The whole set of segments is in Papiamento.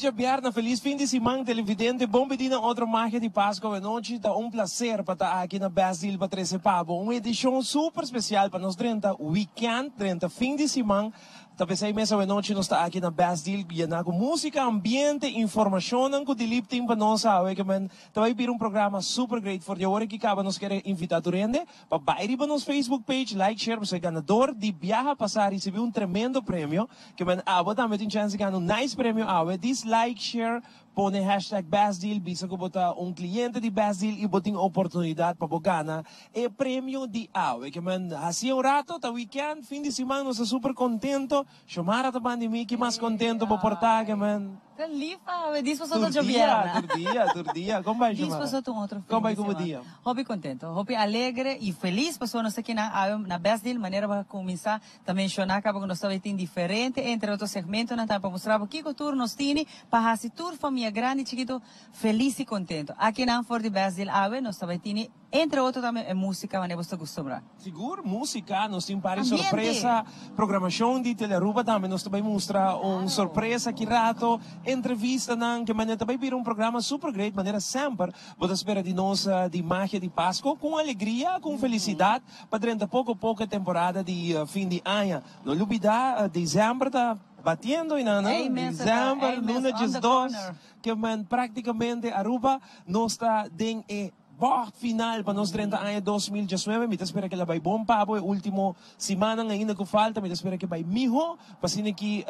djabièrnè, felis fin di siman, televidente. Bon bini na otro Magia di Pasco Awenochi. Ta un placer pa ta aki na Best Deal pa trece pa bo un edicion super special pa nos drenta weekend, drenta fin di siman. Ta p'esey mes awenochi nos ta aki na Best Deal yena cu musica, ambiente, informacionnan cu Dilip tin pa nos awe. Ke men ta bay bira un programa super great. For di awor aki caba nos kere invita tur hende pa bay riba nos Facebook page, like, share, pasobra e ganador di biaha pasa a ricibi un tremendo premio. Ke men abo tambe tin chance di gana un nice premio awe. Dis like, share, pone hashtag bestdeal, bisa ku bo ta un kliente di Best Deal i bo tin oportunidat pa bo gana e premio di awe. Ke men hasi un rato, ta weekend, fin di siman, nos ta super kontento. Xiomara ta banda di mi, ki mas kontento bo por ta, ke men. Ta lif awe, dis paso ta Tur dia, djobièrnè. tur dia, tur dia. Kon bai, Dis Xiomara? paso ta un otro Kon fin bai di ku bo siman. dia? Hopi kontento, hopi alegre i felis pasobra nos ta kinan awe na Best Deal, manera bo a kuminsá Ta menciona caba cu nos tabata tin diferente entre otro segmentonan tambe pa mustra bo kico tur nos tini pa haci tur famia grandi y chikito feliz y contento. Akinan for di Best Deal awe nos tabata tini entre otro tambe e musica wanneer bo ta gustombra. Sigur, musica, nos tin par di Ambiente! sorpresa, programacion di Telearuba tambe nos ta bay mustra un sorpresa aki rato, entrevistanan, ke manera ta bay bira un programa super great manera semper bo ta spera di nos di Magia di Pasco, cu alegria, cu felicidad. Pa drenta poko poko e temporada di fin di aña. No lubida december ta batiendo einan no. December luna 12 ke men praktikamente Aruba nos ta den e bocht final pa nos drenta aña 2019. Mi ta spera ke la bai bon pa bo e ultimo simannan ainda ku falta. Mi ta spera ke bai miho pa asina ki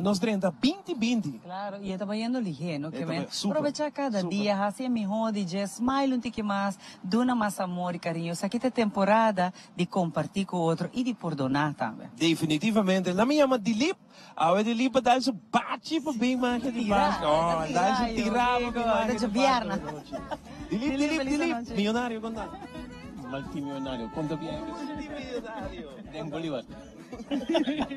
nos drenta binti binti. Claro, y e ta bayendo lihé, no? E ta bai super, Probecha cada super. dia, haci e miho di dje, smile un tiki mas, Duna mas amor i kariño. Esaki ta e temporada di kompartí ku otro i di pordoná tambe. Definitivamente. Nan mi yama Dilip. Awe Dilip a dal su bachi pa bin magia di Pasco. Oh, a dal su tirá pa bin magia di Pasco anochi. Dilip, Dilip, Dilip. Millonario kon ta? Multimillonario. Konta bien. Multimillonario. Den Bolivar.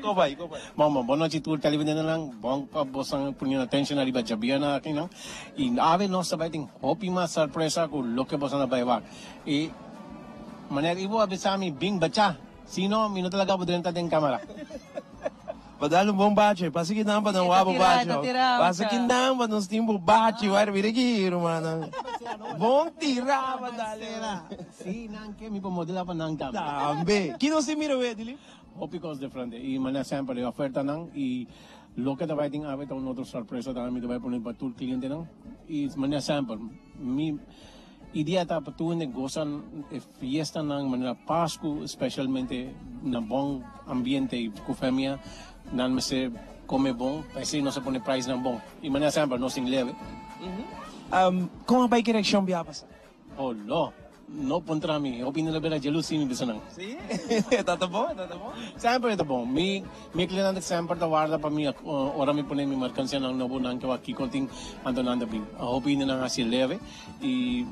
Ko bai, ko bai. Bon, bon, bon nochi tur televidentenan. Bon pa bosan poniendo atencion ariba djabièrnè akinan. I awe nos ta bai tin hopi mas sorpresa ku loke bosan a bai wak. I manera Ivo a bisa mi, bin bacha, si no mi no ta laga bo drenta den kamera. Bo dal un bon bachi, pasa ki nan pa nan wak bo bachi. Pasa ki nan pa nos tin bo bachi, wak mira ki rumannan. Bon tira bo dal. Si nan ke mi por modela pa nan tambe. Tambe. Ki nos tin mira wet, Dilip? Hopi kos diferente i manera semper e ofertanan i loke ta bai tin awe ta un otro sorpresa tambe mi ta bai pone pa tur clientenan i manera semper mi idea ta pa tur hende gosa e fiestanan manera Pascu specialmente na bon ambiente i ku famia nan mester come bon pa esei nos a pone prijsnan bon i manera semper nos tin leve. Kon a bai ki reakshon bia pasa? Oh lo, no puntra mi, hopi hende lo bira jelus si mi bisa nan. Si? E ta ta bon, e ta ta bon. Semper e ta bon. Mi, mi clientenan semper ta warda pa mi ora mi pone mi mercancianan nobo nan ke wak kiko tin, anto nan ta bin. Hopi hende nan haci leve y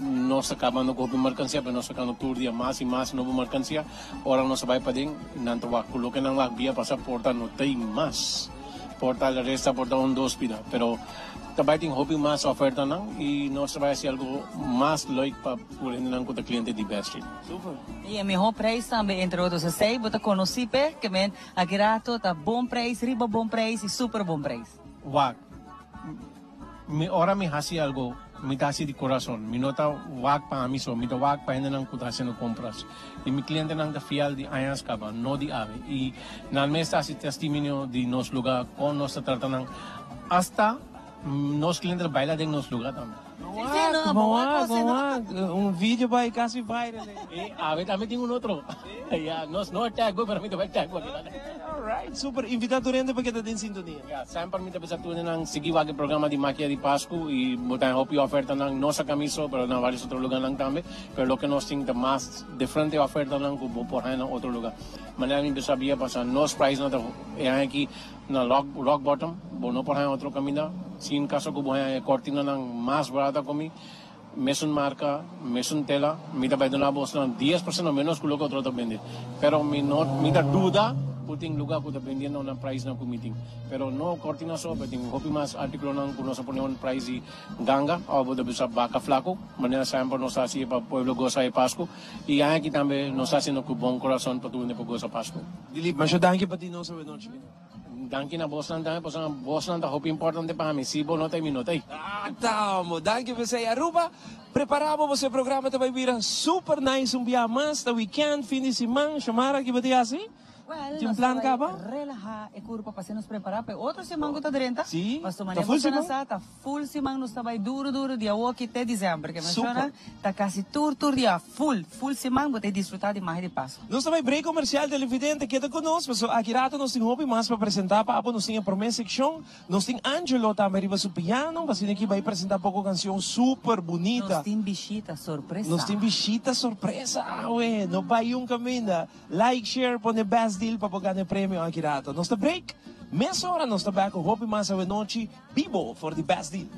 nos ta cabando cu hopi mercancia, pero nos ta sacando tur dia mas y mas nobo mercancia. Ora nos ta bay paden, nan ta wak cu loke nan wak bia pasa porta no ta mas. Porta al resta por ta un dos pida, pero ta bai tin hopi mas ofertanan y nos ta bai haci algo mas leuk pa tur hendenan cu ta cliente di Best Street. Super. Y e miho prijs tambe, entre otros. Esey bo ta conoci p'e, ke men aki rato ta bon prijs, riba bon prijs y super bon prijs. Wak, mi ora mi haci algo, mi ta haci di corazon. Mi no ta wak pa ami so, mi ta wak pa hendenan cu ta haciendo compras. Y mi clientenan ta fiel di añas caba, no di awe. Y nan mes ta haci testimonio di nos luga, con nos ta trata nan. Hasta nos cliente ta baila den nos luga tambe. Wak, wak, wak. Un video bay casi viral. Y awe tambe tin un otro. Ya, nos no a tag bo, pero mi ta bay tag bo aki. Alright, super. Invita tur hende pa keda den sintonia. Ya, semper mi ta bisa tur hendenan sigui wak e programa di Magia di Pascu y bo ta hopi ofertanan, no sa Camiso, pero na varios otro lugarnan tambe. Pero loke nos tin ta mas diferente ofertanan cu bo por haña na otro lugar. Manera mi bisa bia pasa, nos prijsnan ta e aña aki na rock, rock bottom, bo no por haña otro caminda. Sin caso cu bo haña e cortinanan mas barata cu mi, mesun marca, mesun tela, mi ta bay duna bosnan 10% menos cu loke otro ta bende. Pero mi no, mi ta duda cu tin lugar cu ta bendiendo na prijsnan cu mi tin. Pero no cortina so, pero tin hopi mas articulonan cu nos a pone un prijs di ganga, of bo ta bisa baca flaco. Manera semper nos ta haci pa pueblo gosa e Pascu. Y aña aki tambe nos ta haciendo cu bon corazon pa tur hende por gosa Pascu. Dilip, masha danki pa tin nos awe nochi. Danki na bosnan tambe pasobra bosnan ta hopi importante pa mi. Si bo no ta ei mi no ta ei. Ah tamo! Danki p'esei Aruba. Prepara bo pasobra e programa ta bai bira super nice un bia mas. Ta weekend, fin di siman. Shomara, ki bo ta hasi? Well, Tin nos plan ta bai kaba? relaha e kurpa pa nos prepara pa e otro siman ku ta drenta. Sí, Pasobra ta manera full bo siman. sa ta full siman nos ta bai duru duru di awoki te december. Ke Super. menciona ta kasi tur tur dia full, full siman bo ta disfruta di magia di Pasco. Nos ta bai break comercial televidente keda ku nos pasobra aki rato nos tin hopi mas pa presenta pa abo nos tin e prome seccion nos tin Angelo tambe riba su piano pa asina aki bai presenta poco cancion super bunita. Nos tin bishita sorpresa. Nos tin bishita sorpresa awe no bai un caminda. Like, share, pone best deal pa bo gana e premio aki rato. Nos ta break, mesora nos ta back cu hopi mas awenochi bibo for di Best Deal.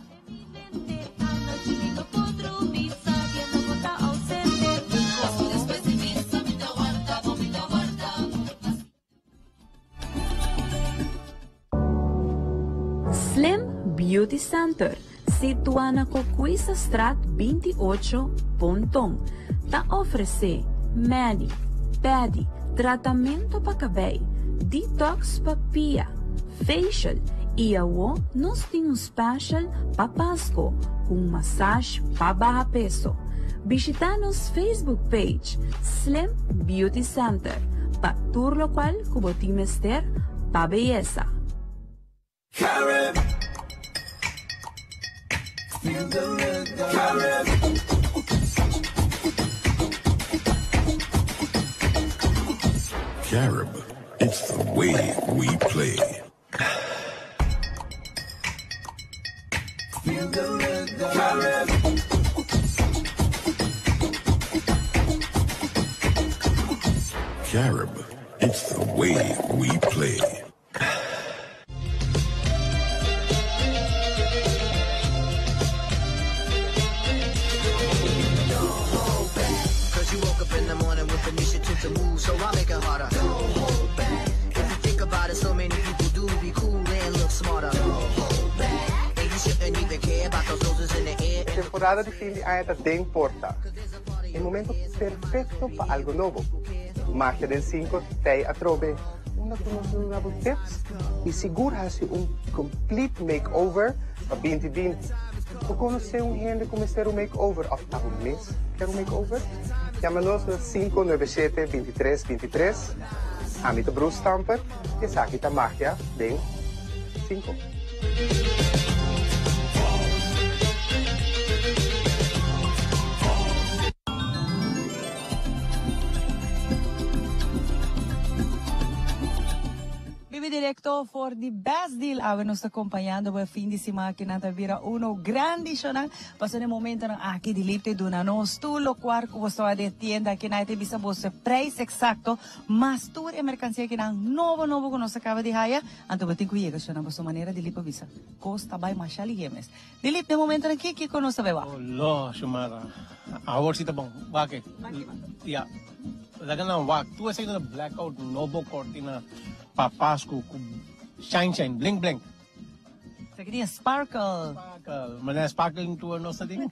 Slim Beauty Center, situá na Cocuisastraat 28, Ponton, ta ofresé mani, pedi, tratamentu pa kabei, detox pa pia, facial i awo nos tin un special pa Pasco ku un massage pa baha peso. Bishitá nos Facebook page Slim Beauty Center pa tur lokual ku bo tin mester pa beyesa. Carib. Feel the rhythm. Carib. Carib, it's the way we play. Feel the rhythm. Carib. Carib, it's the way we play. E temporada di fin di aña ta den porta. E momento perfecto pa algo nobo. Magia den cinco tei atrobe. Unda cu nos lo duna bo tips y sigur haci un complete makeover pa 2020. Bo conoce un hende cu mester un makeover of abo mes kier un makeover? Yama nos na 597 23 23. Ami ta Bruce Stamper y esaki ta Magia den 5. Bibi directo for di Best Deal awe nos ta compañando bo e fin di siman aki nan ta bira uno grandi shownan pasobra na e momentonan aki Dilip ta duna nos tur locual cu bo staba den e tienda aki nan e ta bisa boso e prijs exacto mas tur e mercancia aki nan nobo nobo cu nos a caba di haya anto bo tin cu yega shownan pasobra manera Dilip a bisa cos ta bay masha lihe mes. Dilip, den momentonan aki, kiko nos ta bai wak? Lo, Shumara. Awor si ta bon. Wak e. Ya. Laga nan wak. Tur esei ta blackout nobo cortina pa Pascu cu shine shine, blink blink. Esaki tin sparkle. Sparkle. Manera sparkling tur nos ta tin.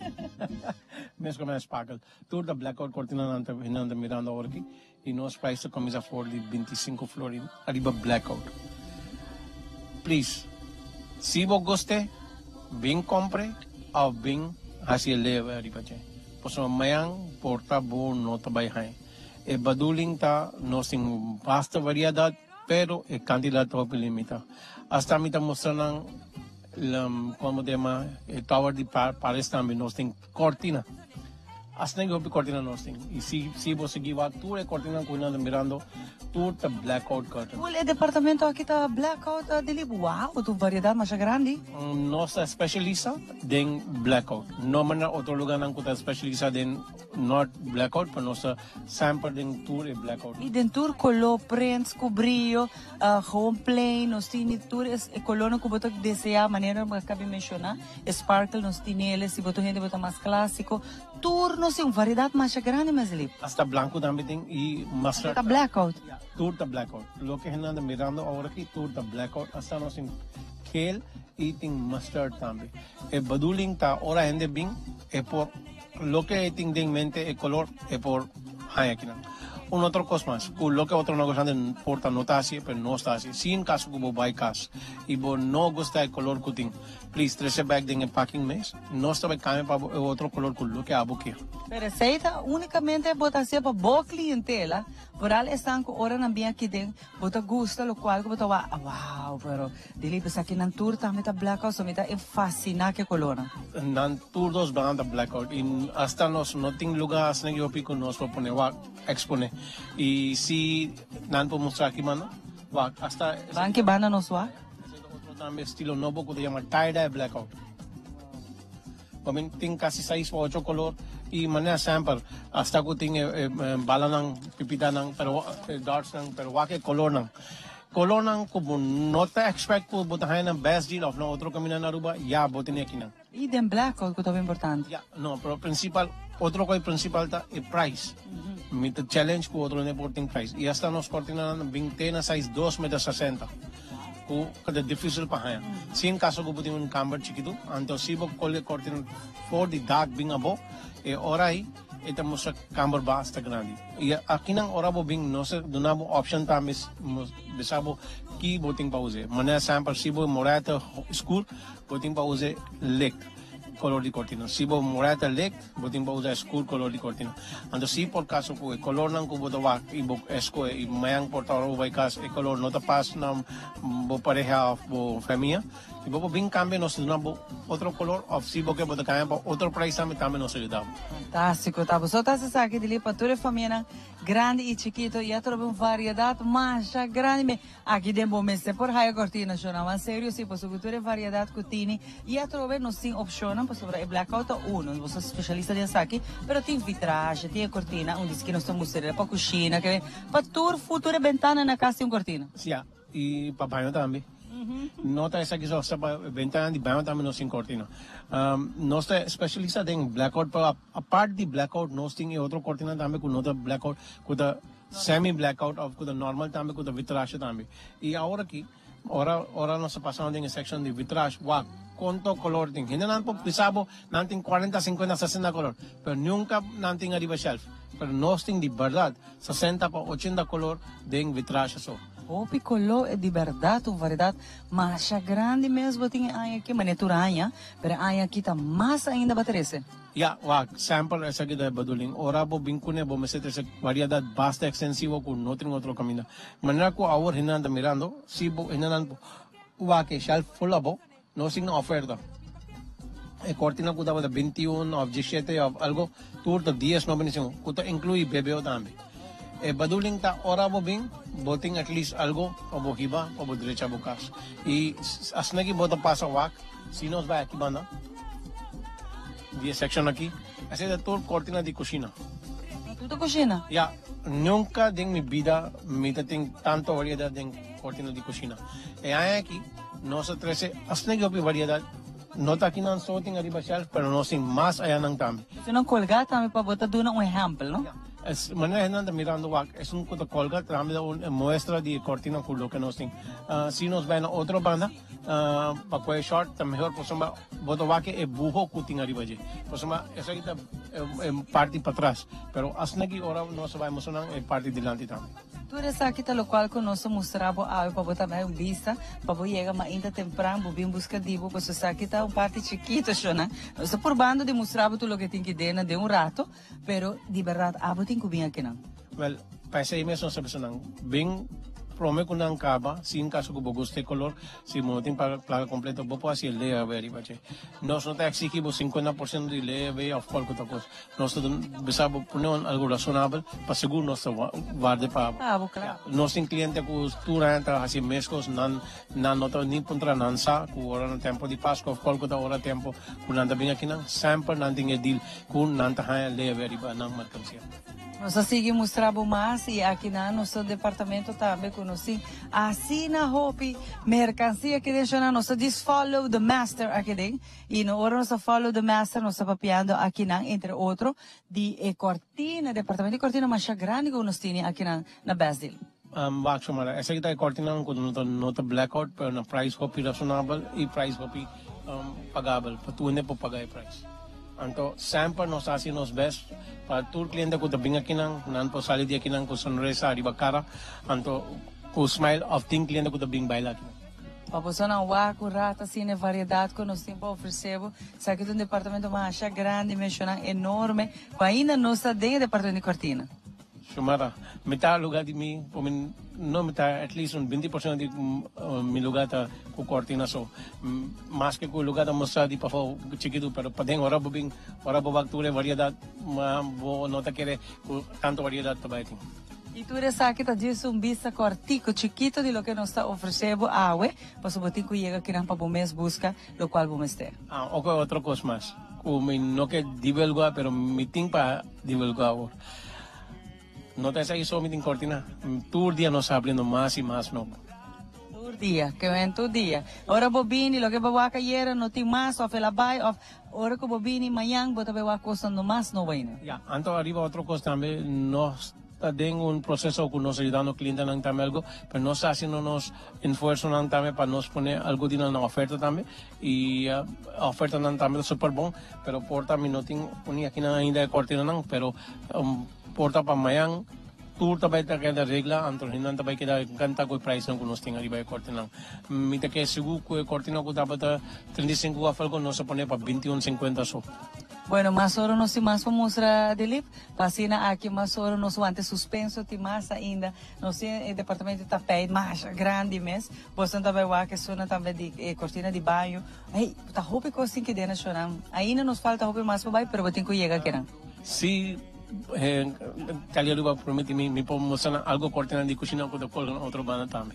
Mes cu manera sparkle. Tur ta blackout cortina nan ta nan ta mirando awor aki. Y nos prijs ta cuminsa for di 25 florin ariba blackout. Please, si bo guste, bin compre of bin haci e layaway ariba dje. Pasobra mayan por ta bo no ta bay haña. E baduling ta nos tin basta variedad, pero e cantidad ta hopi limita. Hasta mi ta mustra nan, como ta yama, e tower di Paris tambe nos tin cortina. Asina ki hopi cortina nos tin. Y si si bo sigui wak tur e cortinanan cu nan ta mirando tur ta blackout curtain. Full e departamento aki ta blackout Dilip? Wow, tu variedad masha grandi. Nos ta specialisa den blackout. No manera otro lugarnan cu ta specialisa den not blackout, pero nos ta semper den tur e blackout. Y den tur color, prints cu brillo, gewoon plain, nos tin tur e colornan cu bo ta desea manera bo a caba di menciona. E sparkle nos tinele, si bo ta un hende bo ta mas clasico. Tur nos tin un variedad masha grandi mes lip. Hasta blanco tambe tin y mustard. Ta blackout. Ya, tur ta blackout. Loke hende anda mirando awor aki tur ta blackout. Hasta nos tin kale y tin mustard tambe. E bedoeling ta ora hende bin e por loke e tin den mente e color e por haña kinan. Un otro cos mas, cu loke otro negoshante por ta no ta haci, pero nos ta haci. Si en caso cu bo bay cas y bo no gusta e color cu tin, please trece bek den e packing mes, nos ta bay cambia pa bo e otro color cu loke abo kier. Pero esey ta unicamente bo ta hacié pa bo clientela, vooral esnan cu ora nan bin aki den Bo ta gusta locual cu bo ta wak, wow, pero dili esaki nan tur tambe ta blackout, so mi ta fascina cu e colornan. Nan tur dos banda ta blackout y hasta nos no tin lugar asina ki hopi cu nos por pone wak, expone. Y si nan por mustra aki banda, wak, hasta. Ban ki banda nos wak? Esaki ta otro tambe estilo nobo cu ta yama tie-dye blackout. Bo min tin casi seis o ocho color y manera semper hasta cu tin e balanan, pipitanan, pero e dartsnan, pero wak e colornan. Colornan cu bo no ta expect cu bo ta haya na Best Deal of na otro caminda na Aruba, ya bo tene akinan. Y den blackout cu ta hopi importante. Ya, no, pero principal, otro cosa principal ta e price. Mi ta challenge cu otro hende por tin price. Y hasta nos cortinanan bin te na size dos meter sesenta. Ku ta difísil pa haña. Si en kaso ku bo tin un kamber chikitu, anto si bo kolga e kortina for di dak bin abo, e ora ei e ta mustra kamber basta grandi. I akinan ora bo bin nos ta duna bo opshon tambe bisa bo ki bo tin pa usa. Manera semper si bo muraya ta skur, bo tin pa usa licht kolor di kortina. Si bo muraya ta licht, Bo tin pa usa e skur kolor di kortina. Anto si por kaso ku e kolornan ku bo ta wak i bo eskohe i mañan por ta ora bo bai kas e kolor no ta pas na bo pareha òf bo famia, si bo por bin kambia nos ta duna bo otro kolor òf si bo ke bo ta kambia pa otro prijs tambe, tambe nos ta yuda bo. Fantástiko ta. Boso ta hasi esaki di li pa tur e famianan grandi i chikito i a trobe un variedat masha grandi. Mi Aki den bo mester por haya cortina shona mas serio si pasobra tur e variedad cu tini y atrobe nos tin opcionnan pasobra e blackout ta uno bo sa specialista den esaki pero tin vitraje tin e cortina un diski nos ta mustra pa cushina ke pa tur fu tur e bentana na cas tin un cortina. Ya y pa baño tambe no ta esaki so hasta pa bentana di baño tambe nos tin cortina nos ta specialista den blackout pero apart di blackout nos tin e otro cortina tambe cu no ta blackout cu ta Semi blackout of cu ta normal tambe cu ta vitrasje tambe. Y awor aki, ora ora nos ta pasando den e section di vitrash, wak conto color tin. Hendenan por bisa bo nan tin cuarenta, cincuenta, sesenta color, pero nunca nan tin ariba shelf. Pero nos tin di berdad sesenta pa ochenta color den vitrasje so. Hopi color e di berdad un variedad masha grandi mes bo tin e aña aki, mane tur aña, pero e aña aki ta mas ainda ba trece. Ya, wak, semper esaki ta e bedoeling. Ora bo bin kuné bo mester trese variedad basta ekstensivo ku no tin otro kaminda. Manera ku awor hendenan ta mirando, si bo hendenan wak e shelf ful abo, nos tin oferta. E kortina ku tabata 21 òf 17 òf algo, tur ta dies noventa i sinku, ku ta inkluí BBO tambe. E bedoeling ta ora bo bin, bo tin at least algo pa bo hiba pa bo drecha bo kas. I asina ki bo ta pasa wak. Si nos bai aki banda di e section aki, esei ta tur cortina di cushina. Tur ta cushina? Ya, nunca den mi bida mi ta tin tanto variedad den cortina di cushina. E aña aki nos a trece asina hopi variedad, no ta aki nan so tin ariba shelf, pero nos tin mas ayanan tambe. Esei nan colga tambe pa bo ta duna un ehempel, no? Ya. Es manera hendenan ta mirando wak, esun cu ta colga tambe ta un muestra di e cortina cu loke nos tin. Si nos bai na otro banda. Pa koe short ta mehor pasobra bo ta wak e buho ku tin ariba dje. Pasobra esaki ta e parti patras, pero asina ki ora nos a bai mustra nan e parti dilanti tambe. Tur esaki ta lokual ku nos a mustra bo awe pa bo ta bai un bista, pa bo yega mainta tempran bo bin buska di bo, pasobra esaki ta un parti chikito shona. Nos ta purbando di mustra bo tur loke tin ki dena den un rato, pero di bèrdat abo tin ku bin akinan. Wel, pa esei mes nos ta bisa nan, bin prome ku nan kaba, si en kaso ku bo gusta e kolor, si bo no tin plaga kompleto, bo por hasi e layaway riba dje. Nos no ta eksigi bo 50% di layaway òf kualke otro kos. Nos ta bisa bo pone un algu rasonabel pa sigur nos ta warda pa bo. Pa bo, klaro. Nos tin kliente ku tur aña ta hasi mes kos, nan nan no ta ni puntra nan sa ku ora na tempo di Paskua òf kualke otro ora tempo ku nan ta bin akinan, semper nan tin e deal ku nan ta haña layaway riba nan merkansia. Nos a sigui mustra bo mas y aki na nos departamento tambe cu nos tin asina hopi mercancia aki den shona. Nos ta dis follow the master aki den y no ora nos ta follow the master nos ta papiando aki nan entre otro di e cortina, departamento di cortina masha grandi cu nos tini aki nan na Best Deal. Wak Xiomara, esaki ta e cortinanan cu no ta blackout pero na price hopi razonabel y price hopi pagabel pa tur hende por paga e price. Anto semper nos ta hasi nos best pa tur cliente cu ta bin akinan, nan por sali di akinan cu sonrisa riba cara, anto cu smile of tin cliente cu ta bin baila akinan. Pa bosonan wak un rato asina e variedad cu nos tin pa ofrece bo. Esaki ta un departamento masha grandi, mencionan enorme, cu ainda no sta den e departamento di cortina. Xiomara, mi ta luga di mi, por mi no mi ta at least un 20% di mi luga ta cu cortina so. Maske cu luga ta mustra di pafo chikitu, pero paden ora bo bin, ora bo wak tur e variedad, ma bo no ta kere cu tanto variedad ta bay tin. Y tur esaki ta djis un bista cortico, chikito di loke nos ta ofrece bo awe, pasobra bo tin cu yega kinan pa bo mes busca locual bo mester. Ah, oke otro cos mas cu mi no ke divulga, pero mi tin pa divulga awor. No ta esaki so mi tin cortina. Tur dia nos ta abriendo mas y mas nobo. Tur dia, ke men tur dia. Ora bo bini loke bo wak ayera no tin mas of el a bai of ora ku bo bini mañan bo ta bai wak kosnan no mas nobo ainda. Ya, anto ariba otro kos tambe nos ta den un proceso ku nos ta yudando clientenan tambe algo, pero nos ta haciendo nos esfuerzonan tambe pa nos pone algo di nan na oferta tambe y ofertanan tambe ta super bon, pero por ta mi no tin poni akinan ainda e cortinanan, pero por ta pa mañan tur ta bay ta keda regla, anto hendenan ta bay keda encanta cu e prijsnan cu nos tin ariba e cortinan. Mi ta kere sigur cu e cortina cu tabata 35 of algo nos a pone pa 21.50 so. Bueno, mas ora nos tin mas pa mustra, Dilip. Pa asina aki mas ora nos wanta suspenso tin mas ainda. Nos tin e departamento di tapijt masha grandi mes. Boso ta bay wak esunnan tambe di e cortina di baño. Hey, ta hopi cos tin kede na shonan. Ainda nos falta hopi mas pa bay, pero bo tin cu yega kinan. Si, Cali Aruba prometi mi, mi por mustra nan algo cortina di cushina cu ta colga na otro banda tambe.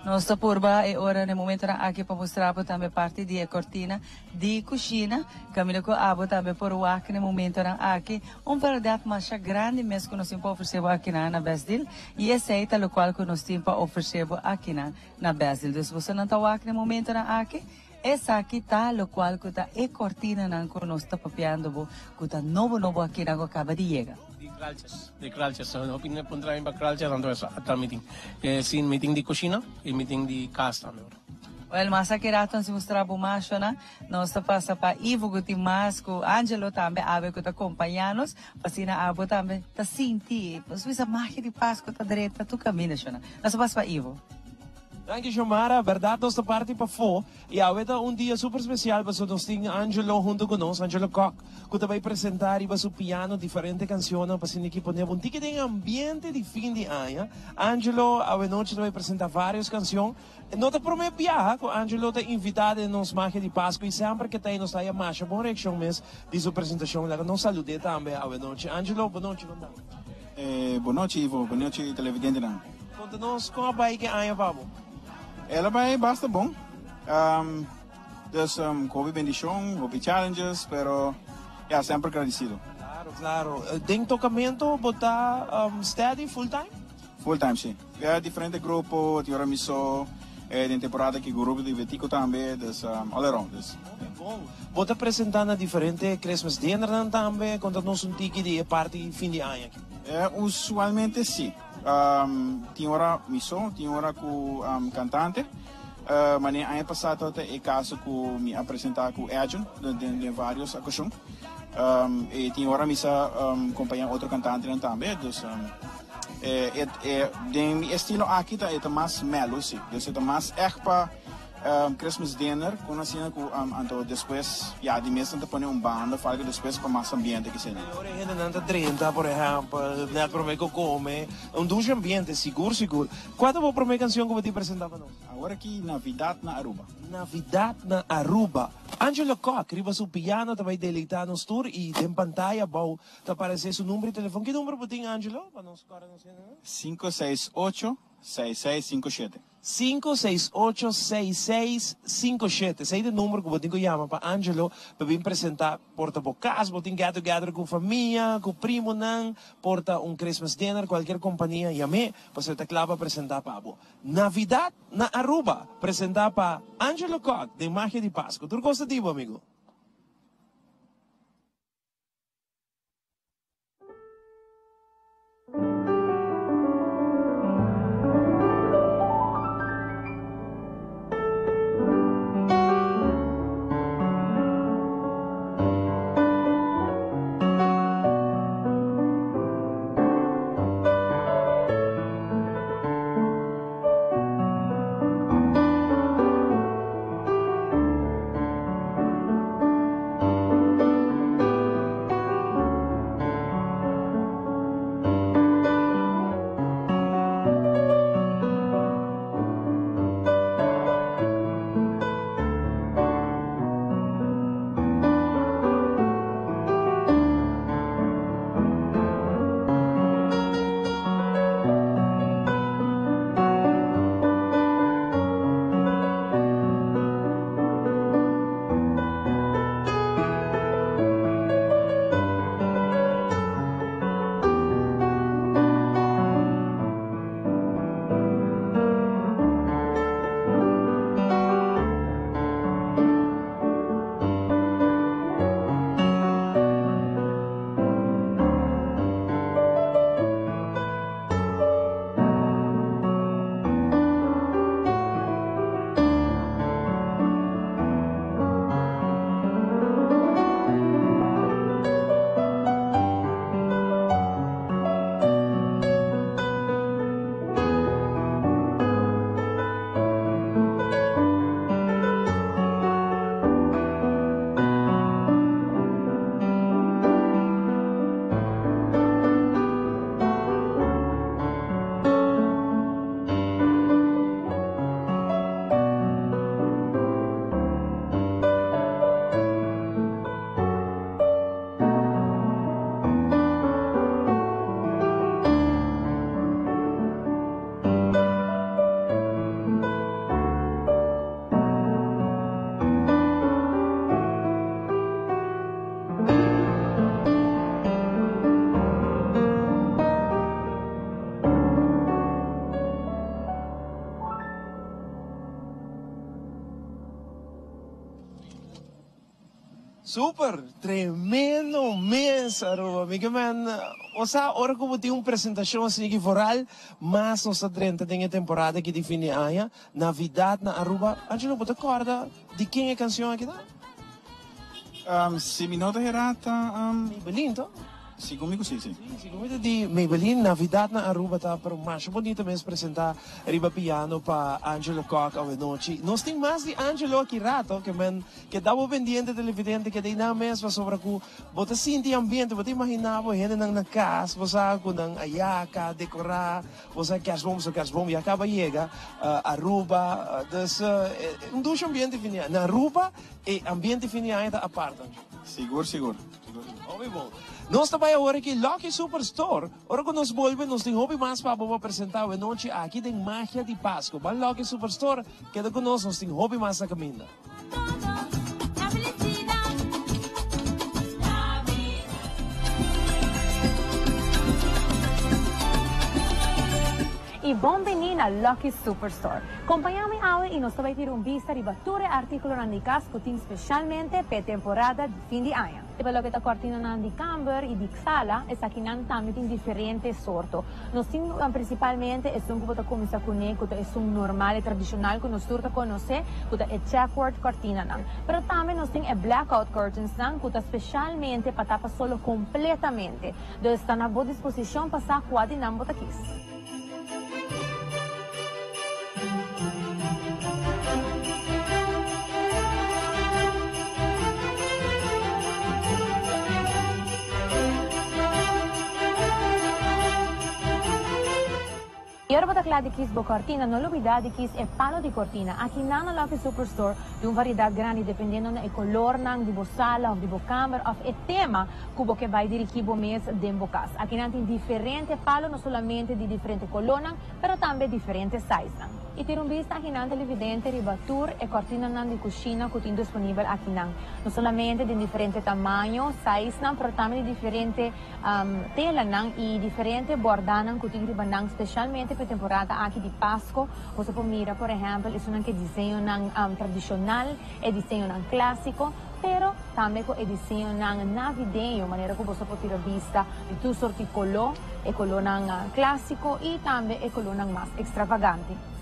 Nos ta purba e ora na e momentonan aki pa mustra bo tambe parti di e cortina di cushina, caminda cu abo tambe por wak na e momentonan aki. Un variedad masha grandi mes cu nos tin pa ofrece bo akinan na Best Deal y esey ta locual cu nos tin pa ofrece bo akinan na Best Deal. Dus bosonan ta wak na e momentonan aki, esaki ta locual cu ta e cortinanan cu nos ta papiando bo cu ta nobo nobo akinan cu a caba di yega. Di kraltjes, di kraltjes. Hopi hende puntra mi pa kraltjes, anto esa ta mi tin. E sin mi tin di kushina i mi tin di kas tambe ora. Wel, mas aki rato nos mustra bo mashonan. Nos ta pasa pa Ivo ku tin mas ku Angelo tambe awe ku ta kompañá nos. Pa asina abo tambe ta sinti, nos bisa magia di Pasku ta drenta tur kaminda shonan. Nos ta pasa pa Ivo. Danki Xiomara, berdad nos ta parti pafó y awe ta un dia super special pasobra nos tin Angelo hunto cu nos, Angelo Kock, cu ta bay presenta riba su piano diferente cancionnan pa asina ki pone bo un tiki den ambiente di fin di aña. Angelo awe nochi ta bay presenta varios cancion. No ta prome biaha cu Angelo ta invita den nos Magia di Pascu y semper ke ta nos ta haya masha bon reaccion mes di su presentacion. Laga nos salude tambe awe nochi. Angelo, bo nochi, con ta? Bo nochi Ivo, bo nochi televidentenan. Konta nos kon a bai ke aña pa bo? El a bai basta bon. Dus ku hopi bendishon, hopi challenges, pero ya, semper gradisido. Klaro, klaro. Den tokamento bo ta steady, full time? Full time, si. Ya diferente grupo, tin ora mi so, den temporada aki grupo di Betico tambe, dus all around. Dus. Hopi bon. Bo ta presenta na diferente Christmas dinnernan tambe? Konta nos un tiki di e parti fin di aña aki. Usualmente si. Tin ora mi so, tin ora ku kantante. Manera aña pasá tabata e kaso ku mi a presentá ku Edjun den vários okashon. I tin ora mi sa kompañá otro kantantenan tambe. Dus den mi estilo aki ta e ta mas melo si. Dus e ta mas ègt pa Christmas dinner con asina cu anto despues ya di mes nan ta pone un banda of algo despues pa mas ambiente kisei. Y ora e hendenan ta drenta por ehempel net prome cu come un dushi ambiente sigur sigur. Cua ta bo prome cancion cu bo tin presenta pa nos? Awor aki Navidad na Aruba. Navidad na Aruba. Angelo Kock riba su piano ta bay deleita nos tur y den pantaya abou ta aparece su number di telefon. Ki number bo tin Angelo pa nos corda nos hendenan? 568 6657. 5686657 Esei ta e number ku bo tin ku yama pa Angelo pa bin presenta. Por ta bo kas, bo tin get together ku famia, ku primonan, por ta un Christmas dinner, kualkier kompania, yam'é pasobra e ta kla pa presenta pa bo. Navidad na Aruba, presenta pa Angelo Kock den Magia di Pascu. Tur kos ta di bo, amigo. Super, tremendo mes Aruba. Mi ke men, osa ora ku bo tin un presentashon asina aki vooral mas nos ta drenta den e temporada aki di fin di aña, Navidad na Aruba. Angelo, bo ta kòrda di ken e kanshon aki ta? Si mi no ta hera ta. Maybelline to? Segun mi ku si, si. Si, segun mi ta di Maybelline, Navidad na Aruba ta, pero masha bonito mes presenta riba piano pa Angelo Kock awenochi. Nos tin mas di Angelo aki rato, ke men keda bo pendiente televidente, keda einan mes pasobra ku bo ta sinti ambiente, bo ta imagina bo hendenan na kas, bo sa ku nan ayaka, dekora, bo sa kerstboom, so kerstboom ya kaba yega Aruba, dus un dushi ambiente fin di aña. Na Aruba e ambiente fin di aña ta apart, Angelo. Sigur, sigur. Hopi bon. Nos ta bai awor aki Lucky Super Store. Ora ku nos bolbe nos tin hopi mas pa bo pa presenta awe nochi aki den Magia di Pasco. Ban Lucky Super Store, keda ku nos, nos tin hopi mas na kaminda. Y bon bini na Lucky Super Store. Compaña mi awe y nos ta bay tira un bista riba tur e articulonan di cas cu tin specialmente p'e temporada di fin di aña. Riba loke ta cortinanan di camber y di sala, esakinan tambe tin diferente sorto. Nos tin principalmente esun cu bo ta cuminsa cune cu ta esun normal y tradicional cu nos tur ta conoce cu ta e checkboard cortinanan. Pero tambe nos tin e blackout curtainsnan cu ta specialmente pa tapa solo completamente. Dus ta na bo disposicion pa sa cua di nan bo ta kies. I ora bo ta kla di kis bo kortina, no lubidá di kis e palo di kortina. Aki nan na Lucky Superstore tin un variedat grandi dependiendo na e kolornan di bo sala òf di bo kamber òf e tema ku bo ke bai dirigí bo mes den bo kas. Akinan tin diferente palo, no solamente di diferente kolónan, pero tambe diferente sizenan. I tira un bista akinan televidente riba tur e kòrtinanan di kushina ku tin disponibel akinan. No solamente den diferente tamaño, sizenan, pero tambe di diferente telanan i diferente bòrdanan ku tin riba nan, spesialmente pa e temporada aki di Pasko. Boso por mira por ehèmpel esunnan ku e diseñonan tradishonal, e diseñonan klásiko. Pero tambe ku e diseñonan navideño, manera ku boso por tira bista di tur sort di koló, e kolónan klásiko i tambe e kolónan mas ekstravagante.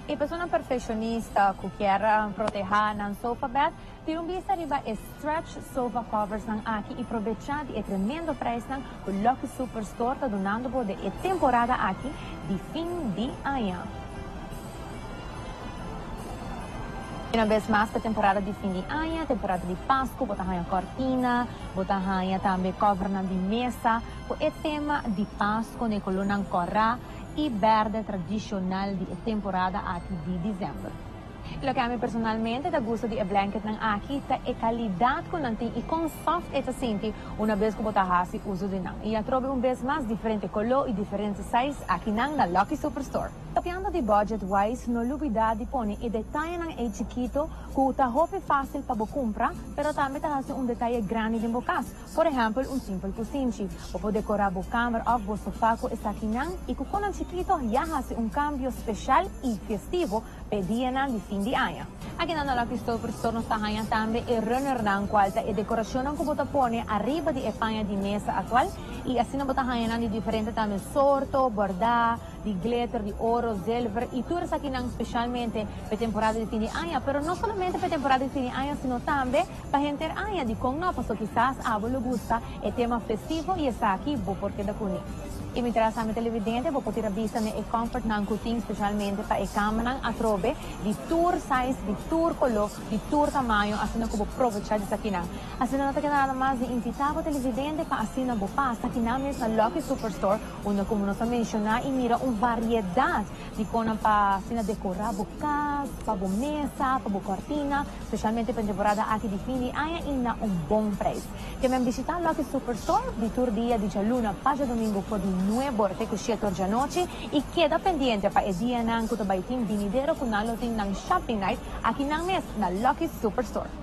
E personanan perfekshonista ku kier protehá nan sofa bed, tira un bista riba e stretch sofa coversnan aki i probechá di e tremendo preisnan ku Lucky Superstore ta dunando bo den e temporada aki di fin di aña. Una bes mas ta temporada di fin di aña, temporada di Pascu, bo ta haña cortina, bo ta haña tambe covernan di mesa cu e tema di Pascu na e colornan cora y berde tradicional di e temporada aki di december. Loke ami personalmente ta gusta di e blanketnan aki ta e calidad cu nan tin y con soft e ta sinti una bes cu bo ta haci uzo di nan. Y atrobe un bes mas diferente color y diferente size aki nan na Lucky Superstore. Papiando di budget wise no lubida di pone e detayenan ei chikito ku ta hopi fásil pa bo kumpra pero tambe ta hasi un detaye grandi den bo kas. Por ehèmpel un simpel kusinchi. Bo por dekorá bo kamer òf bo sofá ku esakinan i ku konan chikito ya hasi un kambio speshal i festivo p'e dianan di fin di aña. Akinan na Lucky Super Store nos ta haña tambe e runnernan kual ta e dekorashonnan ku bo ta pone ariba di e paña di mesa aktual i asina bo ta haña nan di diferente tambe sorto, bòrdá, di glitter, di oro, zilver y tur esakinan specialmente p'e temporada di fin di aña, pero no solamente p'e temporada di fin di aña sino tambe pa henter aña. Dicon no? Paso kisas abo lo gusta e tema festivo y esaki bo por keda cuni. Y mientras ami televidente bo por tira bista n'e e comfortnan cu tin specialmente pa e camanan atrobe di tur size, di tur color, di tur tamaño asina cu bo probecha di esakinan. Asina no ta keda nada mas di invita bo televidente pa asina bo pasa kinan mes na Lucky Superstore Unda como nos a menciona y mira un variedad di conan pa asina decora bo cas, pa bo mesa, pa bo cortina, specialmente pa e temporada aki di fin di aña y na un bon prijs. Ke men bishita Lucky Superstore di tur dia di djaluna pa djadomingo for di nuebe or te cu shete or djanochi y keda pendiente pa e dianan cu ta bay tin binidero cu nan lo tin nan shopping night aki nan mes na Lucky Superstore.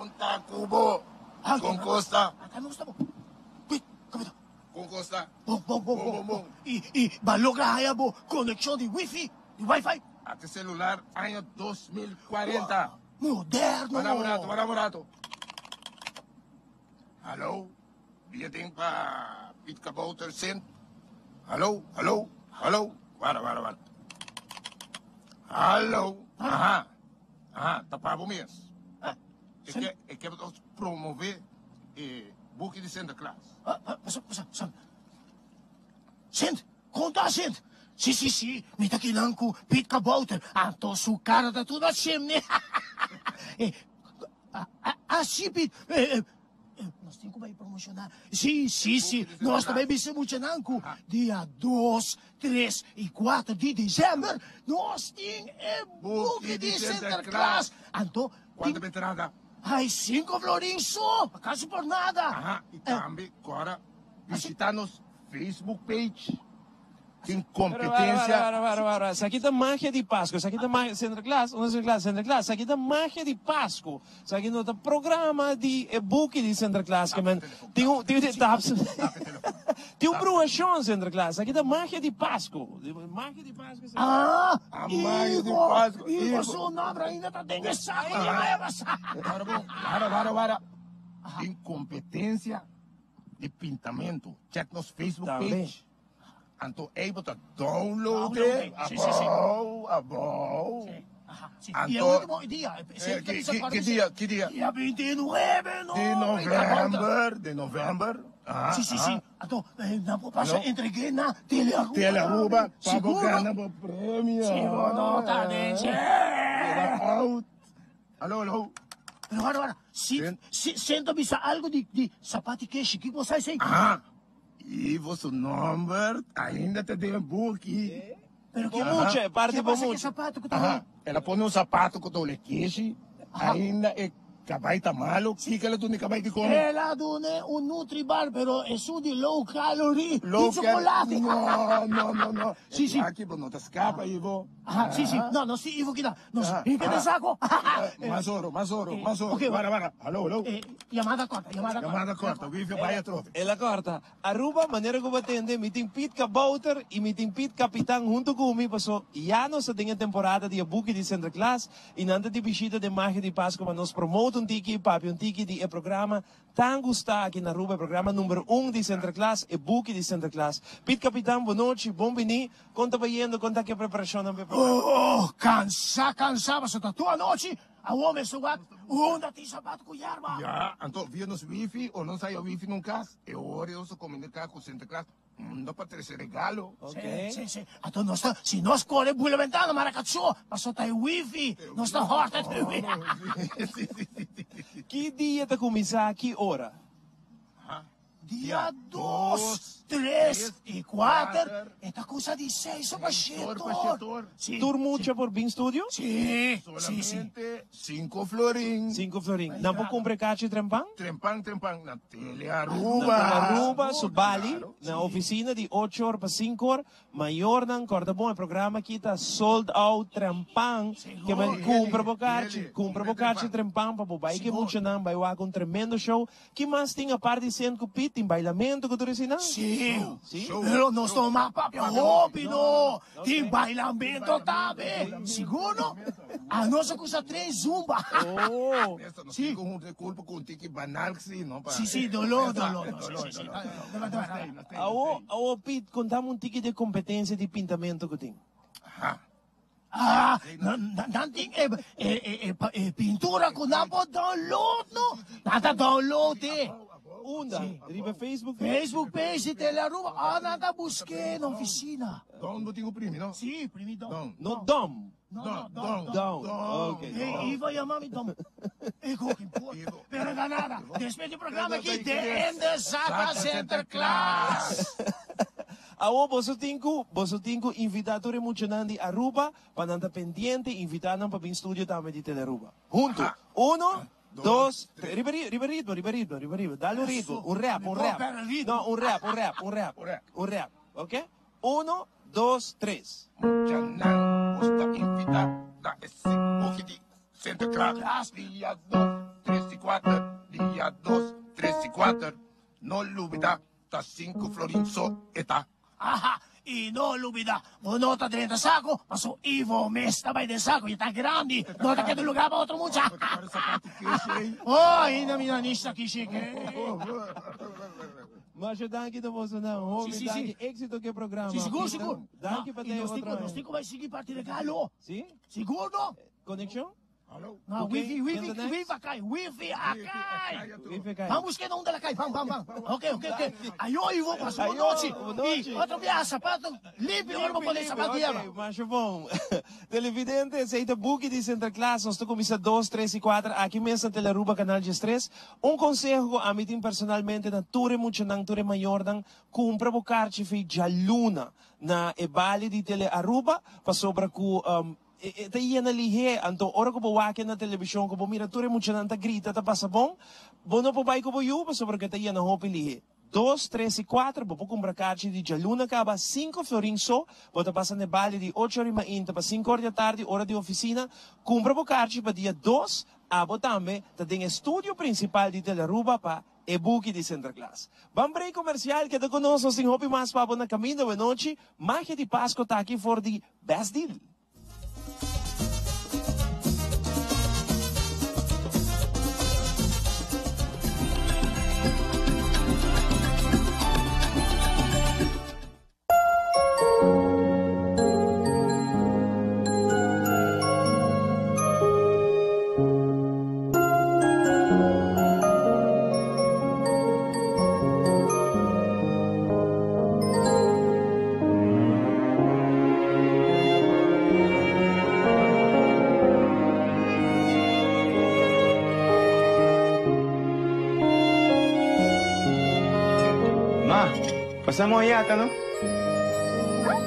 Konta ku bo. Kon kosta. Kon kosta. Bon, bon, bon, bon, bon. I, i, ba logra haya bo konekshon di wifi, di wifi. Ate selular aña 2040. Moderno. Wara un rato, wara un rato. Hallo, bia den pa Piet Kabouter Sint. Hallo, hallo, hallo. Wara, wara, wara. Hallo. Aha. Aha, ta pa bo mes. E ke, e ke nos promove e buki di Sinterklaas. Sint, konta Sint. Si, si, si, mi ta kinan ku Piet Kabouter. Anto su kara ta tur na chimney. Eh, ah, si, Piet. Eh, eh, nos tin ku bai promoshoná. Si, si, si, nos ta bai bisa muchanan ku dia dos, tres i kuater di desèmber nos tin e buki di Sinterklaas. Anto, Kuantu entrada? Ai, sinku florin so, kasi por nada. Aha, i tambe kora bishita nos Facebook page. Tin kompetensia. Wara, wara, wara, Esaki ta magia di Pasku. Esaki ta magia, Sinterklaas, unda Sinterklaas? Sinterklaas, esaki ta magia di Pasku. Esaki no ta programa di e buki di Sinterklaas ke men tin un, tin un, tap tin un bruashon Sinterklaas. Esaki ta magia di Pasku. Magia di Pasku. Ah, Ah, magia di Ivo, Pasku, Ivo Ivo. su nomber ainda ta den e saco di aña pasá. Wara bon, wara, wara, wara. Tin kompetensia di pintamentu. Check nos Facebook Tambe. page. Anto ei bo ta download Download, e sí, sí, sí. abou, abou. Sí, aha, sí. Y e Anto, último dia, eh, ki, ki, ki dia, ki dia? Dia 29, no. Di november, di november. Aha, Sí, sí, aha. sí. Anto, eh, nan por pasa Aló? entregué na Tele Aruba. Tele Aruba, pa bo Seguro? gana bo premio. Si bo no ta den dje. Keda out. Aló, aló. Pero wara, wara. Si, Sen- si, sento bisa algo di, di sapati keshi. Kiko sa esei? Aha. Ivo su nomber ainda ta den buki. Pero Bo ke mucha, e parti ke bo pasa ke mucha. sapato ku ta Aha. El a pone un sapato ku ta ole keshi. Ainda e kabai ta malo. Kiko el a duna e kabai di kome? El a dune un Nutribar, pero esun di low calorie, Low di chocolate. No, no, no, no. Sí, sí. Aki bo no ta skapa, Ivo. Aha, sí, sí. No, no, sí, Ivo, kita. No, Aha, sí, ke te aha. saco. Mas oro, mas oro, mas oro. Ok, Wara, wara. Hallo, hallo. Eh, llamada corta, llamada corta. Llamada corta. Wifi bai atrobe. El a corta. Aruba, manera ku bo tende, mi tin Piet Kabouter i mi tin Piet Kapitan huntu ku mi, paso ya nos ta den e temporada di e buki di Sinterklaas i nan ta di bishita den Magia di Pasku pa nos promote un tiki i papia un tiki di e programa tan gustá aki na Aruba, e programa number un di Sinterklaas, e buki di Sinterklaas. Piet Kapitan, bonochi, bon bini. Kon ta bayendo? Kon ta ku e preparashonnan pa e programa? Oh, kansá, kansá, paso ta tur anochi awor mester wak unda tin sapato ku yerba. Ya, anto via nos wifi o nos haya wifi nun kas, e ora nos ta komuniká ku Sinterklaas unda pa trese regalo. Ok. Sí, sí, sí. Anto nos ta, si nos kore bula bentana, marakachó, paso ta e wifi, nos ta hòrta e wifi. Sí, sí, sí, sí. Ki dia ta kuminsá? Ki ora? Dia dos, tres i kuater, e ta kusa di seis or pa shete or. Sí, Tur mucha por bin studio? sí, sí, sí. Solamente sinku florin. Sinku florin. Nan por kumpra e kachi trempan? Trempan, trempan, na Tele Na Aruba. Tele Aruba, su bali, na ofisina di ocho or pa sinku or. Mayornan, kòrda bon, e programa aki ta sold out trempan. Ke men kumpra bo kachi, kumpra bo kachi trempan pa bo bai ku e muchanan bai wak un tremendo show. Ki mas tin apart di Sint ku Piet? Tin bailamentu ku tur eseinan? Sí, Sí? pero nos no mag papia hopi no. Tin bailamentu tambe. Sigur no? Anos a kusa train zumba. Oh. Nesta, nos Sí. tin ku hunta e kulpa ku un tiki banal si, no? Pa Sí, sí, doló, doló. No, sí, sí, sí. Awo, awo Piet, kontami un tiki di e kompetensia di pintamentu ku tin. Aha. Ah, nan, nan, nan tin e, e, e, e, e pintura ku nan por download, no? Nan ta download e. Unda? Riba Facebook page? Facebook page di Tele Aruba. Ah, nan ta busk'é na ofisina. Down bo tin ku primi, no? Sí, primi down. Down. No dom. No, no, down. Down. Ok. Hey, Ivo yama mi dom. E ko ki importa. Pero da nada. Despues di programa aki, de ende saca Sinterklaas. Awo boso tin ku, boso tin ku invitá tur e muchanan di Aruba pa nan ta pendiente, invitá nan pa bin studio tambe di Telearuba. Huntu. Uno, dos, tres. Riba riba ritmo, riba ritmo, riba ritmo. Dale un ritmo, un rap, un rap. No, un rap, un rap, un rap. Un rap, ok? Uno, dos, tres. Muchanan, bos ta invitá na e buki di. Sinterklaas. Dia 2, 3 y 4, dia 2, 3 y 4. No lubida, ta 5 florin so e ta. Aha, y no lubida, bo no ta drenta saco, paso Ivo mes ta bay den saco, y e ta grandi, no ta keda lugar pa otro mucha. Oh, ainda mi nanish ta kishi ke. Masha danki ta boso nan, hopi Si, si, si. danki, exito ke programa. Si, sigur, Peter, sigur. Danki pa Y te nos tin otro cu, nos aña. tin cu bay sigui parti regalo. Si? Sigur no? Conexion? No, Ok, wifi, wifi, ken ta next? wifi a kai, wifi a kai. Wifi a kai. Ban busque na unda la kai, ban, ban, ban. Ok, ok, ok. Ayo, Ivo, pasa bon Ayo, nochi. bon nochi. Y otro biaha, zapato limpio, ora bo pone zapato Ok, yema. masha bon. Televidente, esei ta buki di Sinterklaas. Nos ta kuminsá dos, tres i kuater aki mes na Telearuba Canal diestres. Un konseho ku ami tin personalmente na tur e muchanan, tur e mayornan, kumpra bo karchi fi djaluna na e bali di Telearuba, pasobra ku E ta yena lihé, anto ora ku bo wak na televishon ku bo mira tur e muchanan ta grita ta pasa bon, bo no por bai ku bo yu pasobra ku e ta yena hopi lihé. Dos, tres i kuater bo por kumpra karchi di djaluna kaba sinku florin so, bo ta pasa na e bali di ocho ora i mainta pa sinku ora di atardi ora di ofisina, kumpra bo karchi pa dia dos, abo tambe ta den e studio prinsipal di Telearuba pa e buki di Sinterklaas. Ban break komersial, keda ku nos, nos tin hopi mas pa bo na kaminda wenochi, magia di Pasko ta aki for di Best Deal. Ma, pasa mooi yata no?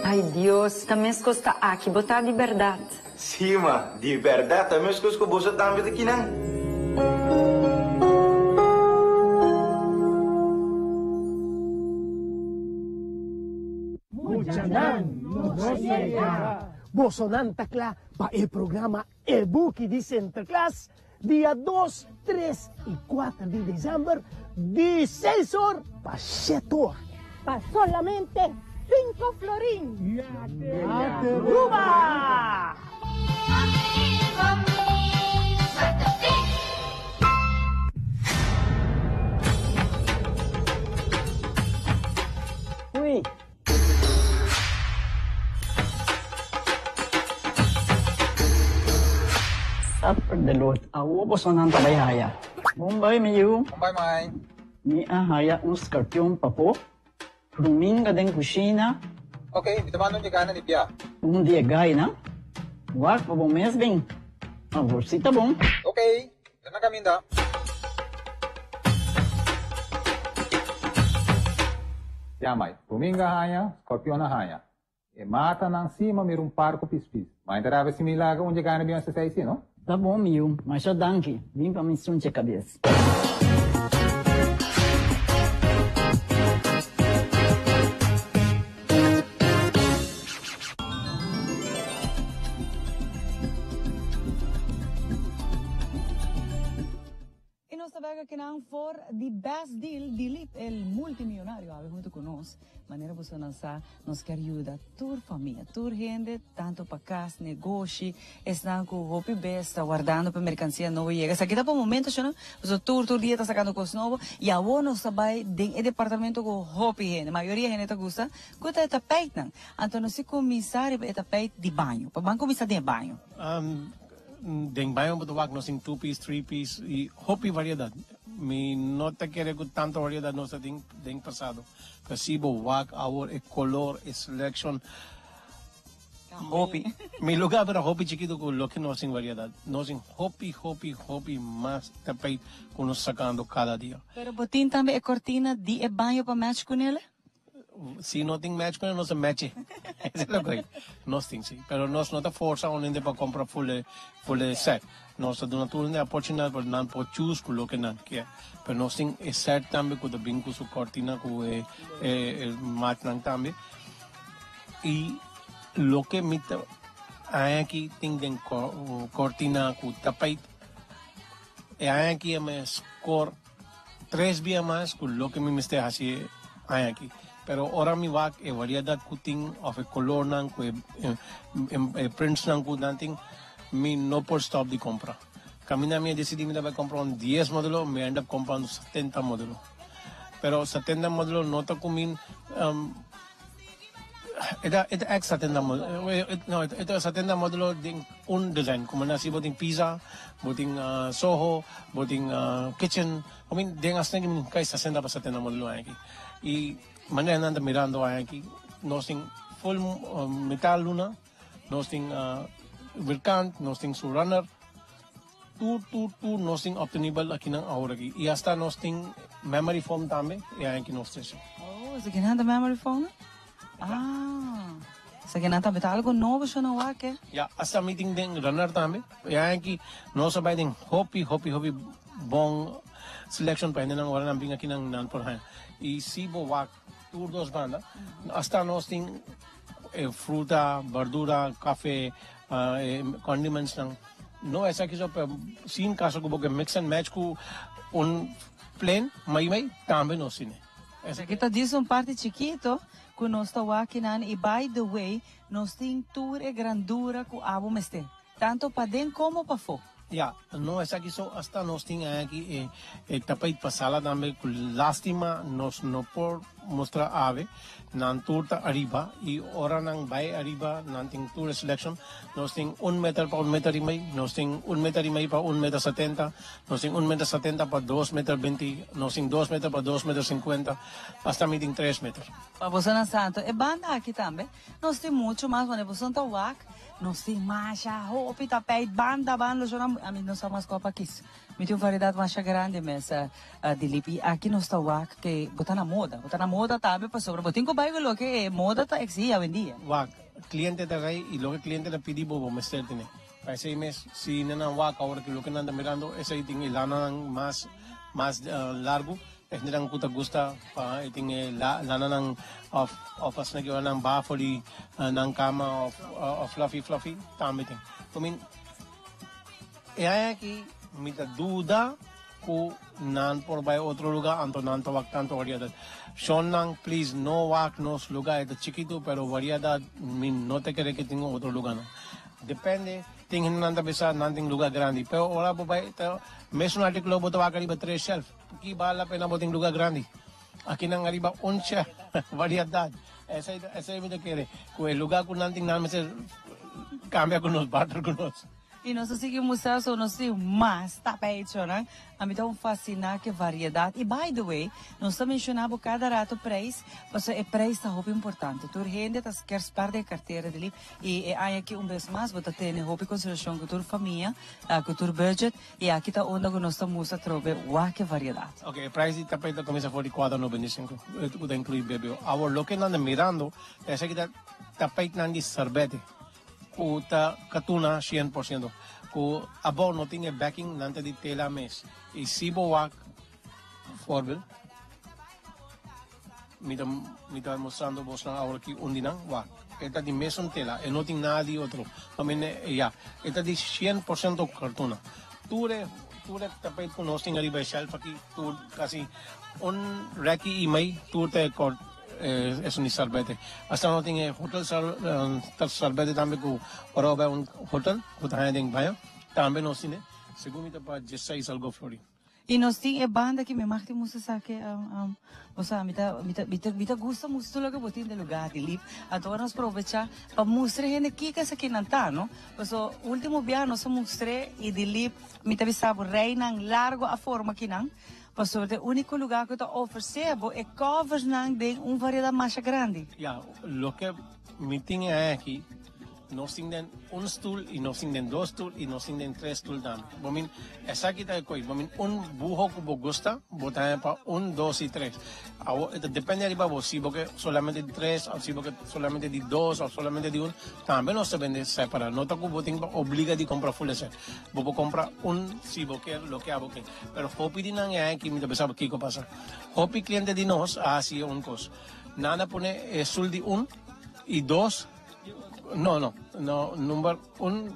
Ay Dios, ta meskos ta aki bo ta di bèrdat. Sí ma, di bèrdat ta meskos ku boso tambe ta kinan. Muchanan, nos yega! Bosonan ta kla pa e programa E Buki di Sinterklaas dia dos, tres i kuater di desèmber di seis or pa shete or. Pa solamente sinku florin! Aruba! Ui! Supper de lot. Awo bosonan ta bai haya. Bon bai mi yu. Bon bai mai. Mi a haya un scorpion papo. Ruminga den cushina. Ok, mi ta manda un yegana di bia. Un di e gainan. Wak pa bo mes bin. Awor si ta bon. Ok, ta na caminda. Ya mai, ruminga haña, scorpion a haña. E matanan si ma mira un par cu pispis. Mai ta raba si mi laga un yegana di once seis si, no? Ta bon mi yu, masha danki. Bin pa mi sunche cabes. Y nos ta bek akinan for di Best Deal, Dilip el multimillonario awe hunto cu nos. Manera bosonan sa, nos kier yuda tur famia, tur hende, tanto pa cas, negoshi, esnan cu hopi bes ta wardando pa mercancia nobo yega. Esaki ta pa momento shona, pasobra tur tur dia ta sacando cos nobo y awor nos ta bay den e departamento cu hopi hende, mayoria hende ta gusta, cu ta e tapijtnan. Anto nos si cuminsa riba e tapijt di baño. Pa ban cuminsa den e baño. Den baño bo ta wak nos tin two piece, three piece y hopi variedad. Mi no ta kere cu tanto variedad nos ta tin den pasado. Pero si bo wak awor e color, e selection. Hopi. Mi lugar bira hopi chikito cu loke nos tin variedad. Nos tin hopi, hopi, hopi mas tapijt cu nos sacando cada dia. Pero bo tin tambe e cortina di e baño pa match cu nele? Si no tin match con nos ta matche. Esa es loke. Nos tin si. Pero nos no ta forsa un hende pa compra full e full e set. Nos ta duna tur hende oportunidad pa nan por choose cu loke nan kier. Pero nos tin e set tambe cu ta bin cu su cortina cu e e matchnan tambe. Y loke mi ta. Aña aki tin den cortina cu tapijt. E aña aki mi score tres bia mas cu loke mi mester haci e aña aki. Pero ora mi wak e variedad cu tin of e colornan cu e printsnan cu nan tin, mi no por stop di compra. Caminda mi a decidi mi ta bay compra un dies modelo, mi a end up comprando 70 modelo. Pero 70 modelo no ta cu mi. E ta e ta ex 70 modelo, no e ta 70 modelo den un design. Como na si bo tin pizza, bo tin Soho, bo tin kitchen. I mean den asina mi kai 60 pa 70 modelo aki. Y manera nan ta mirando aki, nos tin full metal luna, nos tin vierkant, nos tin su runner. Tur tur tur nos tin obtenibel akinan awor aki. Y hasta nos tin memory foam tambe y aki nos trece. Oh, esaki nan ta memory foam? Ah, esaki nan tambe ta algo nobo sho nan wak eh. Ya, hasta mi tin den runner tambe. Y aki nos a bay den hopi hopi hopi bon selection pa hendenan ora nan bin akinan nan por haña. Y si bo wak tur dos banda, hasta nos tin e fruta, berdura, cafe, e condiments nan. No esaki so, pero sin caso cu bo ke mix and match cu un plain mei mei, tambe nos tine. Esaki ta djis un parti chikito cu nos ta wak kinan y by the way nos tin tur e grandura cu abo mester, tanto paden como pafo. Ya, no esaki so, hasta nos tin aki e e tapijt pa sala tambe cu lastima nos no por mustra awe. Nan tur ta ariba y ora nan bay ariba nan tin tur e selection. Nos tin un meter pa un meter y mei, nos tin un meter y mei pa un meter setenta, nos tin un meter setenta pa dos meter binti, nos tin dos meter pa dos meter cincuenta, hasta mi tin tres meter. Pa bosonan santo e banda aki tambe nos tin mucho mas wanneer boson ta wak nos tin masha hopi tapijt banda banda loshona ami no sa mas cua pa kis. Mi tin un variedat masha grandi mes di lip i aki nos ta wak ke bo ta na moda. Bo ta na moda tambe pasobra bo tin ku bai ku loke e moda ta eksihí awendia. Wak, kliente ta rei i loke kliente ta pidi bo, bo mester tene. Pa esei mes, si nan wak awor ki loke nan ta mirando, esei tin e lananan mas mas largu. Esnan ku ta gusta pa e tin e lananan òf òf asina ki ora nan baha for di nan kama òf òf fluffy fluffy tambe tin. I mean. E aña aki mi ta duda ku nan por bai otro luga anto nan ta wak tantu variedad. Shonnan please no wak nos luga e ta chikitu pero variedad mi no ta kere ke tin otro luganan. Depende tin hendenan ta bisa nan tin luga grandi pero ora bo bai ta mesun artikulo bo ta wak ariba tres shelf. P'ki bal la pena bo tin luga grandi? Akinan ariba un shelf variedad. Esei esei mi ta kere ku e luga ku nan tin nan mester kambia ku nos barter ku nos. Y nos ta sigui mustra so nos tin mas tapijtjonan. Ami ta un fasciná ke variedad. Y by the way, nos ta menciona bo cada rato prijs, pasobra e prijs ta hopi importante. Tur hende ta kier spar den e cartera di li. Y e aña aki un bes mas bo ta tene hopi consideracion cu tur famia, cu tur budget. Y aki ta unda cu nos ta mustra atrobe wak e variedad. Ok, e prijs di tapijt ta cuminsa for di cuatro noventa y cinco, cu ta inclui BBO. Awor, loke nan ta mirando, ta esaki ta tapijtnan di sorbete. Ku ta katuna 100%. Ku abou no tin e backing, nan ta di tela mes. I si bo wak voorbeeld, mi ta mi ta mostrando bosnan awor aki un di nan, wak. E ta di mesun tela, e no tin nada di otro. Pa mi ya, e ta di 100% kartuna. Tur e tur e tapijt ku nos tin ariba e shelf aki, tur kasi un reki i mei, tur ta e kort. Esun di sarbete. Asta no tin e hotel sarbete tambe ku ora bo bai un hotel bo ta haña den baño tambe nos tin e. Segun mi ta pa diesseis algo florin. I nos tin e banda ki mi mag tin mustra sa ke bo sa mi ta mi ta mi ta gusta mustra tur loke bo tin den lugar di lip anto ora nos probecha pa mustra hende kiko esaki nan ta no paso ultimo bia nos a mustr'e i di lip mi ta bisa bo reinan largo a forma kinan. Pasobra ta e úniko lugá ku ta ofresé bo e coversnan den un variedat masha grandi. Ya, loke mi tin e aña aki, nos tin den un stul i nos tin den dos stul i nos tin den tres stul tambe. Bo min, esaki ta e koi, bo min un buho ku bo gusta, bo ta haña pa un, dos i tres. Awor, e ta depende riba bo, si bo ke solamente di tres òf si bo ke solamente di dos òf solamente di un, tambe nos ta bende separá. No ta ku bo tin pa obliga di kumpra full esei. Bo por kumpra un si bo ke, loke abo ke. Pero hopi di nan e aki mi ta pensa kiko pasa. Hopi cliente di nos a haci un cos. Nan a pone e sul di un y dos. No, no, no, number un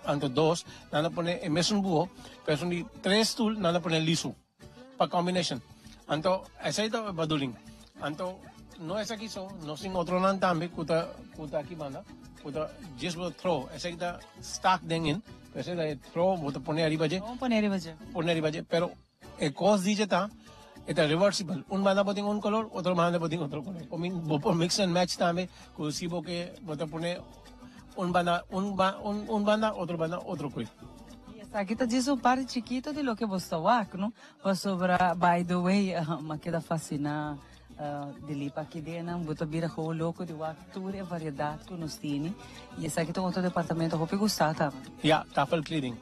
anto dos, nan a pone e mesun buho, pero esun di tres stoel nan a pone lisu pa combination. Anto esei ta e bedoeling. Anto no esaki so, nos tin otronan tambe ku ta ku ta aki banda, ku ta djis bo throw, esei ta stack den in, pero esei ta e throw bo ta pone ariba dje. Bo pone ariba dje. Pone ariba dje, pero E kos di dje ta, e ta reversible. Un banda bo tin un kolor, otro banda bo tin otro kolor. Bo min, bo por mix and match tambe, ku si bo ke bo ta pone un banda un un un banda, otro banda otro koe. I esaki ta djis un parti chikito di loke bo sta wak, no? Pasobra, by the way, m'a keda fasciná di lipa aki den nan, bo ta bira gewoon loko di wak tur e variedat ku nos tini. I esaki ta otro departamento hopi gustá tambe. Ya, tafelkleding.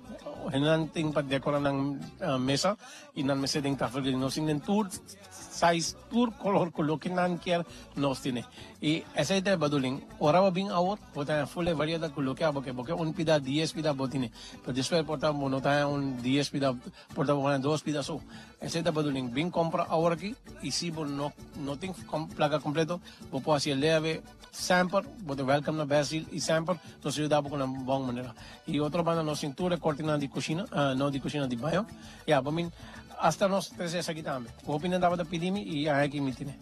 Hendenan tin pa dekora nan mesa i nan mester den tafelkleding. Nos tin den tur size, tur kolor ku loke nan kier nos tine. I esei ta e bedoeling. Ora bo bin awor, bo ta haña ful e variedat ku loke abo ke. Bo ke un pida, dies pida bo tine. Pero despues por ta bo no ta haña un dies pida, por ta bo haña dos pida so. Esei ta bedoeling. Bin kompra awor aki i si bo no no tin plaka kompleto, bo por hasi e leve. Semper bo ta welcome na Best Deal i semper nos ta yuda bo ku nan bon manera. I otro banda nos tin tur e kortinan di kushina, no di kushina, di baño. Ya, bo min hasta nos trese esaki tambe. Ku hopi nan tabata pidi mi i aki mi tene.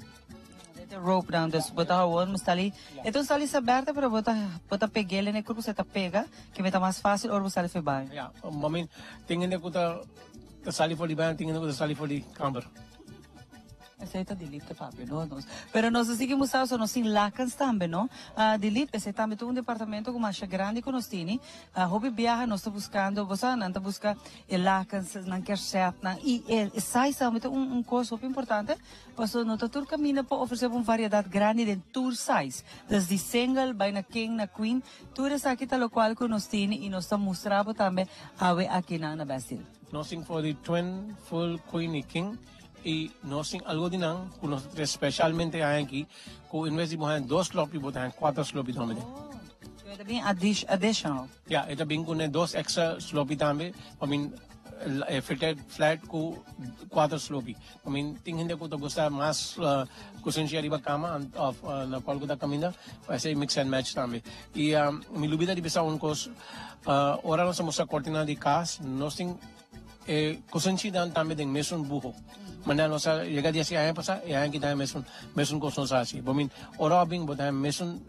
E rope nan, dus bo ta awor mi sali, e ta un sali saberta pero bo ta bo ta peg'el den e kurpo, se ta pega, ke mi ta mas fácil ora bo sali for baño. Ya, bo min tin hende ku ta ta sali for di baño, tin hende ku ta sali for di kamber. Esei ta Dilip ta papia no nos. Pero nos a sigui mustra so nos tin lakens tambe no. Dilip, esei tambe ta un departamento ku masha grandi ku nos tini. Hopi biaha nos ta buskando, bo sa nan ta buska e lakens, nan kier sètnan i e size tambe ta un un kos hopi importante pasobra no ta tur kaminda por ofresé bo un variedat grandi den tur size. Dus di single bai na king na queen tur esaki ta lokual ku nos tini i nos ta mustra bo tambe awe akinan na Best Deal. Nos tin for di twin, full, queen i king. I nos tin algo di nan ku nos ta trese spesialmente aña aki, ku en bes di bo haña dos slopi, bo ta haña kuater slopi tambe den. Oh, e ta bin additional. Ya, e ta bin ku ne dos extra slopi tambe, pa mi e fitted flat ku kuater slopi. Pa mi tin hende ku ta gusta mas kusinchi ariba kama òf na kual ku ta kaminda, pa esei mix and match tambe. I mi lubida di bisa un kos, ora nos ta mustra kortina di kas, nos tin. E kusinchinan tambe den mesun buho. Manera nos a yega di hasi aña pasá, e aña aki ta mesun mesun kos nos a hasi. Bo min, ora bo bin bo ta mesun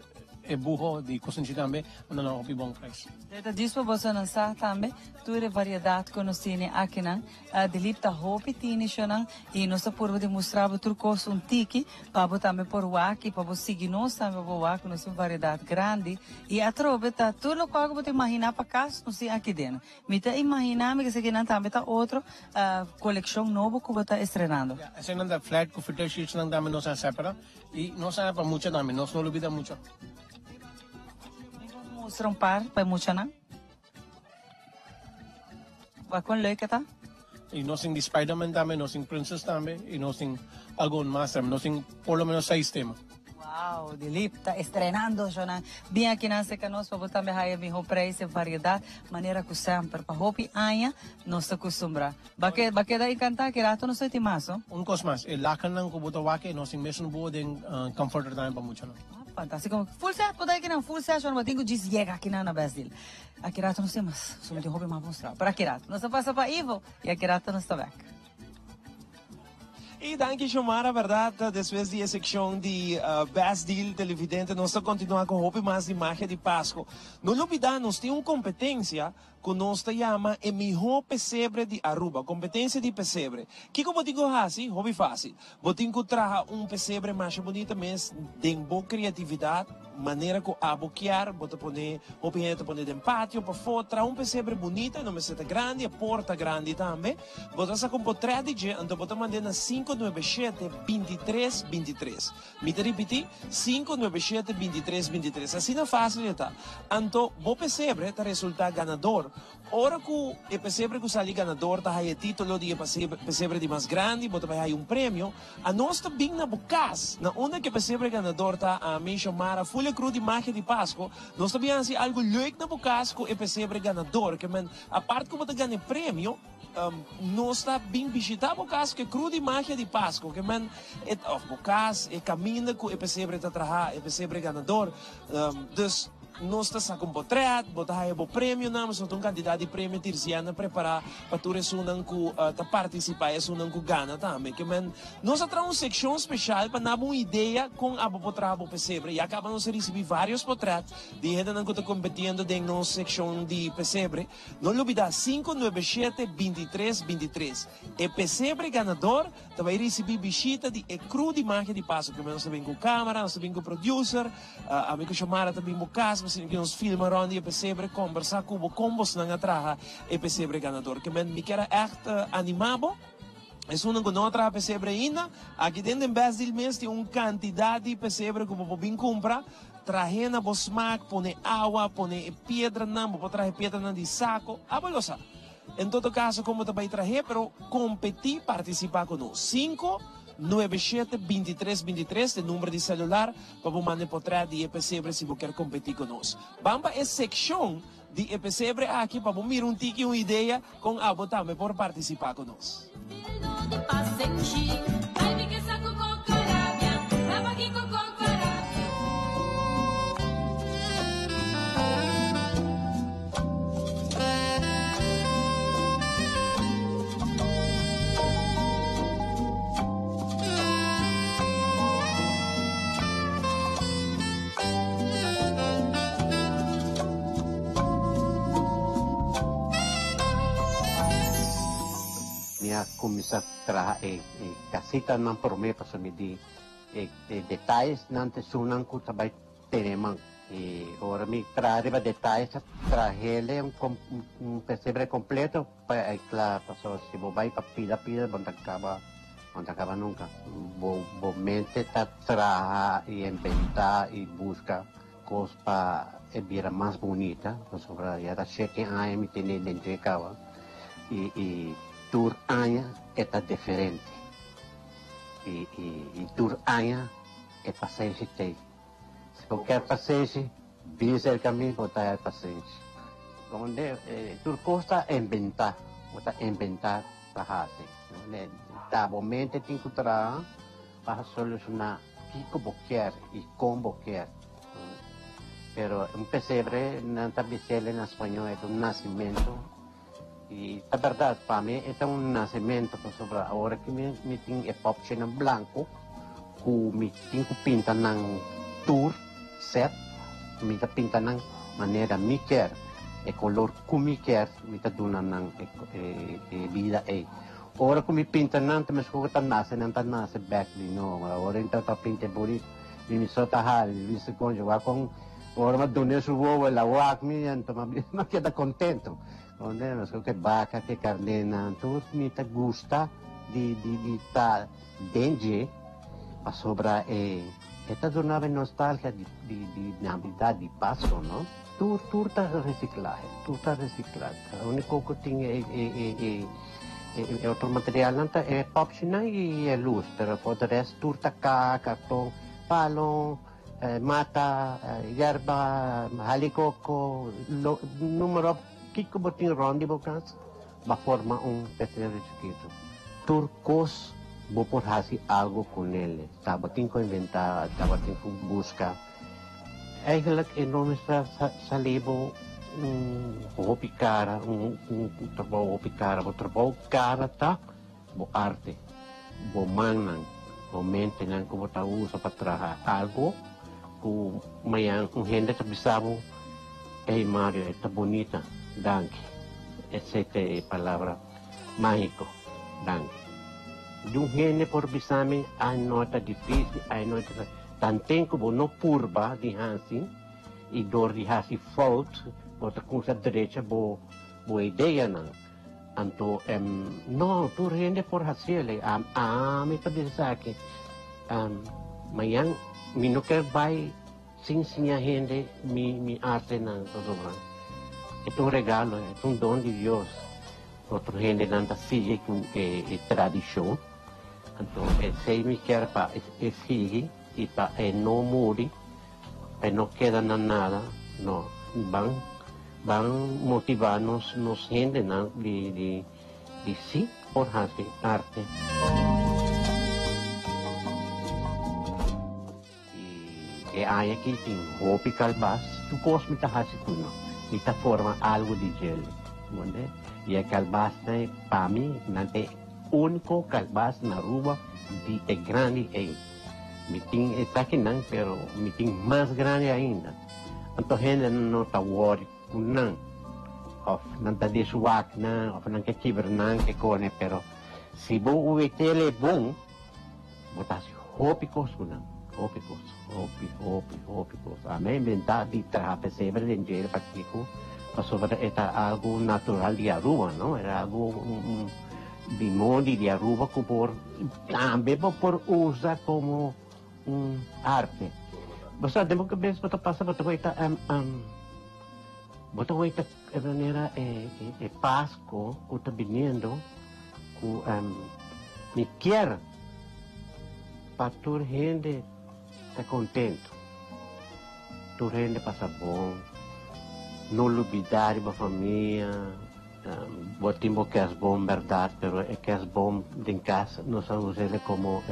e buho di kusinchi tambe, unda nan hopi bon prijs. E ta djis pa bosonan sa tambe tur e variedat ku nos tene akinan. Dilip ta hopi tini shonan i nos ta purba di mustra bo tur kos un tiki pa bo tambe por wak i pa bo sigui nos tambe pa bo wak ku nos tin un variedat grandi i atrobe ta tur lokual ku bo ta imaginá pa kas nos tin aki den. Mi ta imaginá mi ku esakinan tambe ta otro kolekshon nobo ku bo ta estrenando. Ya, eseinan ta flat ku fitted sheetsnan tambe nos a separa i nos a pa mucha tambe, nos no lubida mucha. Mi por mustra un par pa e muchanan? Wak kon leuk e ta. I nos tin di Spiderman tambe, nos tin Princess tambe i nos tin algun mas tambe. Nos tin por lo menos seis tema. Wow, Dilip ta estrenando shonan. Bien akinan cerca nos pa bo tambe haya miho prijs en variedad, manera cu semper pa hopi aña nos ta custumbra. Ba ke ba keda encanta, ki rato nos ta tin mas, no? Un cos mas, e lakennan cu bo ta wak e nos tin mesun bo den comforter tambe pa muchanan. Ah, fantastico. Full set, bo ta akinan full set, shonan, bo tin cu djis yega akinan na Best Deal. Aki rato nos tin mas, so mi tin hopi mas pa mustra. Pero aki rato nos ta pasa pa Ivo y aki rato nos ta bek. Y danki Xiomara, berdad despues di e seccion di Best Deal Televidente nos ta continua cu hopi mas di magia di Pasco. No lubida nos tin un competencia cu nos ta yama e miho pesebre di Aruba, competencia di pesebre. Kico bo tin cu haci? Hopi facil. Bo tin cu traha un pesebre masha bunita mes den bo creatividad, manera cu abo kier, bo ta pone, hopi hende ta pone den patio, pafó, traha un pesebre bunita, no mester ta grandi, e por ta grandi tambe. Bo ta saca un potret di dje, anto bo ta mand'é na sinku nuebe shete, bintitres, bintitres. Mi ta ripití, sinku nuebe shete, bintitres, bintitres. Asina fácil e ta. Anto bo pesebre ta resultá ganador. Ora ku e pesebre ku sali ganador ta haya e título di e pesebre di mas grandi, bo ta bai haya un premio. Anos ta bin na bo kas, na unda ku e pesebre ganador ta, ami, Xiomara, Fulia Cruz di Magia di Pasco, nos ta bin hasi algu leuk na bo kas ku e pesebre ganador. Ke men, apart ku bo ta gana e premio, nos ta bin bishita bo kas ku e Cruz di Magia di Pasco. Ke men, e, òf bo kas, e kaminda ku e pesebre ta traha, e pesebre ganador. Dus. Nos ta saca un potret, bo ta haya bo premionan, pasobra ta un cantidad di premio Tirziana prepara pa tur esunnan cu ta participa y esunnan cu gana tambe. Ke men, nos a traha un seccion special pa nabo un idea con abo por traha bo pesebre. Ya caba nos a ricibi varios potret di hendenan cu ta competiendo den nos seccion di pesebre. No lubida, cinco nuebe shete, bintitres, bintitres. E pesebre ganador ta bay ricibi bishita di e crew di Magia di Paso. Ke men nos ta bin cu camera, nos ta bin cu producer. Ami ku Xiomara ta bin bo kas pa asina ku nos filma rond di e pesebre, kombersá ku bo kon bosnan a traha e pesebre ganador. Ke men mi kier a ègt animá bo, esunnan ku no a traha pesebre ainda, aki den den Best Deal mes tin un kantidat di pesebre ku bo por bin kumpra, trah'é na bo smak, pone awa, pone e piedranan, bo por traha e piedranan di sako, abo lo sa. En todo kaso kon bo ta bai trah'é, pero kompetí, partisipá ku nos. Sinku, nuebe shete, bintitres, bintitres ta e number di selular pa bo manda e potrèt di e pesebre si bo kier kompetí ku nos. Ban pa e sekshon di e pesebre aki pa bo mira un tiki un idea kon abo tambe por partisipá ku nos. Mi a cuminsa traha e casitanan prome pasobra mi di e detayesnan ta esunnan cu ta bay tene man. Y ora mi traha riba detayes ta trahele un pesebre completo. Pa e kla pasobra si bo bai pa pida pida bo no ta kaba bo no ta kaba nunka. Bo bo mente ta traha i inventa i buska kos pa e bira mas bunita pasobra ya ta shete aña mi tene den dje kaba i i tur aña e ta diferente i i i tur aña e pasenshi t'ei. Si bo kier pasenshi, bin serka mi, bo ta haya pasenshi. Donde tur kos ta inventá, bo ta inventá pa hasi. Ta bo mente tin ku traha pa solushoná kiko bo kier i kon bo kier. Pero un pesebre, nan ta bis'el na spañó, e ta un nasimentu. I ta bèrdat, pa mi e ta un nasementu, pasobra awor aki mi tin e popchinan blanku ku mi tin ku pinta nan tur sèt, mi ta pinta nan manera mi kier, e kolor ku mi kier, mi ta duna nan e bida ei. Ora ku mi pinta nan ta meskos ku ta nase, nan ta nase bèk di nobo. Awor mi ta pinta e bunito, mi so ta hari, mi bisa konchi wak kon. Ora m'a dun'é su wowo, el a wak mi, anto m'a keda kontento. Donde nos ke baka, ke karnénan, tur mi ta gusta di di di ta den dje, pasobra e e ta duna mi nostalgia di di di Navidad, di Pasko, no? Tur tur ta resiklahe, tur ta resikla. Úniko ku tin e e e e e otro materialnan ta e popshinan i e lus, pero for de rest tur ta kaha, karton, palo. Mata, yerba, halikoko, noem maar op, kiko bo tin rond di bo kas, bo forma un pesebre chikitu. Tur kos bo por hasi algo ku nele, ta bo tin ku inventa, ta bo tin ku buska. Eigenlijk e no mester sali bo un hopi kara, un trabou hopi kara. Bo trabou kara ta bo arte, bo mannan, bo mentenan ku bo ta usa pa traha algu ku mañan un hende ta bisa bo, Ey Mario, e ta bunita, danki. Esei ta e palabra mágiko, danki. Di un hende por bisa mi, Ay no ta difísil, ay no ta. Tanten ku bo no purba di hasi i dor di hasi fout bo ta kumsa drecha bo ideanan. Anto, no, tur hende por haciel. Ami ta bisa esaki, mañan mi no kier bai sin siña hende mi mi artenan, pasobra e ta un regalo, e ta un don di Dios. Otro hendenan ta sigui cu e tradicion, anto esey mi kier pa e sigui y pa e no muri. Pa e no keda na nada, no. Ban ban motivá nos nos hendenan di di di sí por hasi arte. E aña aki tin hopi kalbas, tur kos mi ta hasi ku nan. Mi ta forma algu di djele. Comprende? I e kalbasnan pa mi nan ta e úniko kalbas na Aruba di e grandi ei. Mi tin esakinan pero mi tin mas grandi ainda. Anto hendenan no ta wòri ku nan òf nan ta deswak nan òf nan ke kibra nan ke kone pero si bo wet'el e bon bo ta hasi hopi kos ku nan, hopi kos, hopi, hopi, hopi kos. Ami a inventá di traha pesebre den djere pakiko pasobra e ta algu natural di Aruba no, e ta algu di mondi di Aruba ku por tambe bo por usa komo un arte. Bo sa den bo kabes bo ta pasa bo ta weta bo ta weta e manera e Pasko ku ta biniendo ku mi kier pa tur hende ta kontento, tur hende pasa bon, no lubida riba famia. Bo tin bo kerstboom berdad pero e kerstboom den cas nos a usele como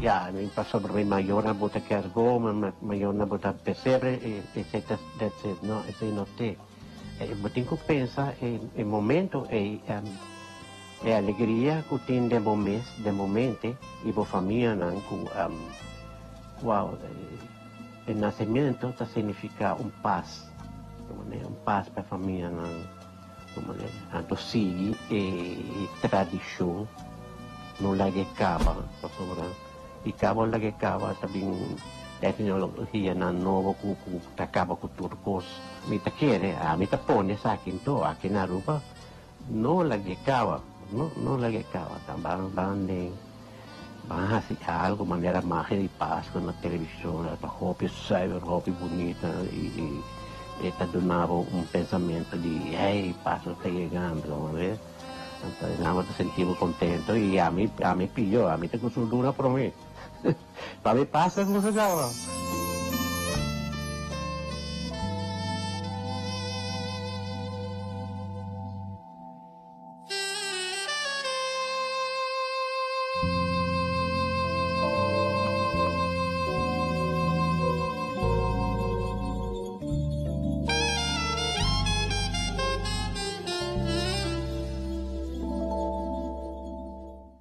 ya pasobra mi mayornan bota kerstboom mi mayornan bota pesebre esey ta that's it no esey no te bo tin cu pensa e momento ey e alegria cu tin den bo mes den bo mente y bo famianan cu wow. E nacemento ta significa un pas, un pas pa e famianan, anto sigui e tradicion, no laga e caba, pasobra di caba o laga e caba ta bin tecnologianan nobo cu ta caba cu tur cos. Mi ta kere, ami ta pone esaki anto aki na Aruba, no laga e caba, no no laga e caba, ta ban ban den. Ban hasi algo manera magia di Pasco na television, ta hopi zuiver, hopi bunita y e ta duna bo un pensamento di hey, Pasco ta yegando, ves? Anto nan bo ta sinti bo contento y ami, ami pio, ami ta cu su luna prome. Pa mi Pasco cu su caba.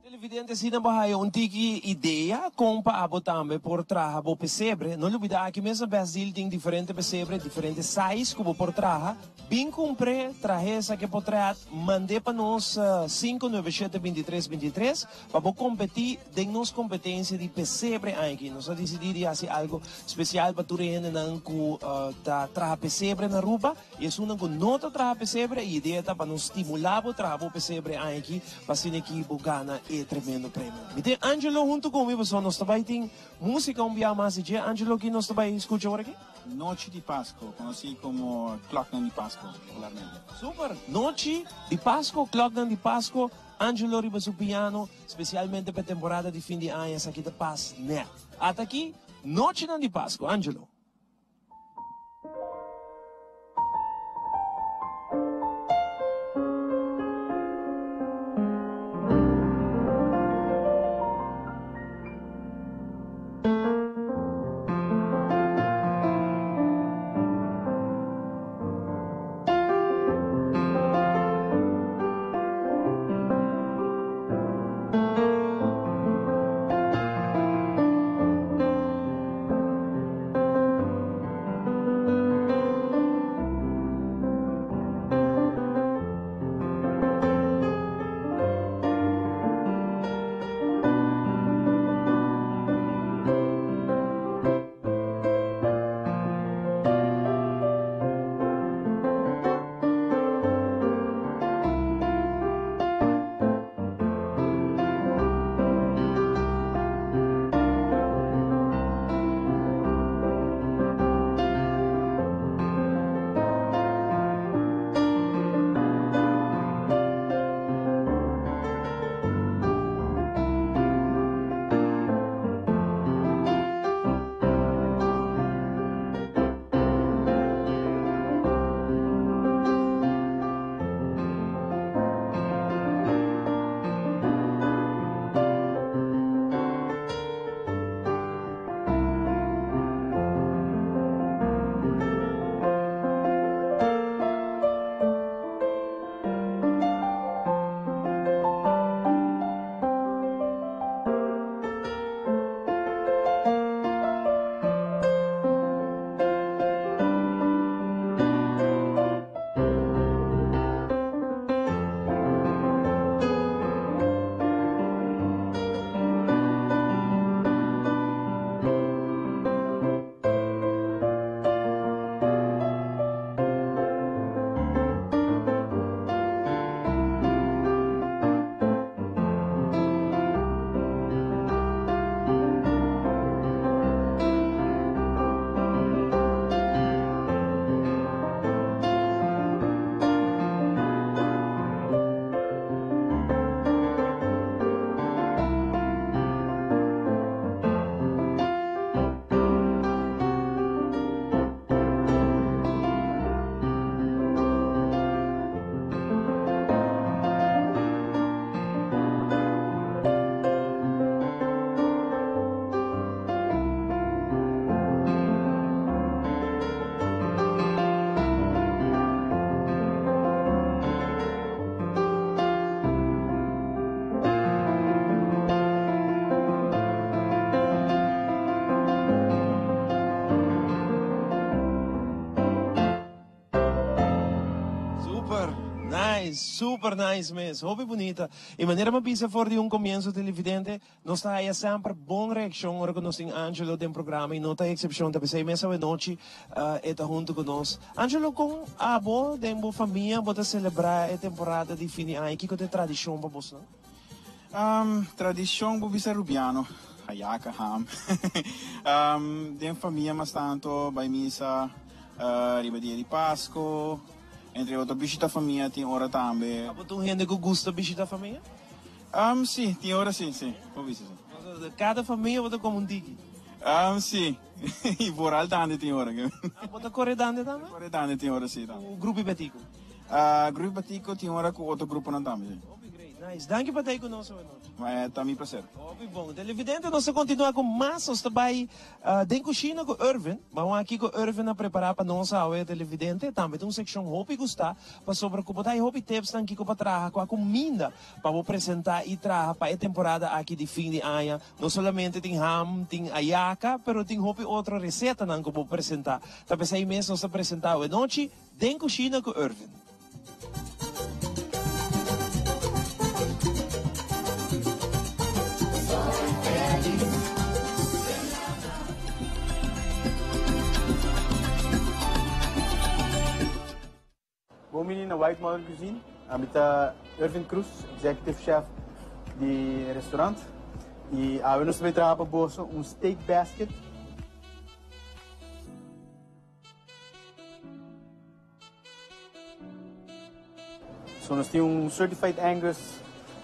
Televidente asina bo haya un tiki idea con pa abo tambe por traha bo pesebre. No lubida aki mes na Best Deal tin diferente pesebre, diferente size cu bo por traha. Bin kumpr'é, trah'é esaki potret, mand'é pa nos 597 23 23 pa bo kompetí den nos kompetensia di pesebre aña aki. Nos a disidí di hasi algu spesial pa tur e hendenan ku ta traha pesebre na Aruba i esunnan ku no ta traha pesebre. E idea ta pa nos stimulá bo traha bo pesebre aña aki pa asina aki bo gana e tremendo premio. Mi tin Angelo huntu ku mi pasobra nos ta bai tin músika un bia mas di dje. Angelo, ki nos ta bai skucha ora aki? Nochi di Pasco, conoci como Kloknan di Pasco popularmente. Super! Nochi di Pasco, Kloknan di Pasco, Angelo riba su piano, specialmente pa e temporada di fin di aña, esaki ta pas net. Ata aki, Nochinan di Pasco, Angelo. Super nice mes, hopi bunita. Y manera mi a bisa for di un comienzo televidente, nos ta haya semper bon reaccion ora cu nos tin Angelo den programa y no ta excepcion, ta pesey mes awenochi e ta hunto cu nos. Angelo, con abo den bo famia bo ta celebra e temporada di fin di aña? Kico ta e tradicion pa bosnan? Tradicion bo bisa Rubiano, hayaca, ham. Den famia mas tanto bay misa riba dia di Pasco, entre otro bishita famia tin ora tambe. Abo ta un hende cu gusta bishita famia? Si, tin ora si, si, bo bisa si. Cada famia bo ta come un tiki? Si, y vooral dande tin ora. Bo ta core dande tambe? Core dande tin ora si tambe. Cu Grupo Betico? Grupo Betico tin ora cu otro gruponan tambe, si. Hopi great, nice. Danki pa ta ei cu nos awe nochi. Ta mi placer. Hopi bon. Televidente, nos ta continua cu mas. Nos ta bay den cushina cu Irvin. Ban wak kico Irvin a prepara pa nos awe, televidente. Tambe ta un seccion hopi gusta, pasobra cu bo ta hay hopi tipsnan kico pa traha cu a cuminda pa bo presenta y traha pa e temporada aki di fin di aña. No solamente tin ham, tin ayaca, pero tin hopi otro recetanan cu bo presenta. Ta pesey mes nos ta presenta awe nochi Den Cushina cu Irvin. Bon bini na White Modern Cuisine. Ami ta Irvin Cruz, Executive Chef di e restaurant. Y awe nos ta bay traha pa boso un steak basket. So nos tin un Certified Angus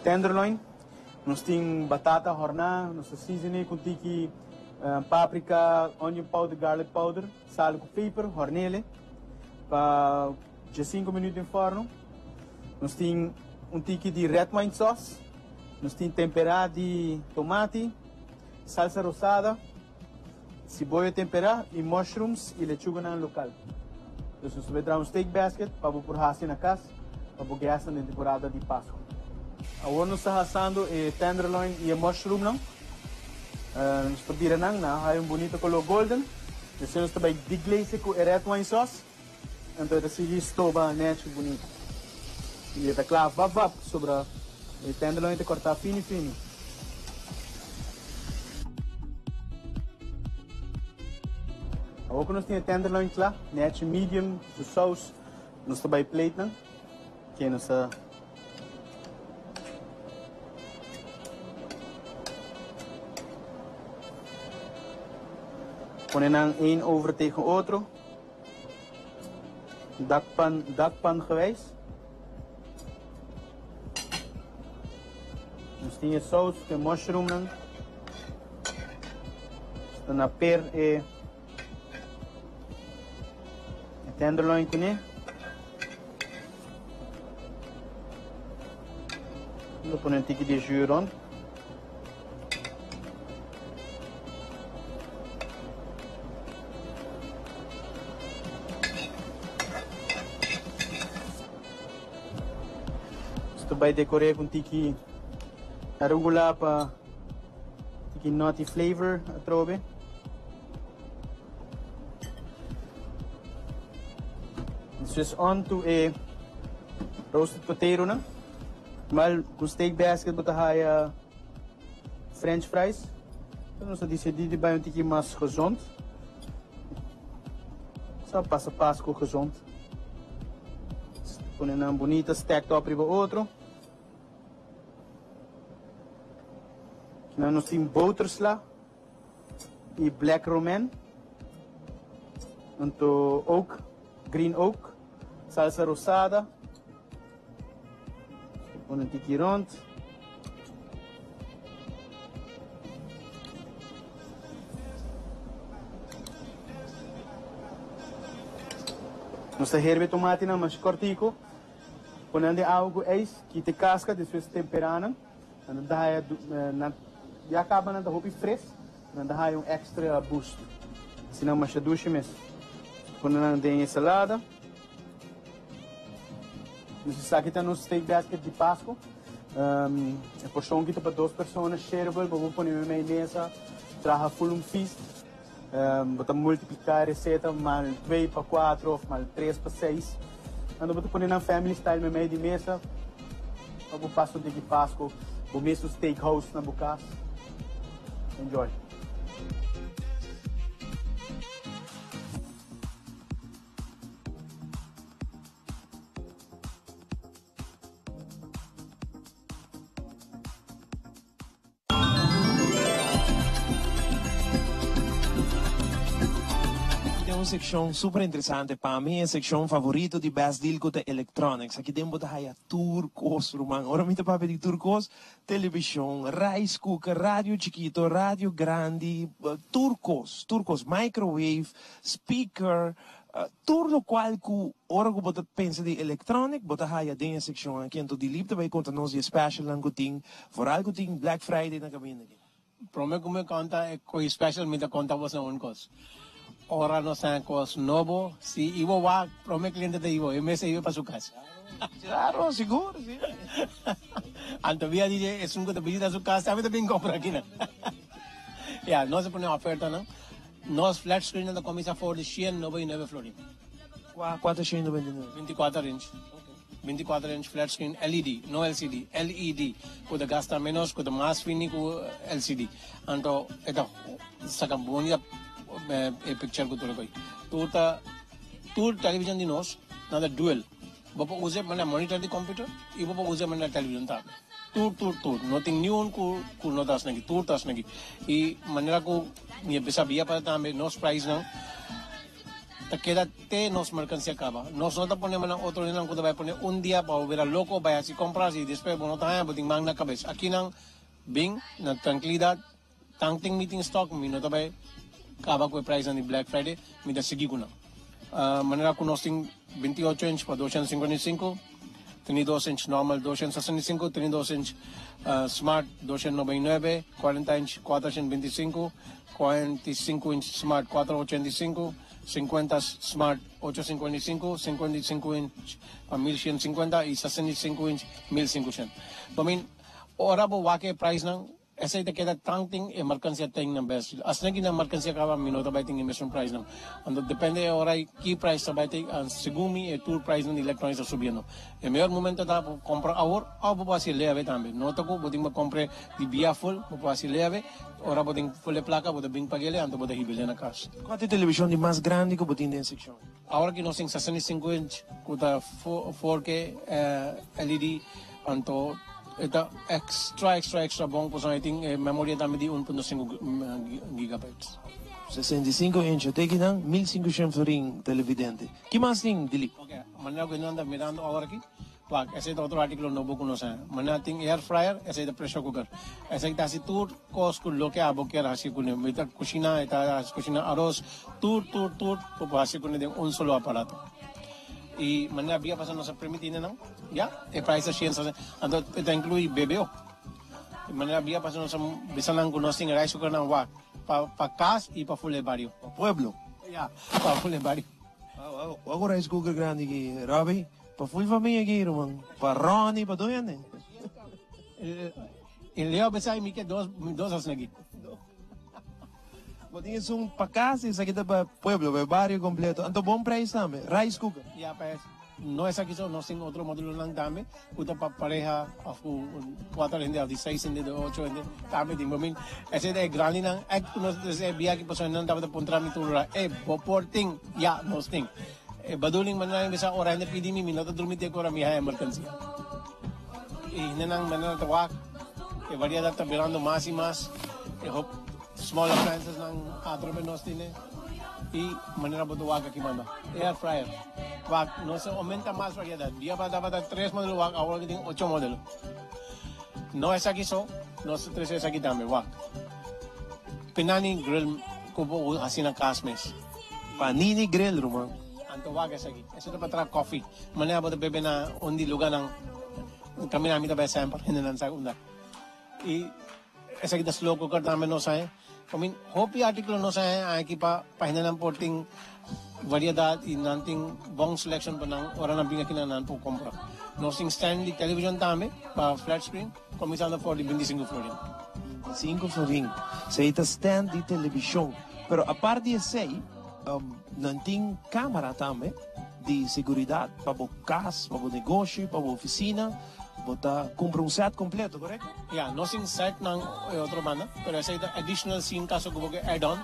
Tenderloin, nos tin batata horná, nos ta seasoné ku un tiki paprika, onion powder, garlic powder, sal ku peper, hornele pa diesinko minuut den forno. Nos tin un tiki di red wine sauce, nos tin temperá di tomati, salsa rosada. Siboyo temperá y mushrooms y lechuganan local. Dus nos ta bay traha un steak basket pa bo por haci na cas pa bo guestnan den temporada di Pascu. Awor nos ta hasando e tenderloin y e mushroomnan. Nos ta bira nan na haya un bunito color golden. Despues nos ta bay deglaze cu e red wine sauce. Anto e ta sigui stoba nechi bunito. Y e ta cla vap vap sobra e tenderloin ta corta fini fini. Awor cu nos tin e tenderloin cla, nechi medium, su saus, nos ta bay plate nan. Ke nos ta pone nan een over tegen otro. Dakpan, dakpan gewijs. Nos tin e saus ku e mushroomnan. Nos ta na per e e tenderloin kuné. Lo pone un tiki di jus rond. Esto bai decoré con tiki arugula pa tiki nutty flavor atrobe. Despues on to e roasted potato nan. Mal cu steak basket bo ta haya french fries. Pero nos a dicidi di bay un tiki mas gezond. Sa pasa Pascu gezond. Pone nan bunita stacked up riba otro. Nan nos tin botersla. Y black romaine. Anto oak, green oak, salsa rosada. Pone un tiki rond. Nos ta herbe tomatinan mas cortico. Pone nan den awa cu ijs, kita e casca, despues tempera nan. Nan ta haya nan ya caba nan ta hopi fres, nan ta haya un extra boost. Asina masha dushi mes. Pone nan den e salada. Nos esaki ta nos steak basket di Pasco. E porcion ki ta pa dos persona, shareable, bo por pone mei mesa, traha full un feast. Bo ta multiplica e receta mal twee pa cuatro of mal tres pa seis. Anto bo ta pone nan family style mei di mesa. Pa bo pasa un tiki Pasco, bo mes un steakhouse na bo cas. Enjoy. Tin un seccion super interesante pa mi, e seccion favorito di Best Deal cu ta Electronics. Aki den bo ta haya tur cos, ruman. Ora mi ta papia di tur cos, television, rice cooker, radio chikito, radio grandi, tur cos, tur cos, microwave, speaker, Tur locual cu ora cu bo ta pensa di electronic bo ta haya den e seccion aki. Anto Dilip ta bay conta nos di e specialnan cu tin, vooral cu tin Black Friday na caminda aki. Prome cu mi conta e coy special mi ta conta bos un cos. Ora nos haña cos nobo, si Ivo wak, prome cliente ta Ivo, e mes a iba pa su cas. Claro, sigur, si. Anto bia di esun cu ta bishita su cas tambe ta bin compra aki nan. Ya, nos a pone ofertanan. Nos flat screen nan ta cuminsa for di 199 florin. Cua cua ta 199? 24 inch. 24 inch flat screen LED, no LCD, LED, cu ta gasta menos, cu ta mas fini cu LCD. Anto e ta saca bonita e picture cu tur e coy. Tur ta, tur television di nos nan ta dual. Bo por usa e manera monitor di computer y bo por usa e manera television tambe. Tur, tur, tur. No tin niun cu cu no ta asina aki. Tur ta asina aki. Y manera cu mi a bisa bia pasa tambe, nos prijsnan ta keda te nos mercancia caba. Nos no ta pone manera otro hendenan cu ta bay pone un dia pa bo bira loco, bay haci compras y despues bo no ta haña, bo tin man na cabes. Akinan bin na trankilidad. Tan tin mi tin stock mi no ta bay caba cu e prijsnan di Black Friday, mi ta sigui cu nan. Manera cu nos tin 28 inch pa 255, 32 inch normal 265, 32 inch smart 299, 40 inch 425, 45 inch smart 485, 50 smart 855, 55 inch pa 1150 y 65 inch 1500. I mean, ora bo wak e prijsnan, Esei ta keda tan tin e merkansia ten na bes. Asina ki nan merkansia kaba mi no ta bai tin e mesun prijsnan. Anto depende e ora ki prijs ta bai tin, segun mi e tur prijsnan di electronics ta subiendo. E mehor momento ta pa compra awor of bo por haci leve tambe. No ta cu bo tin pa compra di bia full, bo por haci leve, ora bo tin full e placa bo ta bin pag'e anto bo ta hib'e na cas. Cua ta e television di mas grandi cu bo tin den seccion? Awor ki nos tin 65 inch cu ta 4K LED anto e ta extra extra extra bon pasobra e tin e memoria tambe di 1.5 gigabytes. 65 inch te kinan 1500 florin televidente. Ki mas tin Dilip? Ok, manera cu nan ta mirando awor aki. Wak, esei ta otro artíkulo nobo ku nos haña. Manera tin air fryer, esei ta pressure cooker. Esei ta hasi tur kos ku loke abo kier hasi kuné. Mi ta kushina, e ta hasi kushina aros, tur, tur, tur bo por hasi kuné den un solo aparato. I manera bia pasa nos a permití nan, ya, e prijs ta shen sesenta, anto e ta inkluí BBO. Manera bia pasa nos a bisa nan ku nos tin rice cooker nan wak pa pa kas i pa ful e bario. Pa pueblo. Ya, pa ful e bario. Wak un rice cooker grandi aki, Robby. Pa full famia aki ruman. Pa Ronnie, pa tur hende. E Leo pensai mi ke dos, mi dos asina aki. Bo tin esun pa cas y esaki ta pa pueblo, pa e bario completo. Anto bon prijs tambe. Rice cooker. Ya pa es. No esaki so, nos tin otro modelonan tambe cu ta pa pareha of cu cuatro hende of di seis hende, di ocho hende tambe tin. Bo min esey ta e grandinan echt cu nos e bia aki pasobra nan tabata puntra mi tur ora, ey bo por tin? Ya, nos tin. E bedoeling manera mi bisa ora hende pidi mi, mi no ta drumi te ku ora mi haña merkansia. E hendenan manera ta wak, e variedat ta birando mas i mas, e hop small appliances nan atrobe nos tene i manera bo ta wak aki banda. Air fryer, wak nos a aumenta mas variedat. Bia pa tabata tres modelo wak, awor tin ocho modelo. No esaki so, nos ta trese esaki tambe, wak. Pinani grill ku bo hasi na kas mes. Panini grill ruman. Anto wak esaki. Eso ta pa traha kofi. Manera bo ta bebe na un di luganan kaminda mi ta bai semper, hendenan sa unda. I esaki ta slow cooker tambe nos haña. I mean, hopi artikulo nos haña aki pa pa hendenan por tin variedat i nan tin bon selection pa nan ora nan bin aki nan nan por kompra. Nos tin stand di television tambe pa flat screen kuminsando for di 25 florin. 25 florin. Esei ta stand di television. Pero apart di esei, nan tin camera tambe di seguridad pa bo cas, pa bo negoshi, pa bo oficina. Bo ta cumpra un set completo, correcto? Ya, nos tin set nan e otro banda, pero esey ta additional sin caso cu bo ke add on.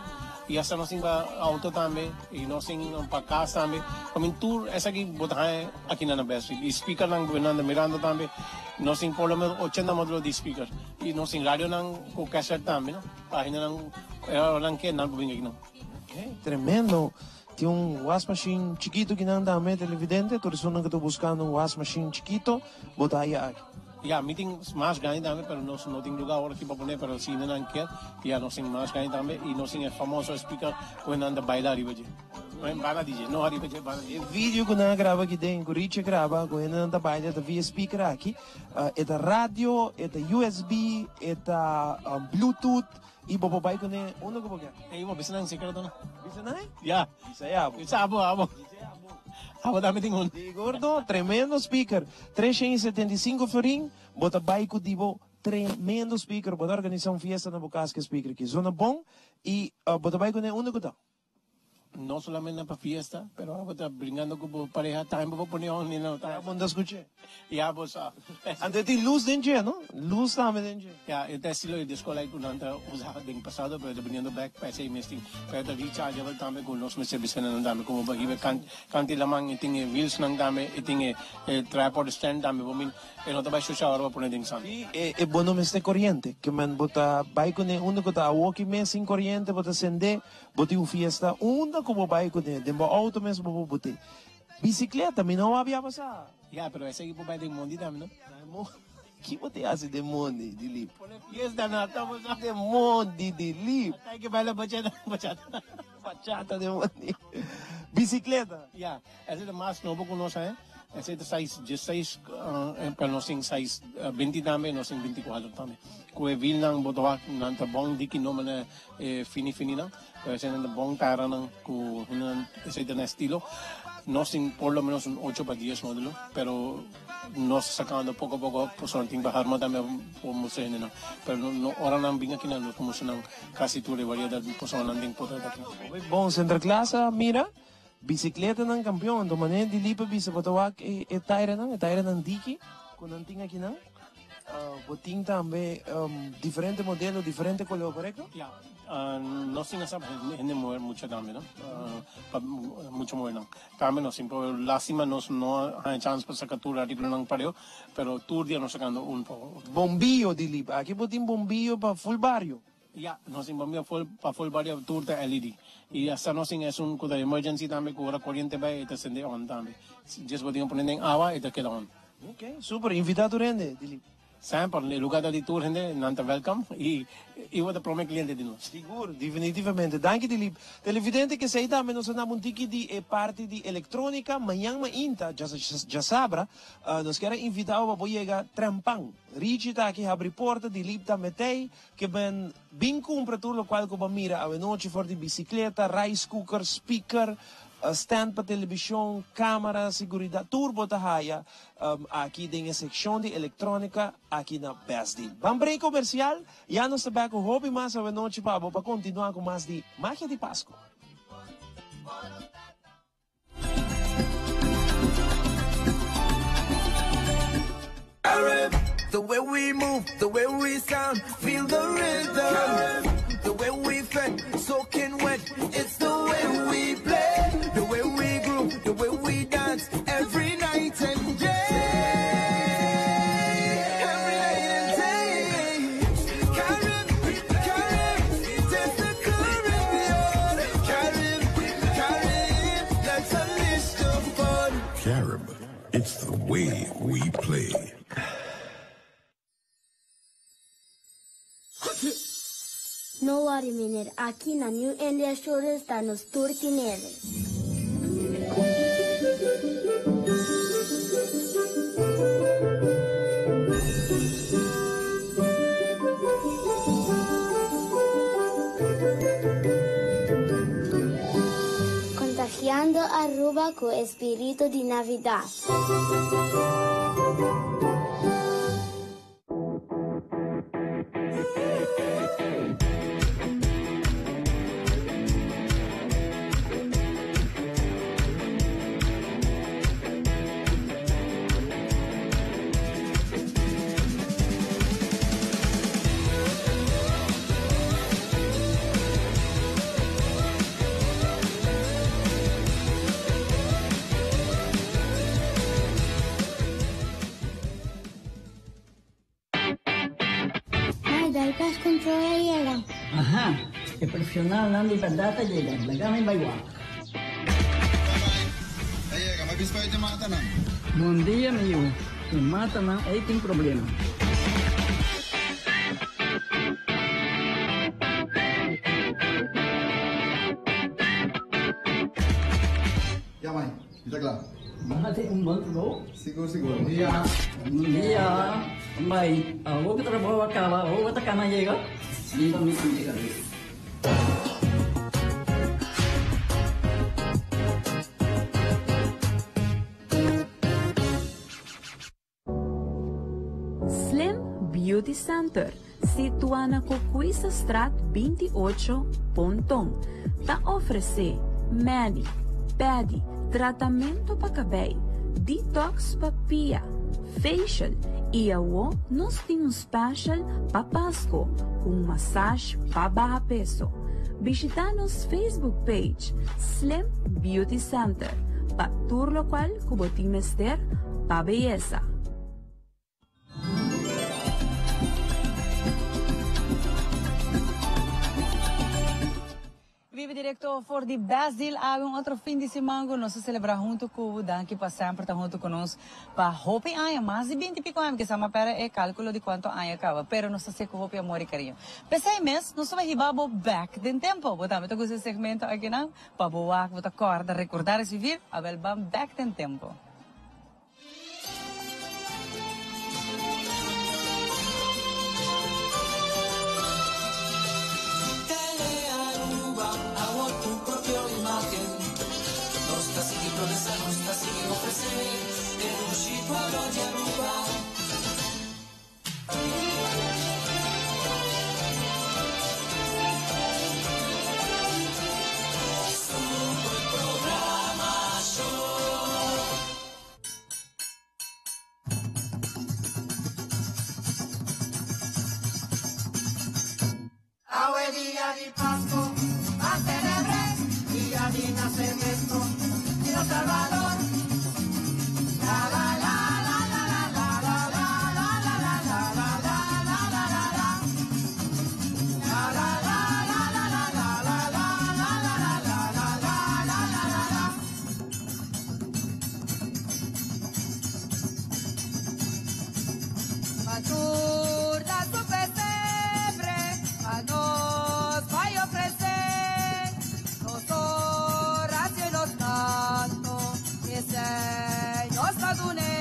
Y hasta nos tin pa auto tambe, y nos tin pa cas tambe. I mean tur esaki bo ta haña aki nan na Best Deal. Y speakernan cu nan ta mirando tambe, nos tin por lo menos ochenta modelo di speaker. Y nos tin radionan cu cassette tambe, no? Pa hendenan, e ora nan ke nan por bini aki nan. Ok, tremendo. Tin un wasmachine chikito ki nan tambe, televidente. Tur esunnan ku ta buskando un wasmachine chikito, bo ta haya aki. Ya, mi tin mas grandi tambe, pero nos no tin lugar awor aki pa pone, pero si nan kier, ya nos tin mas grandi tambe, y nos tin e famoso speaker ku nan ta baila ariba dje. Banda di dje, no ariba dje, banda di dje. E video ku nan a graba aki den, ku Richie a graba, ku hendenan ta baila ta via speaker aki. E ta radio, e ta USB, e ta bluetooth. I bo por bai kuné unda ku bo ke. Ey, bo bisa nan sekreto no? Bisa nan? Ya. Bisa ya bo. Bisa abo, abo. Abo tambe tin un. Di gordo, tremendo speaker. 375 florin, bo ta bai ku di bo tremendo speaker. Bo ta organisa un fiesta na bo kas ku e speaker aki. Zona bon i bo ta bai kuné unda ku ta. No solamente pa fiesta, pero ora bo ta bringando cu bo pareha tambe bo por pone on no ta. Ya bo no ta scuche. Ya bo sa. Anto e tin luz den dje, no? Luz tambe den dje. Ya, e ta estilo e disco light cu nan ta usa den pasado, pero e ta biniendo bek pa esey mes tin. Pero e ta rechargeable tambe cu nos mester bisa nan tambe como bo hiba canti laman, e tin e wheels nan tambe, e tin e tripod stand tambe, bo min E no ta bai shusha ora bo pone den sand. Sí, e bo no mester koriente. Ke men bo ta bai kuné unda ku ta awoki mes sin koriente, bo ta sendé, bo tin un fiesta unda ku bo bai kuné, den bo outo mes bo por bot'é. Bisikleta, mi no wak bia pasa. Ya, pero esei bo bai den mondi tambe, no? Na e mondi? Ki bo ta hasi den mondi, Dilip? Pone fiesta na ta bo sa. Den mondi, Dilip. Ata ke baila bachata, bachata. Bachata den mondi. Bisikleta. Ya, Esei ta mas nobo ku nos haña. Esei ta size diesseis, pero nos tin size binti tambe i nos tin binti kuater tambe. Ku e wielnan bo ta wak nan ta bon diki no manera e fini fininan, pero eseinan ta bon taranan ku nan esei ta na estilo. Nos tin por lo menos un ocho pa dies modelo, pero nos ta sakando poko poko pasobra tin pa harma tambe por mustra hendenan. Pero no ora nan bin akinan nos por mustra nan kasi tur e variedat pasobra nan tin potret akinan. Bon, Sinterklaas a mira Bicicletanan campeon, anto manera di Lipe bisa bo ta wak e e tairenan, e tairenan diki cu nan tin akinan. Bo tin tambe diferente modelo, diferente color, corecto? Ya, nos tin asa hende muher mucha tambe no, pa mucha muhernan. Tambe nos tin, pero lastima nos no a haña chance pa saca tur articulonan pareu, pero tur dia nos sacando un pa otro. Bombillo di Lipe, aki bo tin bombillo pa full bario. Ya, nos tin bombia full pa full bario tur ta LED. Y hasta nos tin esun cu ta emergency tambe cu ora coriente bay e ta cende on tambe. Djes bo tin cu pone den awa e ta keda on. Ok, super. Invita tur hende, Dilip. Semper, e lugar ta di tur hende, nan ta welcome y y bo ta prome cliente di nos. Sigur, definitivamente. Danki Dilip. Televidente kesey tambe nos a naba un tiki di e parti di electronica. Mañan mainta, djasabra, nos kier a invita bo pa bo yega Trempan. Richie ta aki habri porta, Dilip ta metey. Ke ben bin kumpra tur lokual ku bo a mira awenochi for di bisikleta, rice cooker, speaker, stand pa telebishon, kamera, seguridat, tur bo ta haya aki den e sekshon di elektronika aki na Best Deal. Ban break komersial, ya nos ta bek ku hopi mas awenochi pa bo pa kontinua ku mas di Magia di Pasku. The way we move, the way we sound, feel the rhythm. The way we fed, soaking wet, it's the way we play. The way we groove, the way we dance, every night and day. Every night and day. Carib, Carib, taste the Caribbean. Carib, Carib, let's unleash the fun. Carib, it's the way we play. No worry meneer, aki na New India Assurance ta nos tur tinele. Contagiando Aruba cu e spirito di Navidad. control a yega. Aha, e profesionalnan di berdad a yega, laga mi bai wak. A yega, mi a bisa pa e matanan. Bon dia mi yu, e matanan ei tin problema. Ya mai, mi ta kla. Bo hasi un bon trabou. Sigur sigur. Bon dia. Bon dia. Bai, awor ku trabou a kaba, awor bo ta kana yega? Riba mi punti kabes. Slim Beauty Center, situa na Cocuisastraat 28, Ponton, ta ofrece mani, pedi, tratamento pa cabey, detox pa pia, facial y awo nos tin un special pa Pasco cu un massage pa baha peso. Bishita nos Facebook page Slim Beauty Center pa tur locual cu bo tin mester pa beyesa. Bibi directo for di Best Deal awe un otro fin di siman cu nos ta celebra hunto cu bo. Danki pa semper ta hunto cu nos pa hopi aña, mas di binti pico aña, mi ke sa ma pera e calculo di cuanto aña caba, pero nos ta hacié cu hopi amor y cariño. P'esey mes nos ta bay hiba bo bek den tempo. Bo tambe ta gusta e segmento akinan? Pa bo wak bo ta corda, recordar es vivir, awel ban bek den tempo. Telearuba, awor tu propio imagen. Nos ta sigui progresa, nos ta sigui ofrece e dushi pueblo di Aruba. Super programacion. Awe dia di Pasco a celebr'é dia di nacemento di nos Salvador. La la la la la la la la la la la la la la la la la la la. La la la la la la la la la la la la la la la la la la la. Pa tur ta su pesebre, pa nos bai ofresé nos oracion y nos canto, esei nos ta dun'é.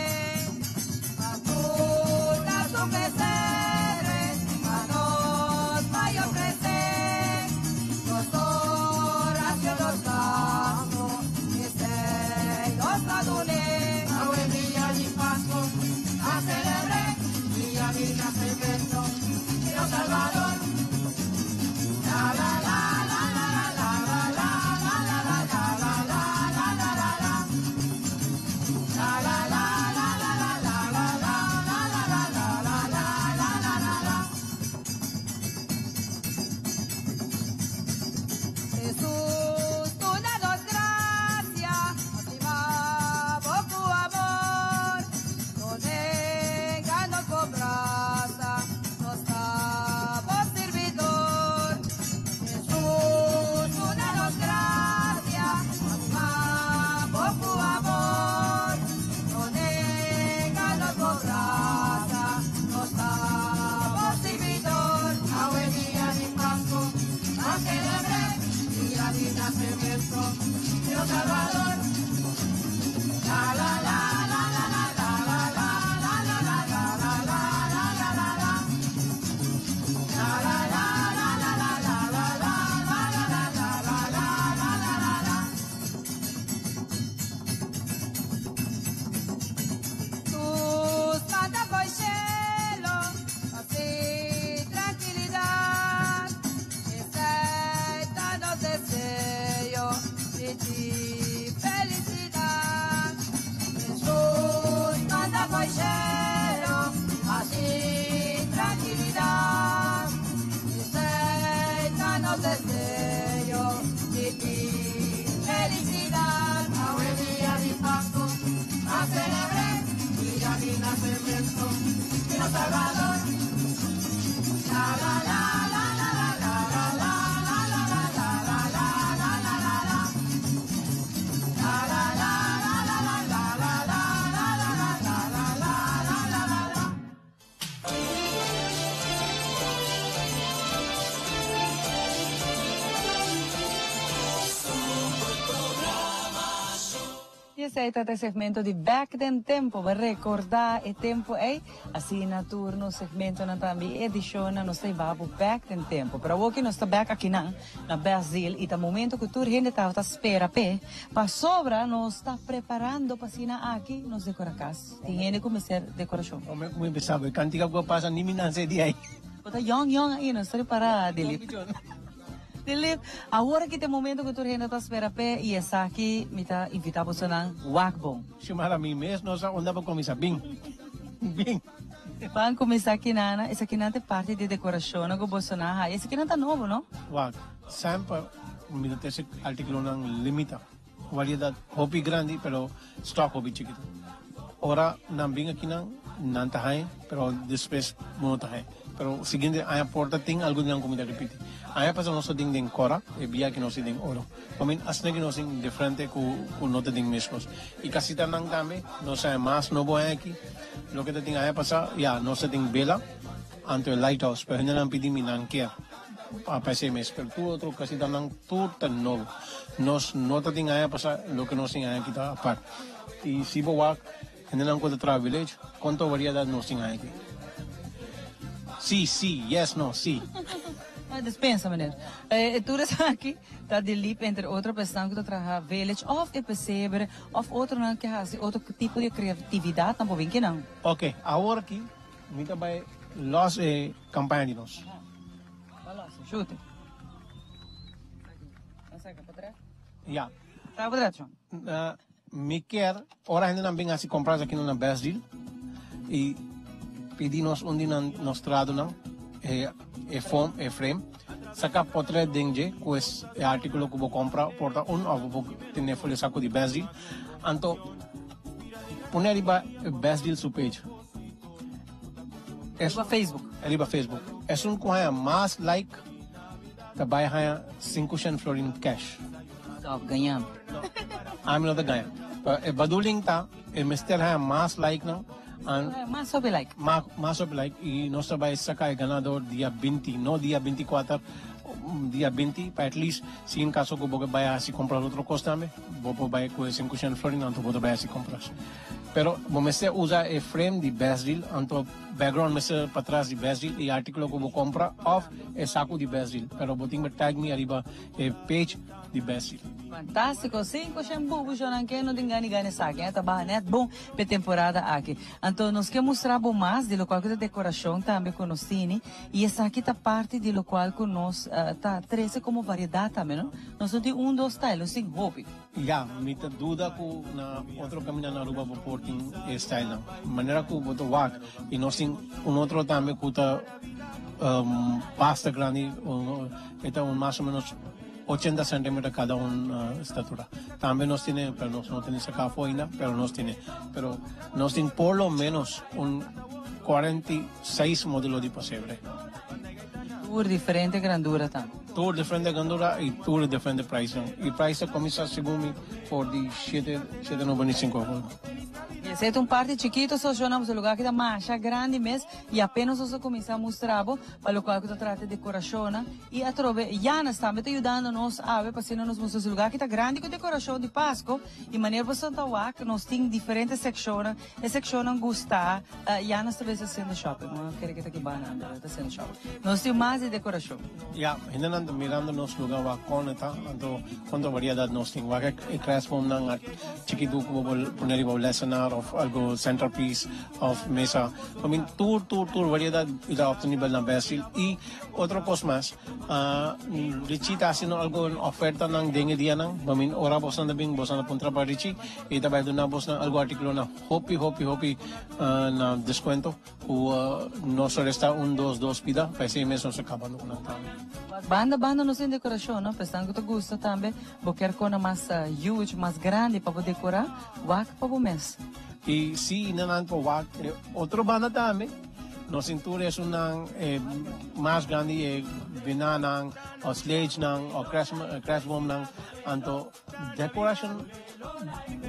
Pa tur ta su pesebre, pa nos bai ofresé nos oracion y nos canto, esei nos ta dun'é. Awe dia di Pasco a celebr'é dia di nacemento di nos Salvador. La la la la la la la la la la la la la la la la la la. La la la la la la la la la la la la la la la la la la la. Hesus, duna nos gracia, nos stima bo cu amor. No nenga nos bo brasa, nos ta bo sirbidor. Hesus, duna nos gracia, nos stima bo cu amor. No nenga nos bo brasa, nos ta bo sirbidor. Awe dia di Pasco, a celebr'é dia di nacemento di nos Salvador. La la la la la la la la la la la la la la la la la la la. La la la la la la la la la la la la la la la la la la la. Tus manda fo'i cielo, paz y tranquilidad. Esei ta nos deseo di ti felicidad. Jesús manda fo'i cielo, paz y tranquilidad. Esei ta nos deseo di ti felicidad. Awe dia di Pasco, a celebr'é dia di nacemento di nos Salvador. La la la. Esey ta e segmento di Back den Tempo. Bo recorda e tempo ey? Asina tur nos segmentonan tambe y edicionnan nos ta hiba bo back den tempo. Pero awoki nos ta back akinan na Best Deal y ta momento cu tur hende tabata spera p'e. Pasobra nos ta preparando pa asina aki nos decora cas. Tin hende cu mester decoracion. Ome cu mi bisa bo e cantica cu a pasa ni mi nace di ey. Bo ta yong yong ainda, nos ta repara Dilip. Dilip, awor aki ta e momento cu tur hende ta spera p'e y esaki mi ta invita bosonan wak bon. Xiomara, mi mes no sa unda pa cuminsa. Bin, bin. Ban cuminsa akinana, esakinan ta e parti di decoracionnan cu bosonan haya. Esakinan ta nobo, no? Wak, semper mi ta trece articulonan limita. Variedad hopi grandi pero stock hopi chikito. Ora nan bin akinan nan ta haña pero despues bo no ta haña. Pero siguiente aña por ta tin algun di nan ku mi ta ripiti. Aña pasa nos ta tin den kora e bia ki nos tin den oro. Pa mi asina ki nos tin diferente ku ku no ta tin meskos. I kasitanan tambe nos haña mas nobo aña aki. Loke ta tin aña pasa ya nos ta tin bela anto e lighthouse pero hendenan pidi mi nan kier. Pa esei mes, pero tur otro casitanan tur ta nobo. Nos no ta tin aña pasa loke nos tin aña aki ta apart. Y si bo wak hendenan cu ta traha village, cuanto variedad nos tin aña aki? Si, si, yes, no, si. Ah, despensa meneer. E tur esaki ta di lip entre otro pa esnan cu ta traha village of e pesebre of otronan ke haci otro tipo di creatividad nan por bin kinan. Ok, awor aki mi ta bay los e campaña di nos. Shute. Ya. Saca pa drecho. Mi kier ora hendenan bin haci compras aki na Best Deal y pidi nos un di nan nos tradonan e e form e frame saca potret den dje cu e articulo cu bo compra por ta un of bo tene for e saco di Best Deal anto pone ariba Best Deal su page. Riba Facebook. Riba Facebook. Esun ku haña mas like ta bai haña 500 florin cash. Stop, gaña. Ami no ta gaña. Pero e bedoeling ta e mester haña mas like nan. An, mas hopi like. Mas, mas hopi like y nos ta bai saca e ganador dia 20, no dia 24, dia 20, pa at least si en caso ku bo ke bai hasi compras otro kos tambe, bo por bai ku e 500 florin anto bo ta bai hasi compras. Pero bo mester usa e frame di Best Deal, anto background mester patras di Best Deal y articulo cu bo compra of e saco di Best Deal. Pero bo tin cu tag mi ariba e page di Best Deal. Fantastico, cinco shen bubu shonan ke no tin gana di gana esaki, eh, ta baha net bon p'e temporada aki. Anto nos ke mustra bo mas di locual cu ta decoracion tambe cu nos tini y esaki ta parti di locual cu nos ta trece como variedad tambe, no? Nos no tin un dos style, nos tin hopi. Ya, mi ta duda ku na otro kaminda na Aruba bo por tin e style nan. Manera ku bo ta wak i nos tin un otro tambe ku ta basta grandi, e ta un mas o menos ochenta centimeter kada un statura. Tambe nos tene, pero nos no tene saka afo ainda, pero nos tene. Pero nos tin por lo menos un 46 modelo di pesebre. Tur diferente grandura tambe. Tur diferente grandura y tur diferente prijsnan. Y prijs ta cuminsa segun mi for di shete, shete noventa y cinco afo. Y esey ta un parti chikito so shona pasobra lugar aki ta masha grandi mes y apenas nos a cuminsa mustra bo pa locual cu ta trata decoracionnan y atrobe Janes tambe ta yudando nos awe pa asina nos mustra su lugar aki ta grandi cu decoracion di Pasco y manera boso ta wak nos tin diferente seccionnan. E sekshonnan gusta, ya nos ta bes hasiendo shopping. No kere ke ta ki bana, pero ta hasiendo shopping. Nos tin mas di dekorashon. Ya, hendenan ta mirando nos luga wak kon e ta, anto konta variedat nos tin. Wak e krèsboomnan a chikitu ku bo por pone riba bo lesenar òf algu centerpiece òf mesa. I mean, tur, tur, tur variedat i ta optenibel na Best Deal. I otro kos mas, Richie ta hasiendo algu ofertanan den e dianan. I mean, ora boso ta bin, boso ta puntra pa Richie. E ta bai duna bosnan algun artíkulo na hopi hopi hopi na deskuento ku no so resta un dos dos pida pa esei mes nos a kaba ku nan tambe. Banda banda nos tin dekorashon no pesnan ku ta gusta tambe bo kier kona mas huge mas grandi pa bo dekorá wak pa bo mes. I si nan por wak e otro banda tambe. Nos tin tur esunnan e mas grandi e binanan o sledgenan o kerstboomnan anto decoration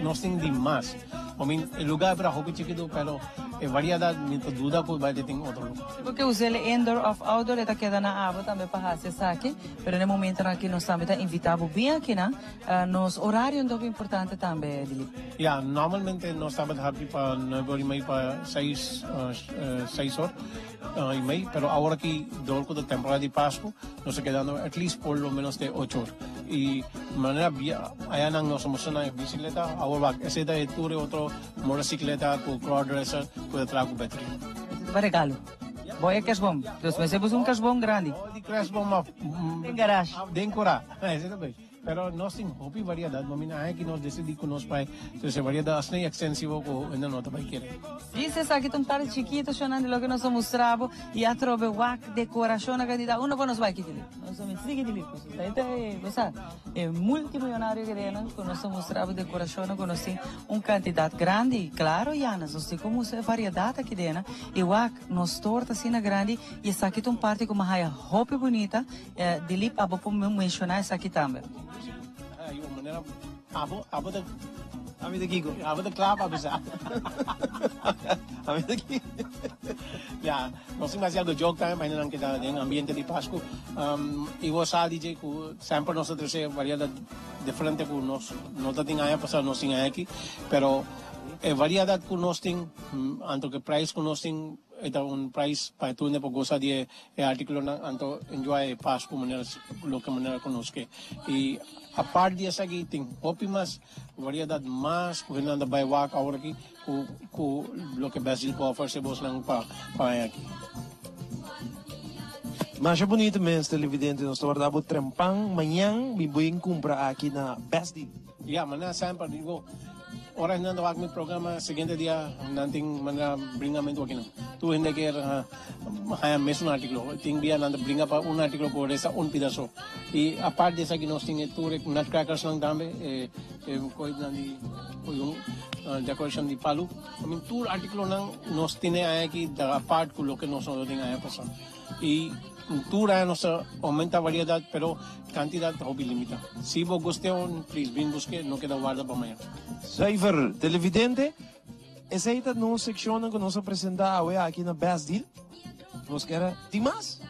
nos tin di mas. I mean e lugar bira hopi chikitu pero E variedad mi ta duda cu bai tin otro lugar. Si bo ke us'el indoor of outdoor e ta keda na abo tambe pa haci esaki, pero na e momentonan aki nos tambe ta invita bo bin akinan. Nos orario ta hopi importante tambe, Dilip. Ya, normalmente nos tabata habri pa nuebe ora y mei pa seis, seis or y mei, pero awor aki dor cu ta temporada di Pascu nos ta kedando at least por lo menos te ocho or. Y manera bia ayanan nos a mustra nan e bicicleta, awor wak esey ta e tur e otro motorcicleta cu crossdresser cu ta traha cu bateria. Esey ta pa regalo. Bo e kerstboom. Dus mester buska un kerstboom grandi. Di kerstboom ma Den garage. Den cora. Esey ta bay. Pero nos tin hopi variedad, ma mi na haña ki nos decidí cu nos bai trece variedad asina y extensivo cu hende no ta bai kere. Dice esaki ta un parti chikito shonnan di loke nos a mustra bo y atrobe wak decoracion na cantidad. Unda por nos bai kiti li? Nos a sigui di li. Esei ta e, bo sa, e multimillonario kerenan cu nos a mustra bo decoracionnan cu nos tin un cantidad grandi. Y claro Janas, nos tin cu mustra e variedad aki dena y wak nos store ta asina grandi y esaki ta un parti cu mi a haya hopi bunita. Dilip abo por menciona esaki tambe. Abo abo ta Ami ta kiko? Abo ta kla pa bisa. Ami ta kiko? Ya, nos tin basi algo joke tambe pa hendenan ke ta den ambiente di Pasku. I bo sa DJ ku semper nos ta trese variedad diferente ku nos no ta tin aña pasá nos tin aña aki, pero e variedad ku nos tin anto ku e prijs ku nos tin e ta un prijs pa e tur hende por gosa di e E artíkulonan anto enjoy e Pasku manera loke manera ku nos ke. I apart di esaki tin hopi mas variedat mas ku hendenan ta bai wak awor aki ku ku loke Best Deal por ofrese bosnan pa pa aña aki. Masha bunito mes televidente nos ta warda bo trempan mañan mi bin kumpra aki na Best Deal. Ya, manera semper digo Ora nan ta wak mi programa siguiente dia nan tin manera bringamentu akinan. Tur hende kier haña mesun artíkulo. Tin bia nan ta bringa pa un artíkulo por resta un pidaso. I apart di esaki nos tin e tur e nutcrackersnan tambe, e e koinan di un decoration di palu. I mean tur artíkulonan nos tene aña aki ta apart ku loke nos no tin aña pasá. I tur aña nos ta aumenta variedat pero kantidat ta hopi limita. Si bo gusta un, please bin busk'e, no keda warda pa maña. Zuiver, televidente, esei ta nos sekshonnan ku nos a presentá awe aki na Best Deal. Nos kier a tin mas?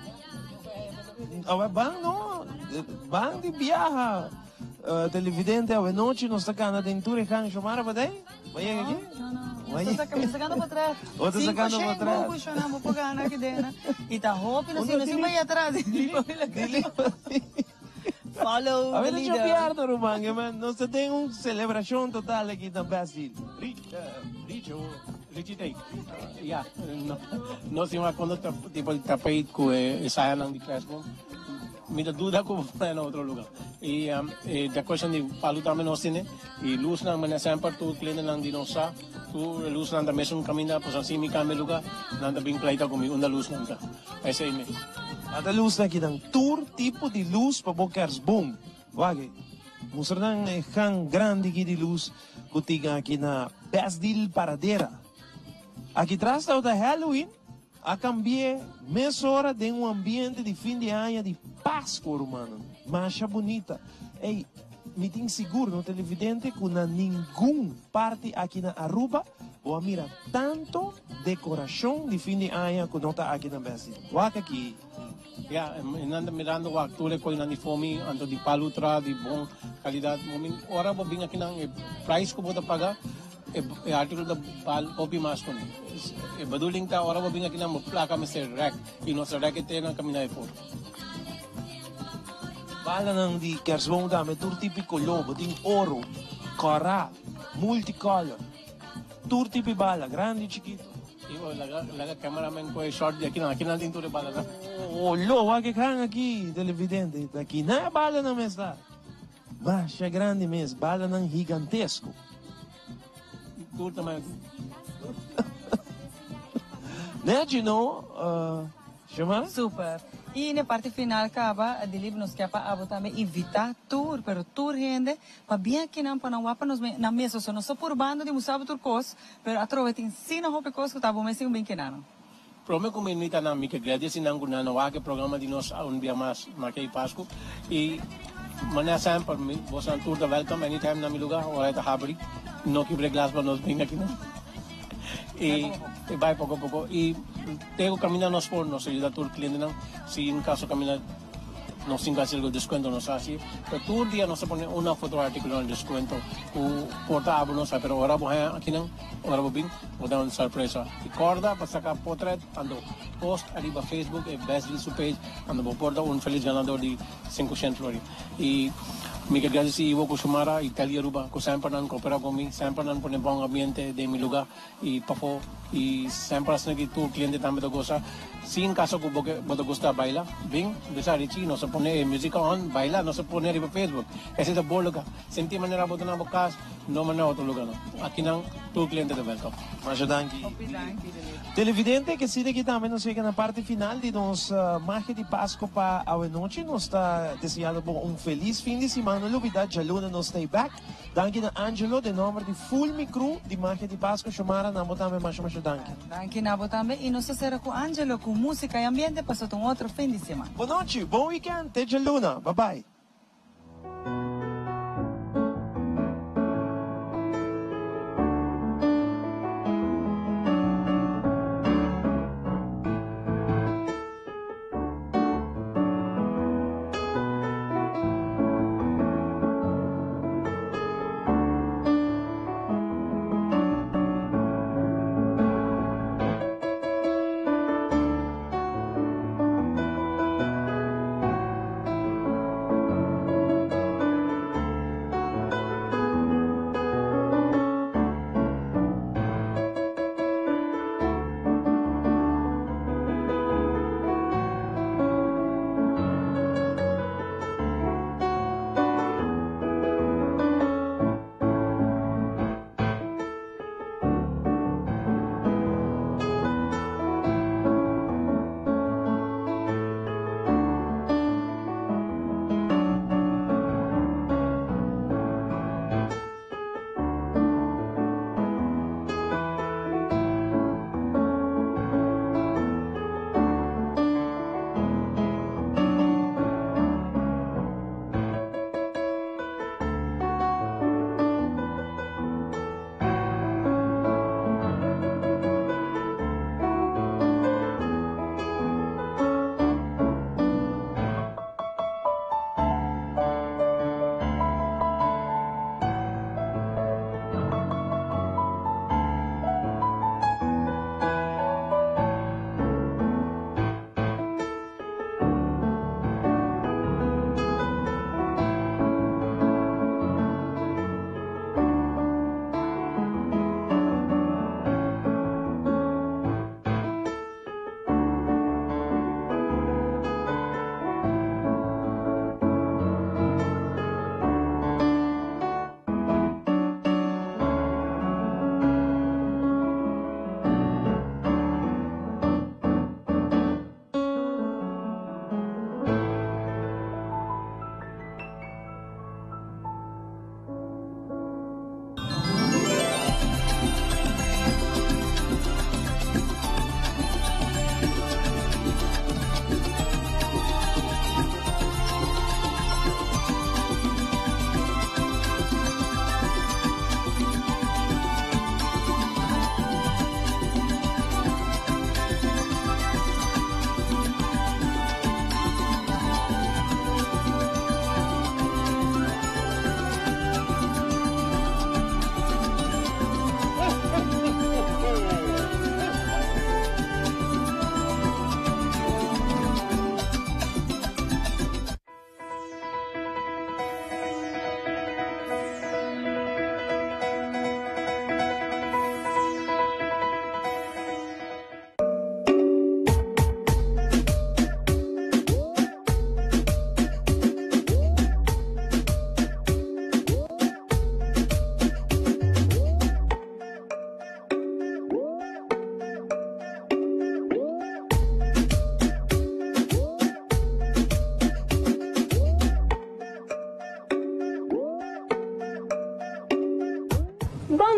Awe ban no, ban di biaha. Televidente, awe nochi nos ta kana den tur e gang. Shomara pa dei? Bo yega aki? No, no. Bo ta sacando pa tras. Bo ta sacando pa tras. Cinco shen bo por gana aki den. Y ta hopi nos nos sin bay atras. Follow the leader. A ver, pierdo, ruman. Nos ta den un celebracion total aki na Best Deal. Richo, Richie Take. Ya, nos tin un acuerdo tipo di tapijt cu e sayanan di Crespo. Mi ta duda ku bo por na otro luga. I e decoration di palu tambe nos tene. I lusnan manera semper tur clientenan di nos sa, tur e lusnan ta mesun caminda, pasobra si mi cambia luga, nan ta bin pleita ku mi unda lusnan ta. Esei mes. Ata lusnan aki nan tur tipo di lus pa bo kerstboom. Wak, mustra nan e gan grandi aki di lus ku tin aki na Best Deal Paradera. Aki tras tabata Halloween. A cambi'é mesora den un ambiente di fin di aña di Pascua, rumannan. Masha bunita. Ey, mi tin sigur, no televidente, cu na ningun parti aki na Aruba bo a mira tanto decoracion di fin di aña cu no ta aki na Best Deal. Wak aki. Ya, e nan ta mirando wak tur e coinan di fomi, anto di palu tra, di bon calidad. Ora bo bin akinan, e prijs cu bo ta paga, E artíkulo ta bal hopi mas ku mi. E bedoeling ta ora bo bin aki nan bo plaka mester rèk i nos ta rèk e te nan kaminda e for. Balanan di kersboom tambe tur tipo di koló, bo tin oro, kòrá, multicolor, tur tipo di bala, grandi i chikitu. I bo laga laga cameraman kohe shot di akinan, akinan tin tur e balanan. Oh lo, wak e kan aki, televidente, ta kinan e balanan mes ta. Masha grandi mes, balanan higantesko. Tur tamaño. Nechi no, Shema? Super. Y na e parti final caba, Dilip nos kier pa abo tambe invita tur, pero tur hende, pa bien akinan pa nan wak pa nos nan mes. Pasobra nos ta purbando di mustra bo tur cos, pero atrobe tin asina hopi cos cu ta bo mes tin un bin kinan. Prome ku mi invita nan, mi ke gradesi nan ku nan a wak e programa di nos un bia mas Makia i Pasku. I manera semper, mi bosnan tur ta welcome anytime na mi luga, ora e ta habri. No kibra e glas pa nos bin akinan. Y e bay poco poco y te cu caminda nos por nos a yuda tur clientenan si en caso caminda nos tin cu haci algo descuento nos a haci pero tur dia nos ta pone un of otro articulo na descuento cu por ta abo no sa pero ora bo haya akinan ora bo bin bo ta un sorpresa y corda pa saca potret anto post ariba Facebook e Best Deal su page anto bo por ta un feliz ganador di 500 florin y mi ke gradici Ivo cu Xiomara y Telly Aruba cu semper nan coopera cu mi semper nan pone bon ambiente den mi lugar y pafo y semper asina ki tur cliente tambe ta goza sin caso cu bo ke bo ta gusta baila bin bisa Richie nos a pone e musica on baila nos a pone riba Facebook esey ta bo lugar sinti manera bo ta na bo cas no manera otro lugar no akinan tur cliente ta welcome. Masha danki. Televidente ke sida aki tambe nos yega na parti final di nos Magia di Pasco pa awenochi. Nos ta deseando bo un feliz fin di siman. No lubida djaluna nos ta e back. Danki na Angelo den nomber di full mi crew di Magia di Pasco. Xiomara na bo tambe masha masha danki. Danki na bo tambe y nos ta cera cu Angelo cu musica y ambiente paso ta un otro fin di siman. Bon nochi, bon weekend, te djaluna. Bye bye.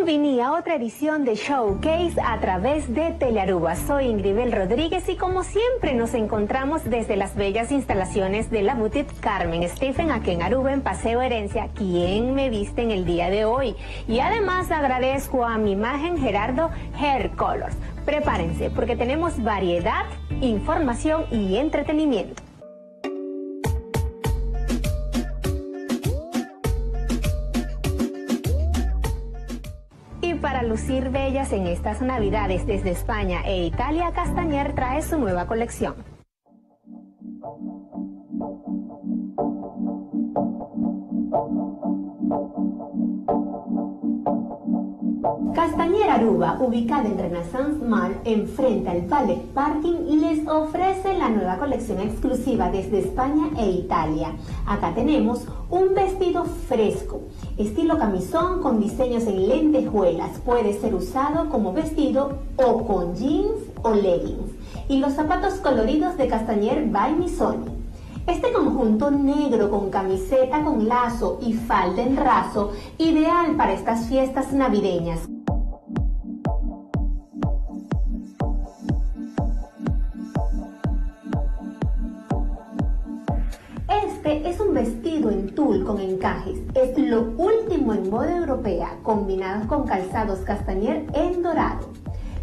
Bon bini a otro edicion di Showcase a traves di Telearuba. Soy Ingribel Rodríguez y como siempre nos encontramos desde las bellas instalaciones de la Boutique Carmen Stephen aquí en Aruba en Paseo Herencia, quien me viste en el día de hoy. Y además agradezco a mi imagen Gerardo Hair Colors. Prepárense porque tenemos variedad, información y entretenimiento. Y para lucir bellas en estas navidades desde España e Italia, Castañer trae su nueva colección. Castañer Aruba, ubicada en Renaissance Mall, enfrente al Ballet Parking, les ofrece la nueva colección exclusiva desde España e Italia. Acá tenemos un vestido fresco, estilo camisón con diseños en lentejuelas. Puede ser usado como vestido o con jeans o leggings. Y los zapatos coloridos de Castañer by Missoni. Este conjunto negro con camiseta con lazo y falda en raso, ideal para estas fiestas navideñas. Este es un vestido en tul con encajes. Es lo último en moda europea, combinado con calzados Castañer en dorado.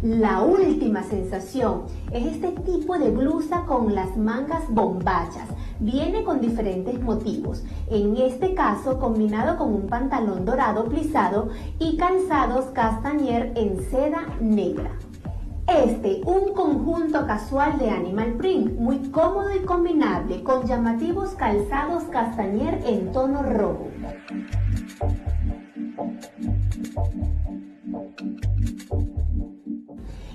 La última sensación es este tipo de blusa con las mangas bombachas. Viene con diferentes motivos, en este caso combinado con un pantalón dorado plisado y calzados Castañer en seda negra. Este, un conjunto casual de animal print, muy cómodo y combinable, con llamativos calzados Castañer en tono rojo.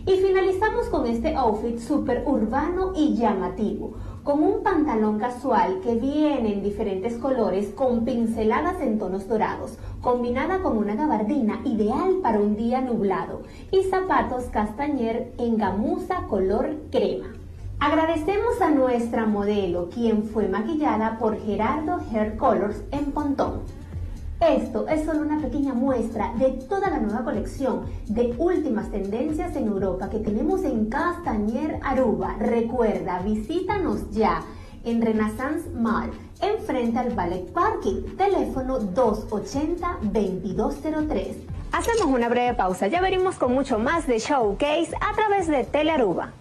Y finalizamos con este outfit súper urbano y llamativo, con un pantalón casual que viene en diferentes colores con pinceladas en tonos dorados, combinada con una gabardina ideal para un día nublado y zapatos Castañer en gamuza color crema. Agradecemos a nuestra modelo, quien fue maquillada por Gerardo Hair Colors en Pontón. Esto es solo una pequeña muestra de toda la nueva colección de últimas tendencias en Europa que tenemos en Castañer, Aruba. Recuerda, visítanos ya en Renaissance Mall, enfrente al Ballet Parking, teléfono 280-2203. Hacemos una breve pausa, ya veremos con mucho más de Showcase a través de Telearuba.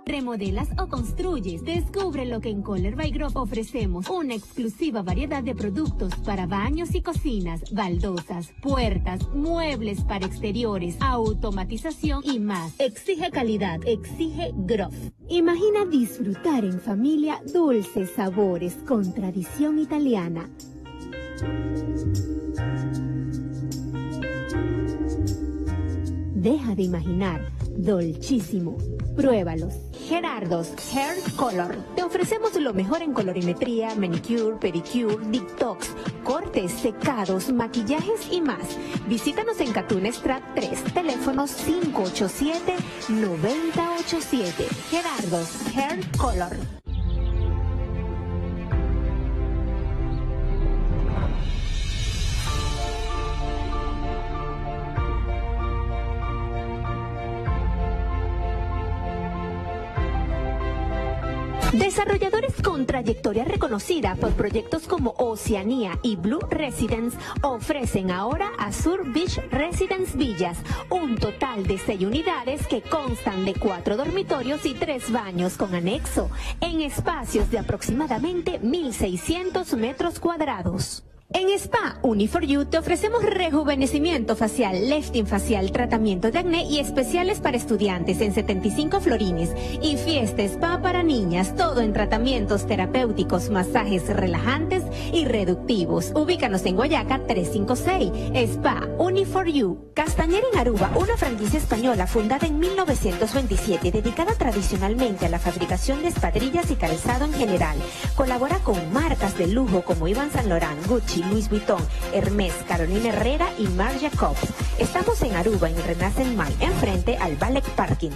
Remodelas o construyes. Descubre lo que en Kohler by Grob ofrecemos. Una exclusiva variedad de productos para baños y cocinas, baldosas, puertas, muebles para exteriores, automatización y más. Exige calidad, exige Grob. Imagina disfrutar en familia dulces sabores con tradición italiana. Deja de imaginar. Dolcísimo. Pruébalos. Gerardo's Hair Color. Te ofrecemos lo mejor en colorimetría, manicure, pedicure, detox, cortes, secados, maquillajes y más. Visítanos en Catún Strat 3, teléfono 587-987. Gerardo's Hair Color. Desarrolladores con trayectoria reconocida por proyectos como Oceanía y Blue Residence ofrecen ahora Azur Beach Residence Villas, un total de 6 unidades que constan de 4 dormitorios y 3 baños con anexo, en espacios de aproximadamente 1.600 metros cuadrados. En Spa Uni4You te ofrecemos rejuvenecimiento facial, lifting facial, tratamiento de acné y especiales para estudiantes en 75 florines y fiesta spa para niñas, todo en tratamientos terapéuticos, masajes relajantes y reductivos. Ubícanos en Guayaca 356, Spa Uni4You. Castañer en Aruba, una franquicia española fundada en 1927, dedicada tradicionalmente a la fabricación de espadrillas y calzado en general. Colabora con marcas de lujo como Iván Saint Laurent, Gucci, Louis Vuitton, Hermès, Carolina Herrera y Marc Jacobs. Estamos en Aruba, en Renaissance Mall, enfrente al Ballet Parking.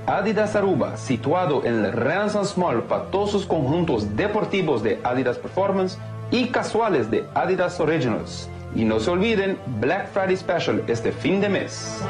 Adidas Aruba, situado en el Renaissance Mall para todos sus conjuntos deportivos de Adidas Performance y casuales de Adidas Originals. Y no se olviden, Black Friday Special este fin de mes.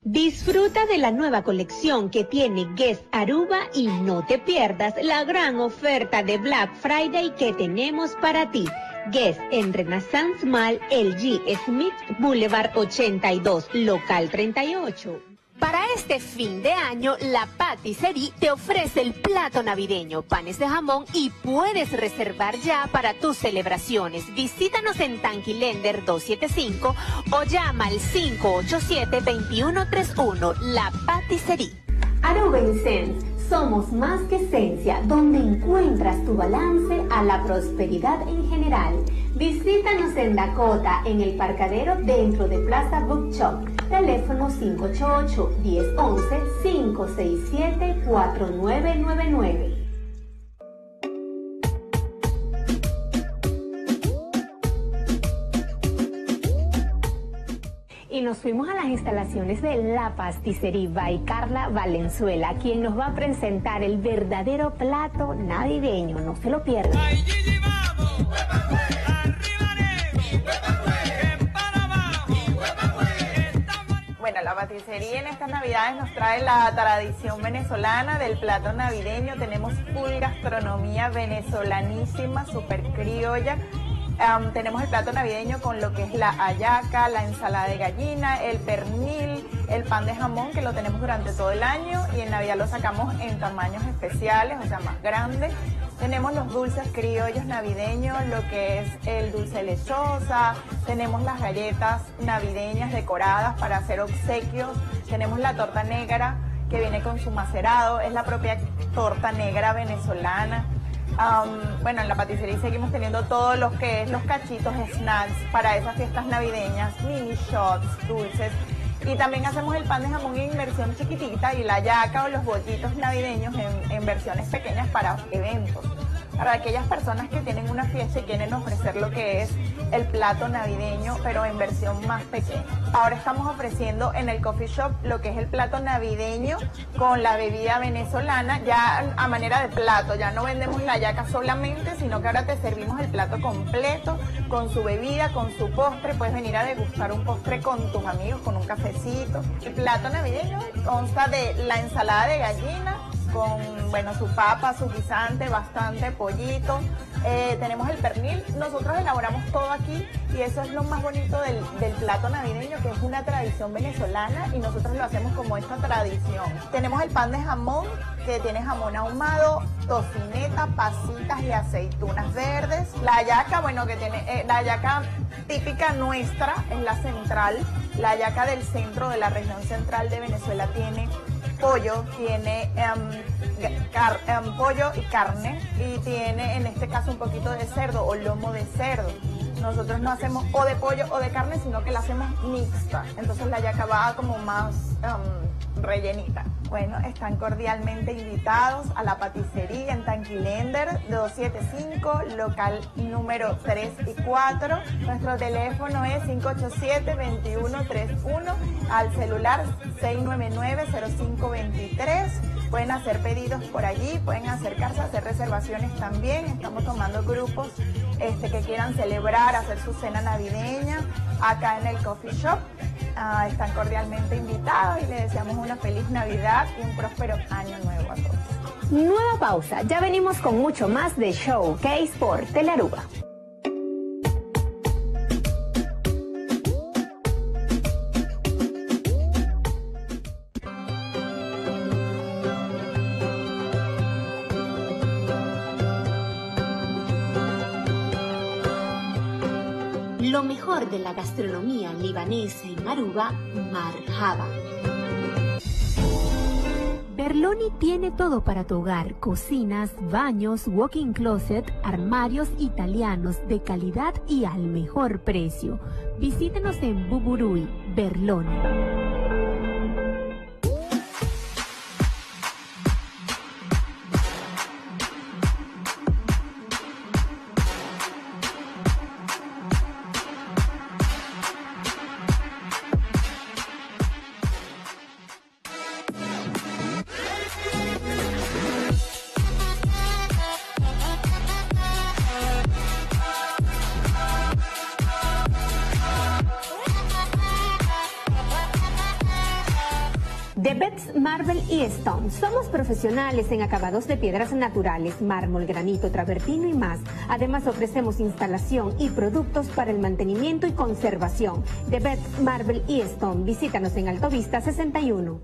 Disfruta de la nueva colección que tiene Guess Aruba y no te pierdas la gran oferta de Black Friday que tenemos para ti. Guess en Renaissance Mall, LG Smith Boulevard 82, local 38. Para este fin de año, la Patisserie te ofrece el plato navideño, panes de jamón y puedes reservar ya para tus celebraciones. Visítanos en Tanquilender 275 o llama al 587-2131. La Patisserie. Aruba Incense, somos más que esencia, donde encuentras tu balance a la prosperidad en general. Visítanos en Dakota, en el parcadero dentro de Plaza Book Shop. Teléfono 588-1011-567-4999. Y nos fuimos a las instalaciones de La Pasticcería by Carla Valenzuela, quien nos va a presentar el verdadero plato navideño. No se lo pierdan. Bueno, la paticería en estas navidades nos trae la tradición venezolana del plato navideño. Tenemos full gastronomía venezolanísima, súper criolla. Tenemos el plato navideño con lo que es la hallaca, la ensalada de gallina, el pernil, el pan de jamón, que lo tenemos durante todo el año y en Navidad lo sacamos en tamaños especiales, o sea, más grandes. Tenemos los dulces criollos navideños, lo que es el dulce lechosa, tenemos las galletas navideñas decoradas para hacer obsequios, tenemos la torta negra que viene con su macerado, es la propia torta negra venezolana. Bueno, en la paticería seguimos teniendo todos los que es los cachitos, snacks para esas fiestas navideñas, mini shots, dulces. Y también hacemos el pan de jamón en versión chiquitita y la hallaca o los bollitos navideños en versiones pequeñas para eventos. Para aquellas personas que tienen una fiesta y quieren ofrecer lo que es el plato navideño, pero en versión más pequeña. Ahora estamos ofreciendo en el coffee shop lo que es el plato navideño con la bebida venezolana, ya a manera de plato. Ya no vendemos la hallaca solamente, sino que ahora te servimos el plato completo, con su bebida, con su postre. Puedes venir a degustar un postre con tus amigos, con un cafecito. El plato navideño consta de la ensalada de gallina, con, bueno, su papa, su guisante, bastante pollito. Tenemos el pernil. Nosotros elaboramos todo aquí y eso es lo más bonito del plato navideño, que es una tradición venezolana y nosotros lo hacemos como esta tradición. Tenemos el pan de jamón, que tiene jamón ahumado, tocineta, pasitas y aceitunas verdes. La hallaca, bueno, que tiene la hallaca típica nuestra es la central. La hallaca del centro, de la región central de Venezuela, tiene pollo, tiene pollo y carne, y tiene en este caso un poquito de cerdo o lomo de cerdo. Nosotros no hacemos o de pollo o de carne, sino que la hacemos mixta. Entonces la hallaca va como más rellenita. Bueno, están cordialmente invitados a la paticería en Tanquilender 275, local número 3 y 4. Nuestro teléfono es 587-2131, al celular 699-0523. Pueden hacer pedidos por allí, pueden acercarse a hacer reservaciones también. Estamos tomando grupos que quieran celebrar, hacer su cena navideña acá en el coffee shop. Están cordialmente invitados y les deseamos una feliz Navidad y un próspero año nuevo a todos. Nueva pausa, ya venimos con mucho más de Showcase por Telearuba. Lo mejor de la gastronomía libanesa en Aruba, Marhaba. Berloni tiene todo para tu hogar: cocinas, baños, walk-in closet, armarios italianos de calidad y al mejor precio. Visítanos en Buburui, Berloni. The Bets Marble y Stone. Somos profesionales en acabados de piedras naturales, mármol, granito, travertino y más. Además ofrecemos instalación y productos para el mantenimiento y conservación. The Bets Marble y Stone. Visítanos en Altovista 61.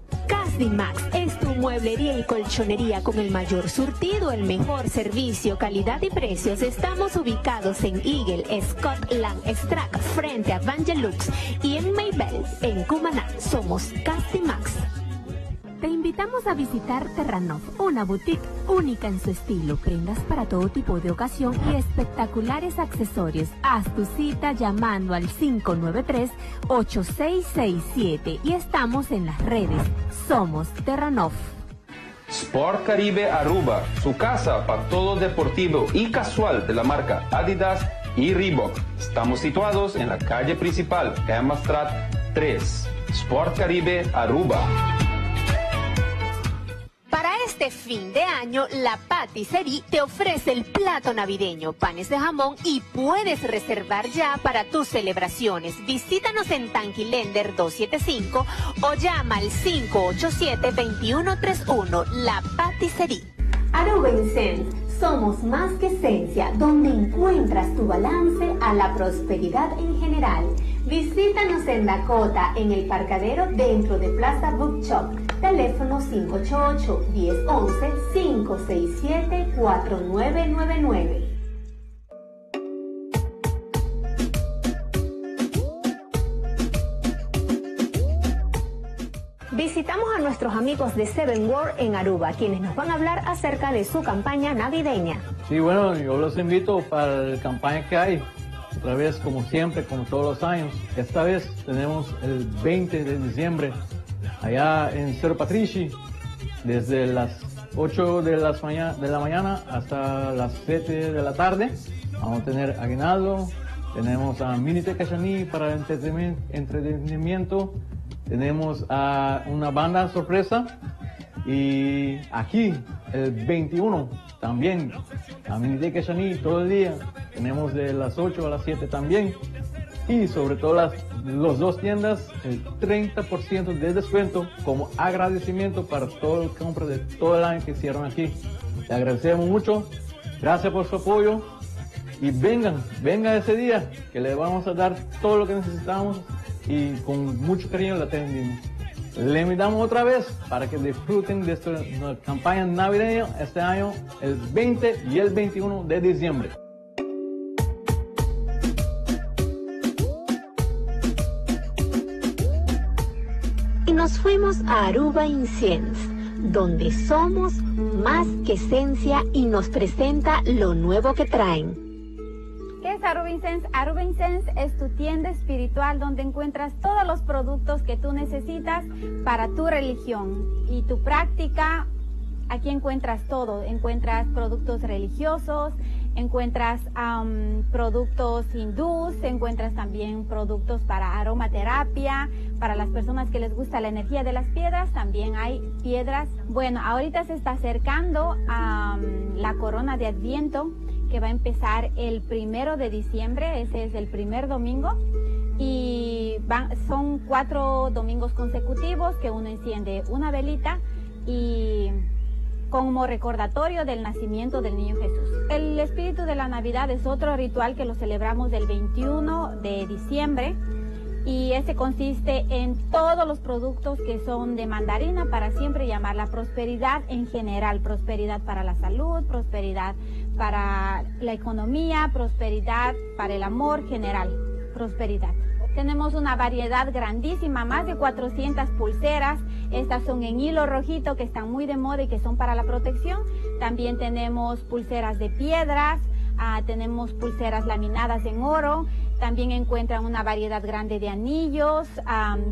Max es tu mueblería y colchonería con el mayor surtido, el mejor servicio, calidad y precios. Estamos ubicados en Eagle, Scotland, Strack, frente a Vangelux y en Maybell, en Cumaná. Somos Max. Te invitamos a visitar Terranov, una boutique única en su estilo, prendas para todo tipo de ocasión y espectaculares accesorios. Haz tu cita llamando al 593-8667 y estamos en las redes. Somos Terranov. Sport Caribe Aruba, su casa para todo deportivo y casual de la marca Adidas y Reebok. Estamos situados en la calle principal, Emma 3. Sport Caribe Aruba. Para este fin de año, la Patisserie te ofrece el plato navideño, panes de jamón y puedes reservar ya para tus celebraciones. Visítanos en Tanquilender 275 o llama al 587-2131. La Patisserie. Aruba Incense, somos más que esencia, donde encuentras tu balance a la prosperidad en general. Visítanos en Dakota, en el parcadero dentro de Plaza Book Shop. Teléfono 588-1011-567-4999. Visitamos a nuestros amigos de Seven World en Aruba, quienes nos van a hablar acerca de su campaña navideña. Sí, bueno, yo los invito para la campaña que hay. Otra vez, como siempre, como todos los años. Esta vez tenemos el 20 de diciembre allá en Cerro Patrici, desde las 8 de, las de la mañana hasta las 7 de la tarde. Vamos a tener aguinaldo, tenemos a Mini Tecachani para entretenimiento, tenemos a una banda sorpresa y aquí el 21 también, a Mini Tecachani todo el día, tenemos de las 8 a las 7 también. Y sobre todo las los dos tiendas, el 30% de descuento como agradecimiento para todo el compra de todo el año que hicieron aquí. Le agradecemos mucho, gracias por su apoyo y vengan, vengan ese día que le vamos a dar todo lo que necesitamos y con mucho cariño la atendimos. Le invitamos otra vez para que disfruten de esta campaña navideña este año, el 20 y el 21 de diciembre. Y nos fuimos a Aruba Incense, donde somos más que esencia y nos presenta lo nuevo que traen. ¿Qué es Aruba Incense? Aruba Incense es tu tienda espiritual donde encuentras todos los productos que tú necesitas para tu religión y tu práctica. Aquí encuentras todo, encuentras productos religiosos, encuentras productos hindús, encuentras también productos para aromaterapia, para las personas que les gusta la energía de las piedras, también hay piedras. Bueno, ahorita se está acercando a la corona de Adviento, que va a empezar el 1 de diciembre, ese es el primer domingo, y son 4 domingos consecutivos que uno enciende una velita y como recordatorio del nacimiento del niño Jesús. El espíritu de la Navidad es otro ritual que lo celebramos del 21 de diciembre y ese consiste en todos los productos que son de mandarina para siempre llamar la prosperidad en general, prosperidad para la salud, prosperidad para la economía, prosperidad para el amor general, prosperidad. Tenemos una variedad grandísima, más de 400 pulseras. Estas son en hilo rojito que están muy de moda y que son para la protección. También tenemos pulseras de piedras, tenemos pulseras laminadas en oro. También encuentran una variedad grande de anillos,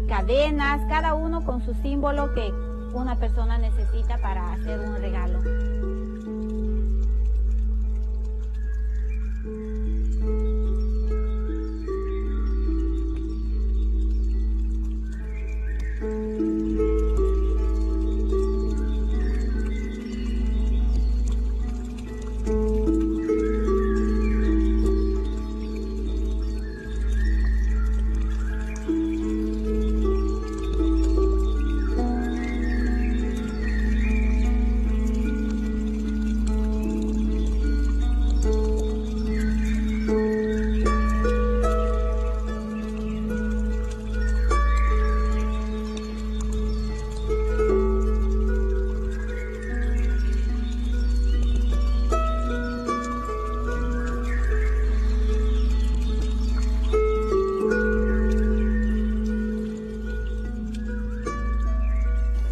cadenas, cada uno con su símbolo que una persona necesita para hacer un regalo.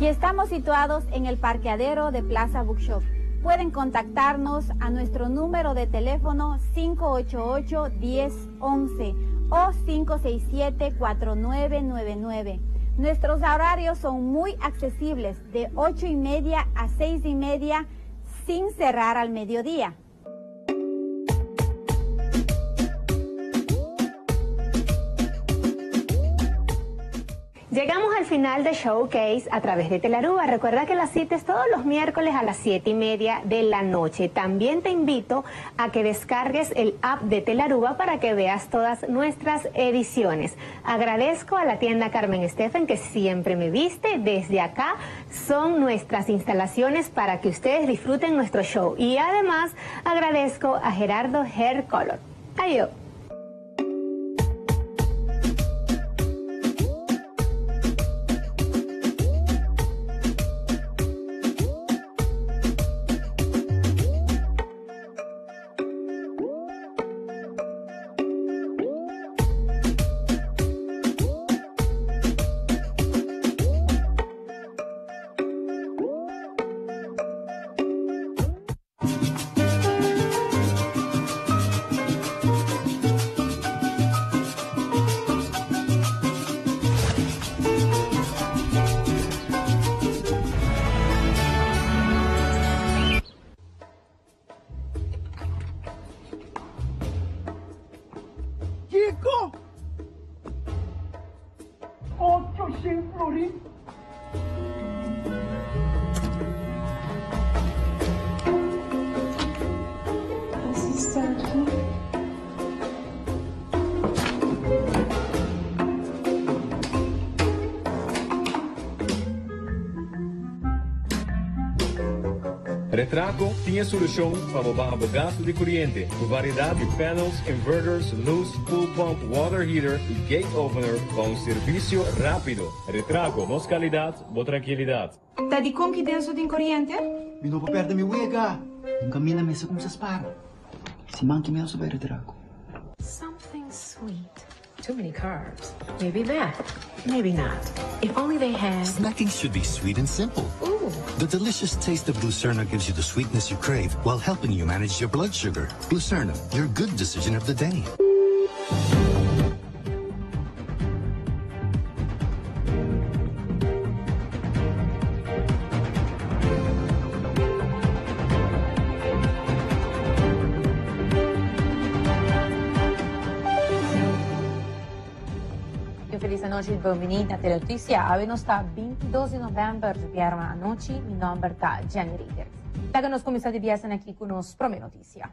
Y estamos situados en el parqueadero de Plaza Bookshop. Pueden contactarnos a nuestro número de teléfono 588-1011 o 567-4999. Nuestros horarios son muy accesibles, de 8 y media a 6 y media, sin cerrar al mediodía. Llegamos al final de Showcase a través de Telarúa. Recuerda que la cita es todos los miércoles a las 7 y media de la noche. También te invito a que descargues el app de Telarúa para que veas todas nuestras ediciones. Agradezco a la tienda Carmen Steffen que siempre me viste. Desde acá son nuestras instalaciones para que ustedes disfruten nuestro show. Y además agradezco a Gerardo Hair Color. Adiós. Kiko? 800 florin? Retraco tin e solucion pa bo baha bo gasto di coriente cu variedad di panels, inverters, luz, pool pump, water heater y gate opener pa un servicio rapido. Retraco, nos calidad, bo trankilidad. Ta dikon ki denso tin koriente? Mi no por perde mi wega. Un kaminda mester kumsa spara. Siman ki mi a bai Retraco. Something sweet. Too many carbs. Maybe that. Maybe not. If only they had. Snacking should be sweet and simple. Ooh. The delicious taste of Glucerna gives you the sweetness you crave while helping you manage your blood sugar. Glucerna, your good decision of the day. Un feliz anochi y bonbini na Telenoticia. Awe nos ta 22 di november, djabierna anochi. Mi nomber ta Jenny Rieters. Laga nos cuminsa di biaha aki cu nos prome noticia.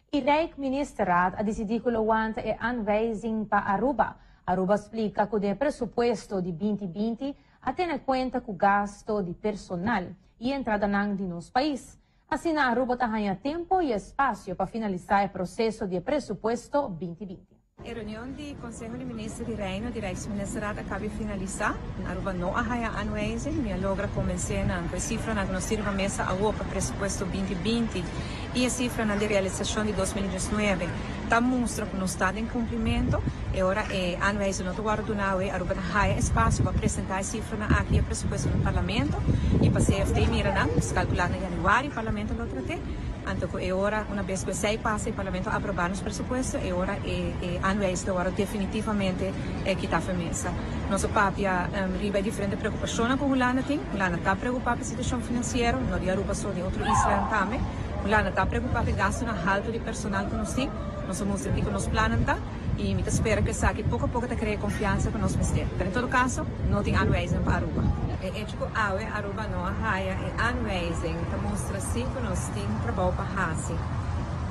E Rijksministerraad a dicidi cu lo wanta e aanwijzing pa Aruba. Aruba a splica cu den e presupuesto di binti binti a tene cuenta cu gasto di personal y entradanan di nos pais. Asina Aruba ta haña tempo y espacio pa finalisa e proceso di e presupuesto binti binti. E reunion di Conseho di Minister di Reino di Rijksministerraad a cabi finalisa. Aruba no a haya aanwijzing. Mi a logra convence nan cu e cifranan cu nos tin riba mesa awo pa presupuesto binti binti y e cifranan di realisacion di 2019 ta mustra cu nos ta den cumplimento. E ora e aanwijzing no ta wordo duna awe, Aruba ta haya espacio pa presenta e cifranan aki y e presupuesto na Parlamento y pa CFT mira nan. Nos calcula na januari Parlamento lo trate. Anto cu e ora, una bes cu esey pasa y Parlamento aproba nos presupuesto, e ora e e aanwijzing ta wordo definitivamente kita for mesa. Nos a papia riba e diferente preocupacionnan cu Hulanda tin. Hulanda ta preocupa pa e situacion financiero, no di Aruba so, di otro islanan tambe. Hulanda ta preocupa pa e gastonan halto di personal cu nos tin. Nos a mustra kico nos plannan ta y mi ta spera cu esaki poco a poco ta crea e confiansa cu nos mester. Pero en todo caso, no tin aanwijzing pa Aruba. E hecho cu awe Aruba no a haya e aanwijzing ta mustra si cu nos tin trabou pa haci.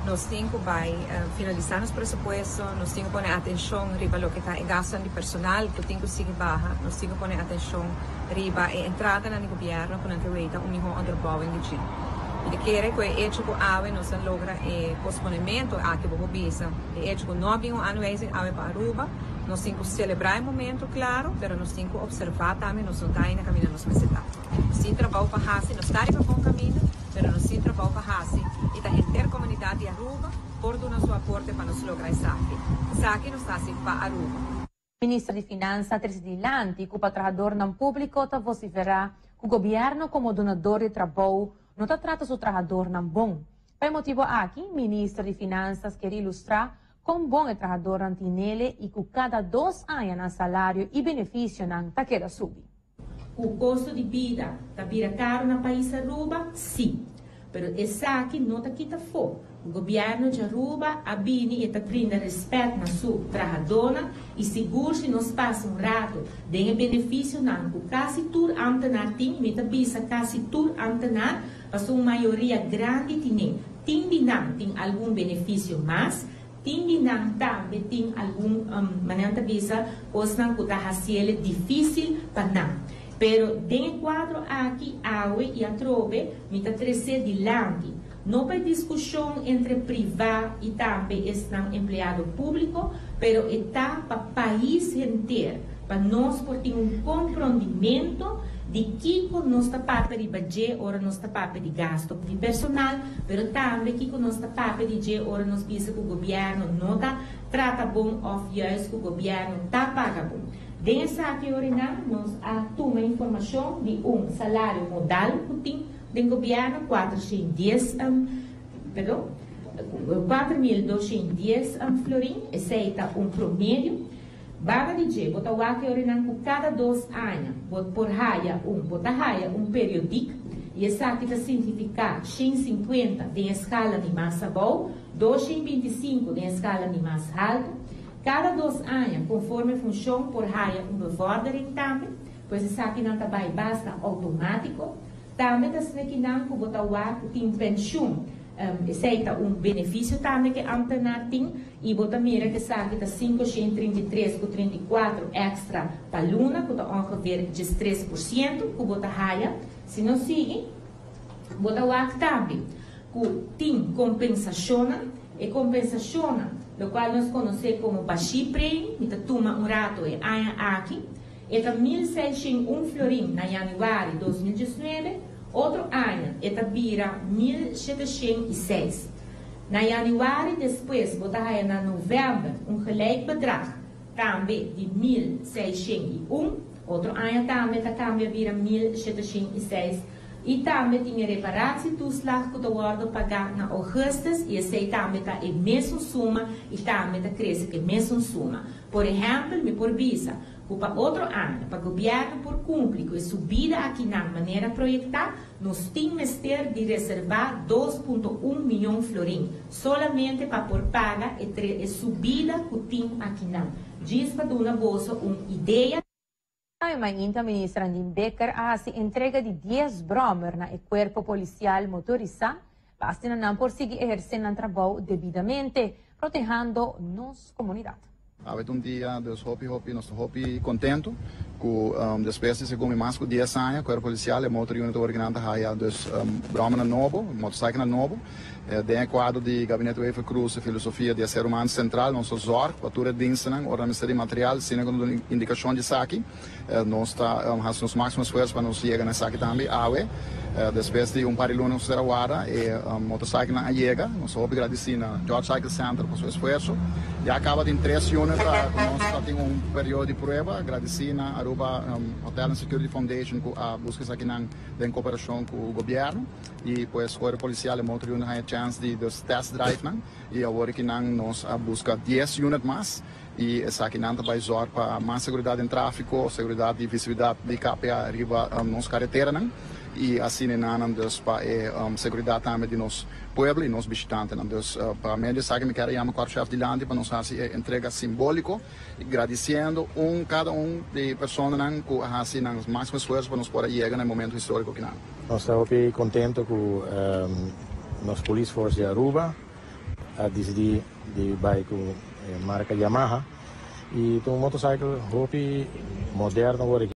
Nos tin cu bay finalisa nos presupuesto, nos tin cu pone atencion riba loke ta e gastonan di personal cu tin cu sigui baha, nos tin cu pone atencion riba e entradanan di gobierno cu nan ta weta un miho onderbouwing di dje. Mi ta kere cu e hecho cu awe nos a logra e posponemento aki bo por bisa, e hecho cu no a bin un aanwijzing awe pa Aruba, nos tin cu celebra e momento, claro, pero nos tin cu observa tambe nos no ta ainda caminda nos mester ta. Nos tin trabou pa haci, nos ta riba bon caminda, pero nos tin trabou pa haci y ta henter comunidad di Aruba por duna su aporte pa nos logra esaki. Esaki nos ta haci pa Aruba. Minister di Finansa a trece dilanti cu pa trahadornan publico ta vocifera cu gobierno como dunador di trabou no ta trata su trahadornan bon. Pa e motibo aki, Minister di Finansas kier ilustra con bon e trahadornan tinele y cu cada dos aña nan salario y beneficionan ta keda subi. Cu costo di bida ta bira caro na pais Aruba? Si. Pero esaki no ta kita fo cu gobierno di Aruba a bini y ta brinda respet na su trahadonan y sigur si nos pasa un rato den e beneficionan cu casi tur ambtenaar tin, mi ta bisa casi tur ambtenaar pasobra un mayoria grandi tine, tin di nan tin algun beneficio mas, Tin di nan tambe tin algun, manera nan ta bisa, kosnan ku ta hasiele difísil pa nan. Pero den e kuadro aki, awe i atrobe, mi ta tresé dilanti, no pa e diskushon entre privá i tambe esnan empleado públiko, pero e ta pa pais henter, pa nos por tin un komprondimentu di kiko nos ta papia riba dje ora nos ta papia di gasto di personal, pero tambe kiko nos ta papia di dje ora nos bisa ku gobièrnu no ta trata bon òf juist ku gobièrnu ta paga bon. Den esaki orinan nos a tuma informashon di un salario modal ku tin den gobièrnu, 410, perdon, 4210 florin, esei ta un promedio. Banda di dje, bo ta wak e orenan ku kada dos aña bo por haya un bo ta haya un periodiek i esaki ta signifiká 150 den e skala di mas abou, 225 den e skala di mas haltu. Kada dos aña, konforme funshon, por haya un bevordering tambe, pues esakinan ta bai basta outomátiko. Tambe ta snekinan ku bo ta wak ku tin penshun. Esei ta un benefisio tambe ku e ámtenar tin i bo ta mira ku esaki ta 533 ku 34 èkstra pa luna ku ta ongeveer 13% ku bo ta haya. Si nos sigui, bo ta wak tambe ku tin kompensashonnan. E kompensashonnan, lokual nos konosé komo bashípremi, mi ta tuma un rato e aña aki. E ta 1601 florin na yanüari 2019, otro aña e ta bira 1706. Na yanüari despues bo ta haya na novèmber un gelijk bedrag tambe di 1601, otro aña tambe ta kambia bira 1706 i tambe tin e reparatietoeslag ku ta wòrdu pagá na ougùstus i esei tambe ta e mesun suma i tambe ta krese ku e mesun suma. Por ehèmpel mi por bisa ku pa otro aña, pa gobièrnu por kumpli ku e subida akinan manera proyektá, nos tin mester di reservá 2.1 miyon florin, solamente pa por paga e e subida ku tin akinan. Djis pa duna boso un idea. Awe mainta Minister Andin Bikker a hasi entrega di 10 bròmer na e Kuerpo Polisial Motorisá pa asina nan por sigui ehersé nan trabou debidamente, protehando nos komunidat. Awe ta un dia dus hopi hopi nos ta hopi contento cu despues di segun mi mas cu 10 aña Cuerpo Policial e Motor Unit awor kinan ta haya dus brommernan nobo, motorcyclenan nobo. Den e cuadro di Gabinete Wever Croes e filosofia di e ser humano central nos ta zorg pa tur e dienstennan ora nan mester di material asina cu nos duna indicacion di esaki nos ta haci nos maximo esfuerzo pa nos yega na esaki tambe. Awe despues di un par di luna nos ta warda e motorcyclenan a yega. Nos ta hopi gradeci na George Cycle Center pa su esfuerzo. Ya caba tin tres unit cu nos ta tin un periodo di prueba. Gradeci na Aruba Hotel and Security Foundation cu a busca esakinan den cooperacion cu gobierno y pues Cuerpo Policial y Motor Unit haya chance di dus test drive nan y awor kinan nos a busca 10 unit mas y esakinan ta bay zorg pa mas seguridad den trafico, seguridad y visibilidad di KPA riba nos careteranan y asina nan dus pa e seguridad tambe di nos pueblo y nos bishitantenan. Dus pa medio di esaki mi kier a yama Korpschef dilanti pa nos haci e entrega simbolico gradiciendo un cada un di personanan cu a haci nan maximo esfuerzo pa nos por a yega na e momento historico akinan. Nos ta hopi contento cu nos Police Force di Aruba a dicidi di bay cu e marca Yamaha y ta un motorcycle hopi moderno.